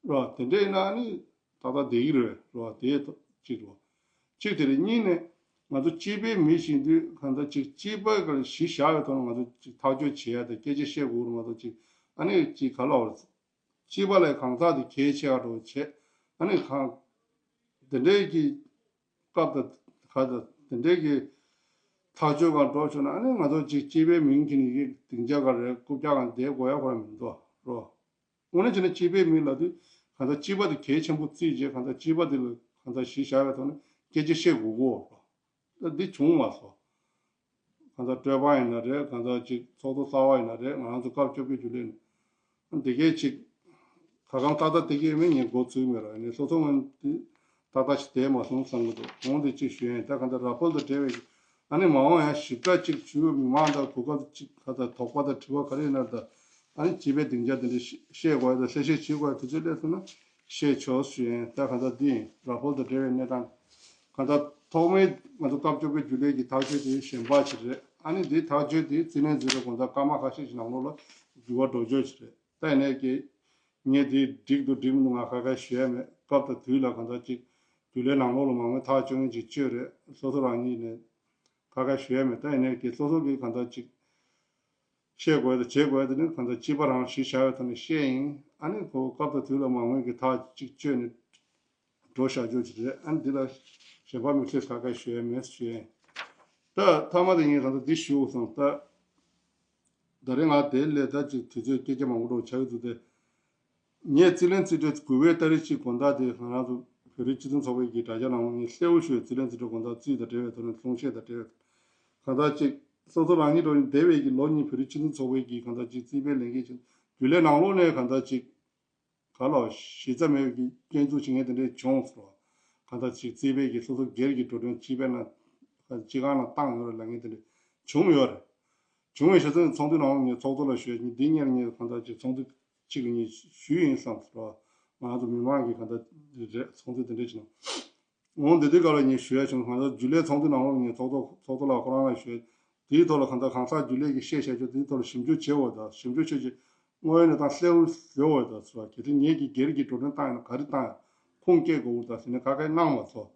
རོ། དེ་འདྲ་ཡིན་ན་ནི་ཏག་ཏག་བསྡད་ཀྱི་རེད་རོ། དེ་གཅིག་རོ། གཅིག་དེ་རེད། གཉིས་ནས་ང་ཚོ་སྤྱི་པའི་མི་ཞིག་དུས་གང་ལྟར་ཅིག་སྤྱི་པ་ག་གཞི་བཞག་པའི་ཐོག་ནས་ང་ཚོ་ཅིག་ཐག་གཅོད་བྱེད་ཡ་དང་སྐད་ཆ་བཤད་དགོས་རེད། ང་ཚོ་ཅིག་ཨ་ནི་ཅིག་ག་ལ་བར་སྤྱི་པ་ལས་གང་ཟག་དེ་གལ་ཆེ་བ་འགྲོ་བྱེད་ཨ་ནི་གང་དེ་འདྲའི་གི་སྐབས་དང་ག་དང་དེ་འདྲའི་གི་ཐག་གཅོད་གང་འགྲོ་བྱུང་ན་ཨ་ནི་ང་ཚོ་ཅིག་སྤྱི་པའི་མིང་གི་ནི་ཡིག་སྡིངས་ཆ་ག་རེ་རྐུབ་བཀྱག་གང་བསྡད་དགོས་ཡ་ཁོ་རང་མི་འདུག་རོ། དངོས་གནས་བྱས་ན་སྤྱི་པའི་མི་ལབ་དུས་གང་ལྟར་སྤྱི་པ་དེ་གལ་ཆེན་པོ་བརྩིས་རྗེས་གང་ལྟར་སྤྱི་པ་དེ་ལ་གང་ལྟར་གཞི་བཞག་པའི་ཐོག་ནས་སྐད་ཆ་བཤད་དགོས་གོ། ད་འདི་བྱུང་མ་སོང་། གང་ལྟར་སྤྲོད་པ་ཡིན་ན་རེད། གང་ལྟར་ཅིག་ཚོགས་གཙོ་གསར་པ་ཡིན་ན་རེད། ང་རང་ཚོ་སྐབས་བཅོ་བརྒྱད་རྒྱུན་ལས་ནས་འདི་གས་ཅིག་ག་གམ་ཏག་ཏག་དེ་གས་མིན་ངས་འགོ་ཚུགས་མེད་ར། ཡིན་ནའི་སོ་སོ་ངོས་འདི་ཏག་ཏག་ཞིག་བསྡད་མ་སོང་བསམ་གི་འདུག་འོང་དེ་ཅིག་ཞུ་ཡིན། ད་གང་ལྟར་ར་ཕོལ་དང་འབྲེལ་བའི་ཨ་ནི་མ་འོངས་ཡང་ཞིབ་ཕྲ་ཅིག་ཞུ་མི་མང་དང་གོ་སྐབས་ཅིག་ག་ད་དོགས་པ་དང་དྲི་བ་ག་རེ་ཡིན་ན་ད་ཨ་ནི་སྤྱི་པའི་སྡིངས་ཆ་དེ་འདྲ་བཤད་དགོས་ཡ་དང་གསལ་བཤད་བྱེད་དགོས་ཡ་དུས་ཚོད་སླེབས་སོང་ན་བཤད་ཆོག་ཞུ་ཡིན། ད་གང་ལྟར་འདི་ཡིན། ར་ཕོལ་དང་འབྲེལ་བའི་གནས་སྟངས་གང་ལྟར་ཐོག་མའི་ང་ཚོ་སྐབས་བཅོ་བརྒྱད་རྒྱུན་ལས་ཀྱི་ཐག་གཅོད་དེ་གཞན་པ་ཞིག་རེད། ཨ་ནི་འདིའི་ཐག་གཅོད་དེ་རྩིས་ལེན་འཛིན་གྲྭ་དགོང་དག་སྐར་མ་ཁ་ཤས་ཤིག་ནང་ལོགས་ལ་འགྱུར་བ་འགྲོ་རྒྱུ་ཞིག་རེད། ད་ཡིན་ནའི་ཀྱི་ངས་དེ་འགྲིག་འདུག་འགྲིག་མི་འདུག་ང་ཁ་ཁ་ཞུ་ཡ་མེད། སྐབས་དང་དུས་ལ་གང་ལྟར་ཅིག་རྒྱུན་ལས་ནང་ལོགས་ལ་མང་མོས་ཐག་གཅོད་མཁན་ཅིག་གཅོད་རེད། སོ་སོ་རང་ཉིད་ནས་ཁ་ཁ་ཞུ་ཡ་མེད། ད་ཡིན་ནའི་ཀྱི་སོ་སོ་གི་གང་ལྟར་ཅིག་བཤད་དགོས་དང་བྱེད་དགོས་དེ་ནི་གང་ལྟར་སྤྱི་པ་རང་གཞི་བཞག་པའི་ཐོག་ནས་བཤད་ཡིན། ཨ་ནི་ཁོ་སྐབས་དང་དུས་ལ་མང་མོས་ཀྱི་ཐག་ཅིག་གཅོད་ནས་འགྲོ་བཞག་རྒྱུ་ཅིག་རེད། ཨ་ནི་འདི་ལ་གཞན་པ་དམིགས་བསལ་ཁ་ཁ་ཞུ་ཡ་མེད་ཞུ་ཡ་ཡིན། ད་མཐའ་མ་དེ་ངས་གང་ལྟར་འདི་ཞུ་སོང་། ད་ད་རེས་ང་དེ་ལས་ད་ཅིག་དུས་ཚོད་སྐད་ཆ་མང་པོ་འགྲོ་ཆགས་ཀྱི་འདུག་སྟེ། ངས་རྩིས་ལེན་རྩིས་སྤྲོད་དགུ་པའི་ཏ་རིག་གཅིག་དགོང་དག་དེ་ང་རང་ཚོ་བོད་རིགས་སྤྱི་མཐུན་ཚོགས་པའི་གི་དྲ་རྒྱ་ནང་ལ་ངས་གསལ་བོ་ཞུ་བའི་རྩིས་ལེན་རྩིས་སྤྲོད་དགོང་དག་རྩིས་དང་འབྲེལ་བའི་ཐོག་ནས་གསུང་བཤད་དང་འབྲེལ་བའི་གང་ལྟར་ཅིག་སོ་སོ་རང་ཉིད་འགྲོ་ཡིན་འདས་པའི་གི་ལོ་གཉིས་བོད་རིགས་སྤྱི་མཐུན་ཚོགས་པའི་གི་གང་ལྟར་ཅིག་རྩིས་པའི་ལས་འགན་ཅིག་རྒྱུན་ལས་ནང་ལོགས་ནས་གང་ལྟར་ཅིག་ག་ལ་གཞི་རྩ་མེད་པའི་གི་སྐྱོན་འཛུགས་བྱེད་མཁན་དེ་འདྲས་བྱུང་སོང་། གང་ལྟར་ཅིག་རྩིས་པའི་གི་སོ་སོ་སྒེར་གྱི་འགྲོ་གྲོན་སྤྱི་པའི་ནང་སྤྱི་ཁང་ནང་བཏང་ཡོད་རེད་ལབ་མཁན་དེ་འདྲས་བྱུང་ཡོད་རེད། བྱུང་བའི་ཞེ་ཚན་ཚོགས་འདུའི་ནང་ངས་ཚོགས་གཙོ་ལ་ཞུས་ཡིན། འདི་སྔོན་ངས་གང་ལྟར་ཅིག་ཚོགས་འདུ་གཅིག་ལ་ངས་ཞུས་ཡིན་བསམ་སོང་། ང་ཚོ་མི་མང་གི་གང་ལྟར་རེད་ཚོགས་འདུ་དེ་འདྲས་ཅིག་ནང་འོང་། འདི་དུས་སྐབས་ལ་ངས་ཞུ་ཡ་བྱུང་། གང་ལྟར་རྒྱུན་ལས་ཚོགས་འདུའི་ནང་ལོགས་ངས་ཚོགས་གཙོ་ཚོགས་གཙོ་ལགས་ཁོ་རང་ལ་ཞུས། དེའི་ཐོག་ལ་གང་ལྟར་གང་ཟག་རྒྱུན་ལས་ཀྱིས་བཤད་བྱ་རྒྱུ་དེའི་ཐོག་ལ་ཞིབ་འཇུག་བྱེད་འོས་དང་ཞིབ་འཇུག་བྱེད་ཀྱི་དངོས་ཡོད་གནས་སྟངས་གསལ་བོ་བཟོ་འོས་དང་ཟེར་བ། གལ་སྲིད་ངེད་ཀྱིས་སྒེར་གྱི་འགྲོ་གྲོན་བཏང་ཡོད་ན་ག་རེ་བཏང་ཡོད་ཁུངས་སྐྱེལ་དགོས་འོས་དང་ཟེར་ནས་ག་གེ་གནང་མ་སོང་།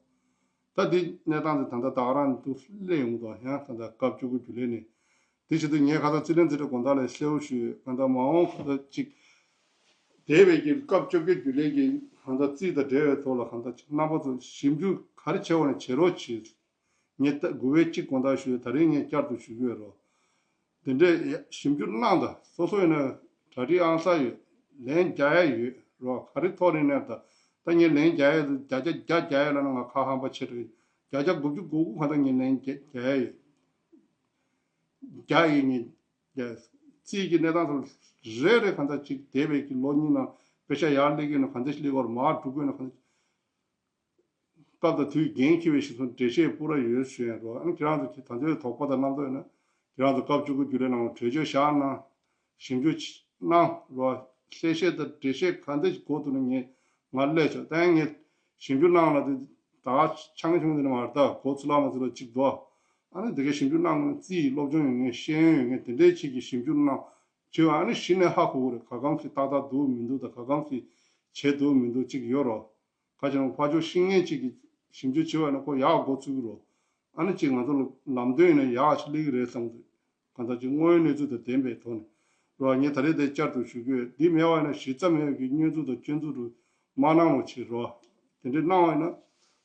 ད་འདི་གནས་སྟངས་དེ་ད་ལྟ་ད་ག་རང་འདུག་སླེབས་ཡོང་དང་ཡང་ད་ལྟ་སྐབས་བཅུ་དགུ་རྒྱུན་ལས་ནས། དེ་བྱེད་དུས་ངས་གང་ལྟར་རྩིས་ལེན་རྩིས་སྤྲོད་དགོང་དག་ལ་གསལ་བོ་ཞུས་ཡོད། གང་ལྟར་མ་འོངས་གང་ལྟར་ཅིག་འདས་པའི་གི་སྐབས་བཅོ་བརྒྱད་རྒྱུན་ལས་ཀྱི་གང་ལྟར་རྩིས་དང་འབྲེལ་བའི་ཐོག་ལ་གང་ལྟར་ཅིག་རྣམ་པ་ཚོ་ཞིབ་འཇུག་ག་རེ་བྱེད་འོས་ན་བྱེད་རོགས་གྱིས། ངས་ད་དགུ་པའི་གཅིག་དགོང་དག་ཞུས་ཡོད། ད་རིང་ངས་བསྐྱར་དུ་ཞུ་གི་ཡོད་རོགས། དེ་འདྲས་ཞིབ་འཇུག་གནང་དང་། སོ་སོ་ཡིན་ན་གྲ་སྒྲིག་ཨང་གསར་ཡོད། ལན་རྒྱག་ཡ་ཡོད་རོགས། ག་རེ་ཐོག་རེད་ན་ད་ད་ངས་ལན་རྒྱག་ཡ་བརྒྱ་ཆ་བརྒྱ་རྒྱག་ཡ་ལབ་ན་ང་ཁ་ཧམ་པ་ཆེ་དྲགས། བརྒྱ་ཆ་དགུ་བཅུ་གོ་དགུ་གང་ལྟར་ངས་ལན་རྒྱག་རྒྱག་ཡ་ཡོད། རྒྱག་ཡིན་ངས་རྩིས་ཀྱི་གནས་སྟངས་ཚོ་རེ་རེ་གང་ལྟར་ཅིག་འདས་པའི་གི་ལོ་གཉིས་ནང་པེ་ཤ་ཡར་སླེབས་ཀྱི་ཡོད་ན་གང་འདྲ་ཞིག་སླེབས་ཀྱི་ཡོད་རེད། མར་འགྲོ་གི་ཡོད་ན་གང་འདྲ། སྐབས་དང་དུས་འགན་འཁྱེར་བའི་གཞི་བཟུང་འགྲེལ་བཤད་པུ་ར་ཡོད་ཞུ་ཡ་རོགས། ཨ་ནི་ཁྱེད་རང་ཚོ་གི་ད་ལྟའི་དོགས་པ་དང་རྣམ་རྟོག་ཡོད་ན་ཁྱེད་རང་ཚོ་སྐབས་བཅུ་དགུ་རྒྱུན་ལས་ནང་གྲོས་ཆོད་བཞག་གནང་། ཞིབ་འཇུག་གནང་རོགས། གསལ་བཤད་དང་འགྲེལ་བཤད་ག་འདྲ་ཞིག་དགོས་འདུག་ན་ངས་ང་སླེབས་ཆོག་ད་ངས་ཞིབ་འཇུག་གནང་ལ་དེ་ད་ཆང་ཆུང་དེ་ནི་མ་རེད། ད་གོ་ཚུལ་ལ་མ་ཚུལ་ལ་གཅིག་འདུག་ཨ་ནི་དེ་གའི་ཞིབ་འཇུག་གནང་རྩིས་སློབ་སྦྱོང་ཡོད་མཁན་ཤེས་ཡོན་ཡོད་མཁན་དེ་འདྲའི་ཅིག་གིས་ཞིབ་འཇུག་གནང་བྱས་པ་ཨ་ནི་གཞི་ནས་ཧ་གོ་གི་རེད། ག་གམ་ཞིག་ཏག་ཏག་འདུག་མི་འདུག་དང་ག་གམ་ཞིག་བྱས་འདུག་མི་འདུག་ཅིག་ཡོད་རོགས། ག་ཅི་རུང་ཕར་ཕྱོགས་ཤེས་མཁན་ཅིག་གིས་ཞིབ་འཇུག་བྱས་པ་ཡིན་ན་ཁོ་ཡག་འགོ་ཚུགས་ཀྱི་རེད། ཨ་ནི་ཅིག་ང་ཚོ་ལ་ལམ་སྟོན་ཡིན་ན་ཡག་ཅིག་སླེབས་ཀྱི་རེད་བསམ་གྱི་འདུག་གང་ལྟར་ཅིག་དངོས་ཡོད་གནས་ཚུལ་དང་ལྡན་པའི་ཐོག་ནས་རེད་བ། ངས་ད་རེས་དེ་བསྐྱར་དུ་ཞུ་གི་ཡོད། འདི་མེད་པ་ཡིན་ན་གཞི་རྩ་མེད་པའི་གི་བསྙོན་འཛུགས་དང་སྐྱོན་འཛུགས་རུ་མ་གནང་རོགས་བྱེད་རོགས། དེ་འདྲའི་གནང་བ་ཡིན་ན་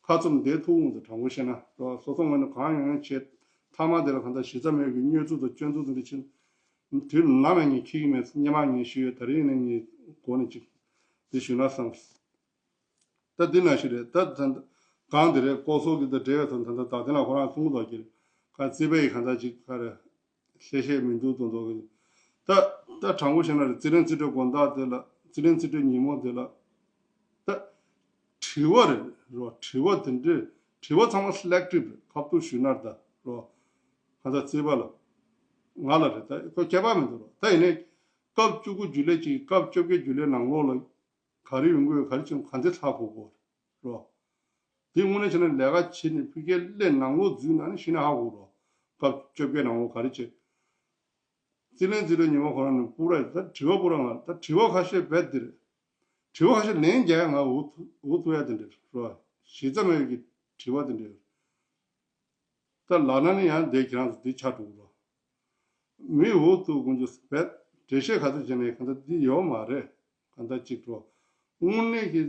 ཁ་བཙུམ་བསྡད་ཐུབ་འོང་དང་དྲང་པོ་བཤད་ན་རོགས། སོ་སོ་ངོས་ནས་གང་ཡོང་ཡོང་བྱེད། མཐའ་མ་དེ་ལ་གང་ལྟར་གཞི་རྩ་མེད་པའི་གི་བསྙོན་འཛུགས་དང་སྐྱོན་འཛུགས་དེ་འདྲ་བྱེད། དུས་ནམ་ཡང་ངས་འཁྱེར་གྱི་མེད། སྔོན་མ་ངས་ཞུས་ཡོད། ད་རེས་ནས་ངས་འགོ་ནས་ཅིག་འདི་ཞུས་ན་བསམ། ད་འདི་ནང་བཞིན་རེད། ད་ད་ གང་དེ་རེད། ལྐོག་ཟ་གི་དང་འབྲེལ་བའི་ཐོག་ད་ལྟ་ད་ལྟ་ལ་ཁོ་རང་གསུང་གི་འདུག་གི། ག་རྩིས་པའི་གང་ལྟར་ཅིག་ག་རེ་ཤེས་ཤེས་མི་འདུག་དོན་དུ་གི། ད་ད་དྲང་པོ་བཤད་ན་རེད། རྩིས་ལེན་རྩིས་སྤྲོད་དགོངས་དག་དེ་ལ། རྩིས་ལེན་རྩིས་སྤྲོད་ཉིན་མོ་དེ་ལ། ད་དྲི་བ་རེད་རོ། དྲི་བ་དེ་འདྲའི་དྲི་བ་ཚང་མ་སི་ལེག་ཊིབ་རེད། ཁ་ཐུག་ཞུས་ན་ད་རོ། གང་ལྟར་རྩིས་པ་ལ་ང་ལ་རེད། ད་ཁོ་ཁྱད་པར་མི་འདུག་རོ། ད་ཡིན་ནའི་སྐབས་བཅུ་དགུ་རྒྱུན་ལས་ཅིག་སྐབས་བཅོ་བརྒྱད་རྒྱུན་ལས་ནང་ལོགས་ལ་ག་རེ་ཡོང་གི་ཡོད། ག་རེ་བྱུང་། གང་དེ་ཧ་གོ་དགོས་རོ། དེ་དངོས་གནས་བྱས་ན་ལས་ཀ་བྱེད་ནས་ཕ་གིར་སླེབས་ནང་ལོགས་འཛུལ་ན་ནི་ཤི་ན་ཧ་གོ་རོ། སྐབས་བཅོ་བརྒྱད་ནང་ལོགས་ག་རེ་བྱེད། རྩིས་ལེན་རྩིས་སྤྲོད་ཉིན་མོ་ཁོ་རང་ནས་སྤུ་ར་ད་དྲི་བ་སྤུ་ར་ང་ད་དྲི་བ་ཁ་ཤས་རྦད་དེ་རེད། དྲི་བ་ཁ་ཤས་ལན་རྒྱག་ཡ་ང་འུ་ཐུག་འུ་ཐུག་ཡ་དེ་འདྲ་རེད་རོ། གཞི་རྩ་མེད་ཀྱི་དྲི་བ་དེ་འདྲ་རེད། ད་ལབ་ན་ནི་ཡང་འདི་ཁྱེད་རང་ཚོ་འདི་ཆགས་འགྲོ་གི་རོ། མི་འུ་ཐུག་ཀུན་སྤྱོད་རྦད་འགྲེལ་བཤད་ག་ཚོད་བྱས་ནས་གང་ལྟར་འདི་ཡོད་མ་རེད། གང་ལྟར་གཅིག་འགྲོ། དངོས་གནས་ཀྱི་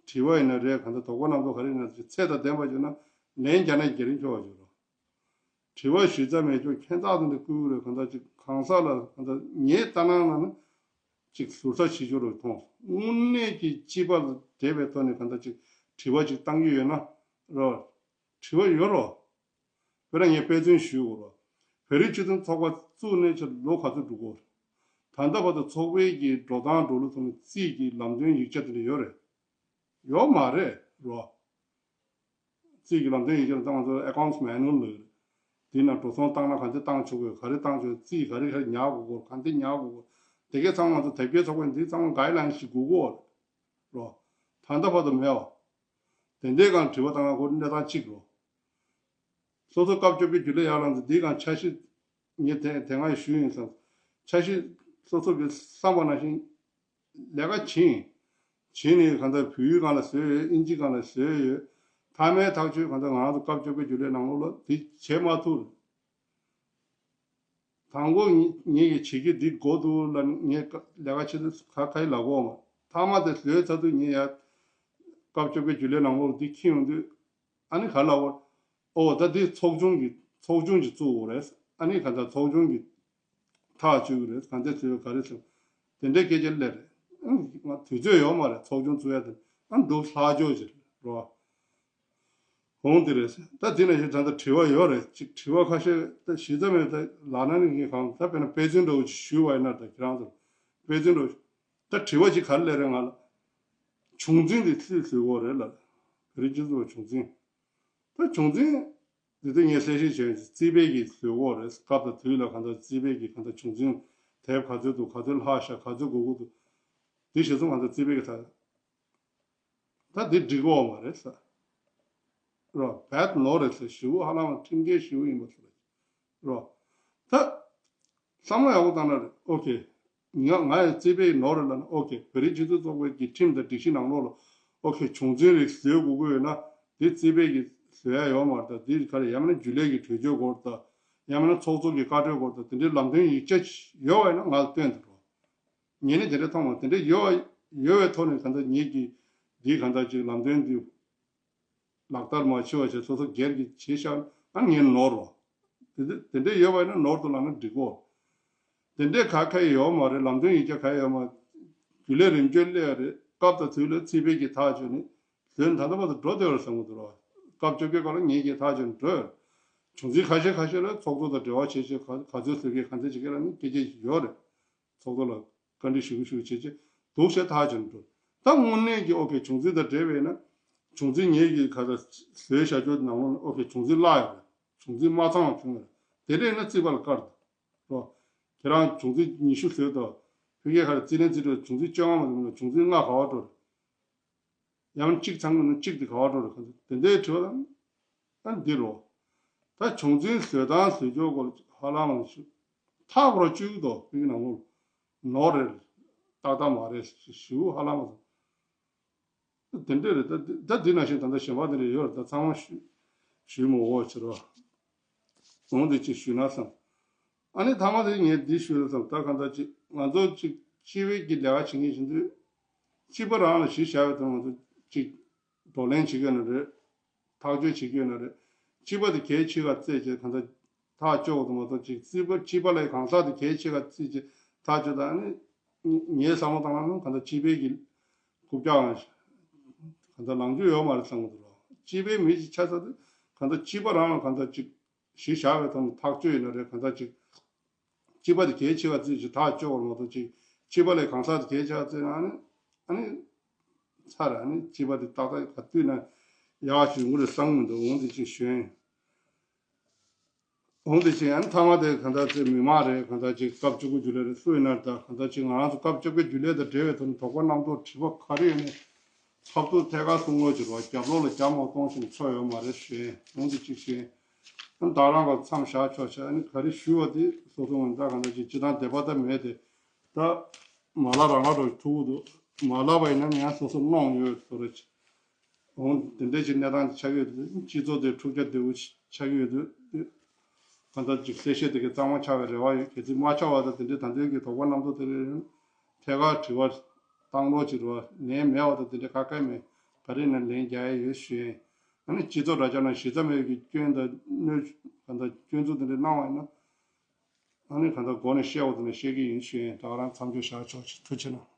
དྲི་བ་ཡིན་ན་རེད། གང་ལྟར་དོགས་པ་རྣམ་རྟོག་ག་རེ་ཡིན་ན་ཚད་དང་ལྡན་པ་བྱུང་ན་ལན་རྒྱག་ན་རྒྱ་རིང་ཆོག་པ་བྱུང་རོ། དྲི་བ་ཞུ་རྩ་མེད་ཆོག་ཁྱད་མཚར་དུ་འདི་བསྐུལ་རེད། གང་ལྟར་གཅིག་གང་ཟག་ལ་གང་ལྟར་ངའི་ལྟ་སྣང་ལ་ནི་གཅིག་ཟུར་ཟ་བྱེད་ཆོག་རོ་མཐོང་། དངོས་གནས་ཀྱི་སྤྱི་པ་ལ་དད་པའི་ཐོག་ནས་གང་ལྟར་གཅིག་དྲི་བ་གཅིག་བཏང་གི་ཡོད་ན་རོ། དྲི་བ་ཡོད་རོ། དཔེར་ན་ངས་དཔེ་མཚོན་ཞུ་དགོས་རོ། བོད་རིགས་སྤྱི་མཐུན་ཚོགས་པ་བཙུགས་ནས་ཆ་ལོ་ག་ཚོད་འགྲོ་གི་ཡོད་རེད། ད་ལྟ་བར་དུ་ཚོགས་པའི་གི་འགྲོ་སྟངས་འགྲོ་ལུགས་ཐོག་ནས་རྩིས་ཀྱི་ལམ་སྟོན་ཡིག་ཆ་དེ་འདྲ་ཡོད་རེད། ཡོད་མ་རེད་རོ། རྩིས་ཀྱི་ལམ་སྟོན་ཡིག་ཆ་ལ་ད་ང་ཚོ་ཨེ་ཀའུན་ཊི་མེ་ནུ་ཨལ་ལབ་ཡོད་རེད། དེ་ནང་འགྲོ་སོང་བཏང་ན་ག་འདྲ་བཏང་ཆོག་གི་ཡོད། ག་རེ་བཏང་ཆོག་རྩིས་ག་རེ་ག་རེ་ཉར་དགོས་གོ། ག་འདྲ་ཉར་དགོས་གོ། དེ་གའི་ཚང་མ་ང་ཚོ་དེབ་སྐྱེལ་ཚོགས་པས་འདི་ཚང་མ་གའིཌ་ལའིན་ཞིག་དགོས་གོ་རོ། ད་ལྟ་བར་དུ་མེད་བ། དེ་འདྲའི་སྒང་དྲི་བ་བཏང་ན་ཁོ་གནས་སྟངས་གཅིག་རོ། སོ་སོ་སྐབས་བཅོ་བརྒྱད་རྒྱུན་ལས་ཡར་ལངས་ཚེ་འདིའི་སྒང་འཆར་གཞི་ངས་དེ་དེ་སྔ་ཞུས་ཡིན་ཙང་། འཆར་གཞི་སོ་སོ་གི་བསམ་པ་ནང་བཞིན་ལས་ཀ་བྱེད། བྱེད་ནས་གང་ལྟར་བོད་ཡིག་སྒང་ལ་བཟོས་ཡོད། ཨིན་ཇི་སྒང་ལ་བཟོས་ཡོད། མཐའ་མའི་ཐག་གཅོད་གང་ལྟར་ང་རང་ཚོ་སྐབས་བཅོ་བརྒྱད་རྒྱུན་ལས་ནང་ལོགས་ལ་དེ་བྱེད་མ་ཐུབ། དང་པོ་ངེད་ངེད་ཀྱིས་བྱེད་ཀྱི་འདི་དགོས་འདུག་ལ་ངས་ཀ་ལས་ཀ་བྱེད་དུས་ཁ་ཁ་ཡི་ལབ་གོ་མ། མཐའ་མ་དེ་བཟོས་ཚར་དུས་ངས་ཡ་སྐབས་བཅོ་བརྒྱད་རྒྱུན་ལས་ནང་ལོགས་འདི་འཁྱེར་ཡོང་དུས་ཨ་ནི་ག་ལབ་གོ། ཨོ་ད་འདི་ཚོགས་ཆུང་གི་ཚོགས་ཆུང་གི་བཙུགས་དགོས་རེད། ཨ་ནི་ག་ད་ཚོགས་ཆུང་གི་ཐག་གཅོད་ཀྱི་རེད། ག་འདྲ་བཟོས་ག་རེ་བཟོས་དེ་འདྲའི་སྐད་ཆ་སླེབས་རེད། ཨ་ནི་ང་དུས་ཚོད་ཡོད་མ་རེད། ཚོགས་ཆུང་བཙུགས་ཡ་དེ་ཨ་ནི་འདུག་ལྷག་ཆོག་ཅིག་རེད་རོ། འོང་དེ་རེད། ད་དེ་ནང་བཞིན་ད་ལྟ་དྲི་བ་ཡོད་རེད། ཅིག་དྲི་བ་ཁ་ཤས་ད་གཞི་རྩ་མེད་ད་ལབ་ན་ནི་ངས་གང་ད་དཔེར་ན་དཔེ་མཚོན་འདྲ་བོ་ཅིག་ཞུས་པ་ཡིན་ན། ད་ཁྱེད་རང་ཚོར་དཔེ་མཚོན་འདྲ་བོ་ད་དྲི་བ་ཅིག་ག་རེ་སླེབས་རེད་ང་ལ། བྱུང་འཛིན་དེ་སུས་བཟོས་ཡོད་རེད་ལབ། བོད་རིགས་སྤྱི་ཚོགས་བྱུང་འཛིན། ད་བྱུང་འཛིན་དེ་ད་ངས་གསལ་བཤད་བྱས་ཡོད། རྩིས་པས་ཀྱིས་བཟོས་ཡོད་རེད། སྐབས་དང་དུས་ལ་གང་ལྟར་རྩིས་པས་ཀྱིས་གང་ལྟར་བྱུང་འཛིན་དེབ་ག་ཚོད་འདུག་ག་ཚོད་ལྷག་ཤག་ག་ཚོད་དགོས་ཀྱི་འདུག་དེ་གཞིར་བཟུང་གང་ལྟར་རྩིས་པས་ཀྱིས་ད། ད་འདི་འགྲིག་གོ་མ་རེད་ས། རོ། བད་ནོར་རེད་ས། ཞེ་པོ་ཧ་ལམ་ཁྲིམས་འགལ་ཞེ་པོ་ཡིན་པ་ས་རེད། རོ། ད་བསམ་བློ་ཡག་པོ་བཏང་ན་རེད། ཨོ་ཁེ། ང་ང་ཡི་རྩིས་པའི་ནོར་རེད་ལབ་ན་ཨོ་ཁེ། བོད་རིགས་སྤྱི་མཐུན་ཚོགས་པའི་གི་ཁྲིམས་དང་སྒྲིག་གཞི་ནང་ལོགས་ལ་ཨོ་ཁེ། བྱུང་འཛིན་རིགས་བཟོས་དགོས་ཀྱི་ཡོད་ན་འདི་རྩིས་པའི་གི་བཟོ་ཡ་ཡོད་མ་རེད། ད་འདི་ག་རེ་ཡང་མིན་ན་རྒྱུན་ལས་ཀྱི་གྲོས་ཆོད་དགོས་རེད། ད་ཡང་མིན་ན་ཚོགས་གཙོ་གི་བཀའ་འཁྲོལ་དགོས་རེད། ད་དེ་འདྲའི་ལམ་སྟོན་ཡིག་ཆ་ཡོད་པ་ཡིན་ན་ང་ལ་སྟོན་དང་རོ། ངས་ནི་དེ་འདྲ་མཐོང་མ། དེ་འདྲ་ཡོད་ཡོད་པའི་ཐོག་ནས་གང་ལྟར་ངེད་ཀྱིས་འདི་གང་ལྟར་ཅིག་ལམ་སྟོན་འདི་ལག་བསྟར་མ་བྱས་པ་བྱས་སོ་སོ་སྒེར་གྱི་བྱས་བཞག་ན་ངས་ནོར་རོ། དེ་འདྲ་དེ་འདྲ་ཡོད་པ་ཡིན་ན་ནོར་དུ་ལངས་ན་འགྲིག་གོ། དེ་འདྲའི་ག་ག་ཡོད་མ་རེད། ལམ་སྟོན་ཡིག་ཆ་ག་ཡོད་མ། རྒྱུན་ལས་རིམ་བྱོན་སླེབས་རེད། སྐབས་དང་དུས་ལ་རྩིས་པས་ཀྱིས་ཐག་གཅོད་ནས་བཟོས་ནས་ད་ལྟ་བར་དུ་འགྲོ་བསྡད་ཡོད་རེད་བསམ་གྱི་འདུག་རོ། སྐབས་བཅོ་བརྒྱད་སྐབས་ལ་ངེད་ཀྱིས་ཐག་གཅོད་ནས་འགྲོ་ཡོད་རེད། བྱུང་འཛིན་ཁ་ཤས་ཁ་ཤས་ལ་ཚོགས་གཙོ་དང་འབྲེལ་བ་བྱེད་བྱེད་ག་ག་ཚོད་བཟོ་གི་ག་འདྲ་བྱེད་ཀྱི་ལ་ནི་སྐད་ཆ་ཡོད་རེད། ཚོགས་གཙོ་ལ་བཀའ་འདྲི་ཞུ་གི་ཞུ་གི་བྱེད་ཀྱི་འདུག་ཞེས་ཐག་གཅོད་འགྲོ། ད་དངོས་གནས་ཀྱི་ཨོ་ཁེ་བྱུང་འཛིན་དང་འབྲེལ་བས་ན་བྱུང་འཛིན་ངེད་ཀྱིས་ག་ཚོད་བཟོས་བཞག་ཆོག་ནང་ལོགས་ཨོ་ཁེ་བྱུང་འཛིན་བརླག་ཡོད་རེད། བྱུང་འཛིན་མ་ཚང་བ་བྱུང་ཡོད་རེད། དེ་འདྲ་ཡིན་ན་རྩིས་པ་ལ་བཀར་འདུག་རོ། ཁྱེད་རང་བྱུང་འཛིན་ཉི་ཤུ་བཟོས་དང་ཕ་གིའི་ག་རེ་རྩིས་ལེན་རྩིས་སྤྲོད་བྱུང་འཛིན་བཅོ་ལྔ་མ་བཟོས་ན་བྱུང་འཛིན་ལྔ་ག་པར་འགྲོ་རེད། ཡང་གཅིག་ཚང་མ་ནི་གཅིག་དེ་ག་པར་འགྲོ་རེད། ག་ཚོད་དེ་འདྲའི་དྲི་བ་དང་། ཨ་འདི་རོ། ད་བྱུང་འཛིན་བཟོས་སྟངས་བཟོས་ཕྱོགས་སྐོར་ཧ་ལམ་ཞུ། ཐག་པ་ར་གཅོད་ཀྱི་འདུག་པའི་ནང་ལོགས་ནོར་རེད། ཏག་ཏག་མ་རེད་ཞུ་ཧ་ལམ། དེ་འདྲ་རེད། ད་ད་འདི་ནང་བཞིན་ད་ལྟ་གཞན་པ་དེ་འདྲ་ཡོད་རེད། ད་ཚང་མ་ཞུ་ཞུས་མ་འོ་ཕྱིར་རོ། འོང་དེ་ཅིག་ཞུས་ན་བསམ། ཨ་ནི་ཐ་མ་དེ་ངས་འདི་ཞུས་ན་བསམ། ད་གང་ལྟར་ཅིག་ང་ཚོ་ཅིག་སྤྱི་བའི་གི་ལས་ཀ་བྱེད་མཁན་བྱེད་དུས། སྤྱི་པ་རང་ལ་གཞི་བཞག་པའི་ཐོག་ང་ཚོ་ཅིག་བགྲོ་གླེང་བྱེད་ཀྱི་ཡོད་ན་རེད། ཐག་གཅོད་བྱེད་ཀྱི་ཡོད་ན་རེད། སྤྱི་པ་དེ་གལ་ཆེ་ག་བརྩིས་བྱས་གང་ལྟར་ཐག་གཅོད་དགོས་དང་མ་གཏོགས་ཅིག་སྲིད་པ་སྤྱི་པ་ལ་གང་ཟག་དེ་གལ་ཆེ་ག་བརྩིས་བྱས་ཐག་གཅོད་དང་ནི། ངའི་བསམ་བློ་བཏང་ན་གང་ལྟར་སྤྱི་པའི་གི་རྐུབ་བཀྱག་གང་ལྟར་ལངས་རྒྱུ་ཡོད་མ་རེད་བསམ་གི་འདུག་རོ། སྤྱི་པའི་མི་ཞིག་ཆགས་ཚར་དུས་གང་ལྟར་སྤྱི་པ་རང་ལ་གང་ལྟར་ཅིག་གཞི་བཞག་པའི་ཐོག་ནས་ཐག་གཅོད་ཡིན་ན་རེད། གང་ལྟར་ཅིག་སྤྱི་པ་དེ་གལ་ཆེ་བ་ཙམ་ཞིག་ཐག་གཅོད་པར་མ་གཏོགས་ཅིག་སྤྱི་པ་ལས་གང་ཟག་དེ་གལ་ཆེ་བ་ཙམ་ན་ཨ་ནི་ཨ་ནི་ཚར་རེད། ཨ་ནི་སྤྱི་པ་དེ་ཏག་ཏག་ག་དུས་ན་ཡག་ཞིག་ཡོང་གི་རེད་བསམ་གི་མི་འདུག་འོང་དེ་ཅིག་ཞུ་ཡིན། འོང་དེ་ཅིག་ཨ་ནི་མཐའ་མ་དེ་གང་ལྟར་ཚེ་མི་མང་རེད། གང་ལྟར་ཅིག་སྐབས་བཅུ་དགུ་རྒྱུན་ལས་རེད། སུ་ཡིན་ན་ད་གང་ལྟར་ཅིག་ང་རང་ཚོ་སྐབས་བཅོ་བརྒྱད་རྒྱུན་ལས་དང་འབྲེལ་བའི་ཐོག་ནས་དོགས་པ་རྣམ་རྟོག་དྲི་བ་ག་རེ་ཡོད་ནས་ཐབས་སྡུག་ཐད་ཀར་གསུང་རོགས་བྱེད་རོགས། རྒྱབ་ལོགས་ལ་རྒྱབ་མ་གཏོང་ཞིང་ཆོ་ཡོད་མ་རེད་ཞུ་ཡིན། འོང་དེ་ཅིག་ཞུ་ཡིན། ཨ་ནི་ད་རང་ག་མཚམས་བཞག་ཆོག་ཆ་ཨ་ནི་ག་རེ་ཞུ་བ་དེ་སོ་སོ་ངོས་ད་གང་ལྟར་ཅིག་སྤྱི་བཏང་བདེ་པ་ད་མེད་དེ། ད་མ་ལ་རང་ང་རོ་ཐུག་འདུག་མ་ལ་བ་ཡིན་ན་ངས་སོ་སོ་གནོང་ཡོད་དོ་རེད། འོང་དེ་འདྲ་ཅིག་གནས་སྟངས་ཆགས་ཀྱི་ཡོད་དུས་སྤྱི་ཚོགས་དེ་འཁྲུག་ཆ་དེ་བོ་ཆགས་ཀྱི་ཡོད་དུས་གང་ལྟར་ཅིག་གསལ་བཤད་དེ་གའི་གཙང་མ་ཆགས་པའི་རེ་བ་ཡོད། གལ་སྲིད་མ་ཆགས་པ་དང་དེ་འདྲའི་ད་ལྟའི་གི་དོགས་པ་རྣམ་རྟོག་དེ་རེད། ཐད་ཀར་དྲི་བ་བཏང་རོགས་ཅིག་རོགས། ལན་མེད་པ་དང་དེ་འདྲའི་ཁ་སྐད་མེད། ག་རེ་ཡིན་ན་ལན་རྒྱག་ཡ་ཡོད་ཞུ་ཡིན། ཨ་ནི་སྤྱི་ཚོགས་དྲ་རྒྱ་ནང་གཞི་རྩ་མེད་ཀྱི་སྐྱོན་དང་གནོད་གང་ལྟར་སྐྱོན་འཛུགས་དེ་འདྲ་གནང་བ་ཡིན་ན་ཨ་ནི་གང་ལྟར་འགོ་ནས་བཤད་འོ་དེ་ནས་བཤད་ཀྱི་ཡིན་ཞུ་ཡིན། ད་ག་རང་མཚམས་འཇོག་བཞག་ཆོག་ཅིག་ཐུགས་ཆེ་གནང་།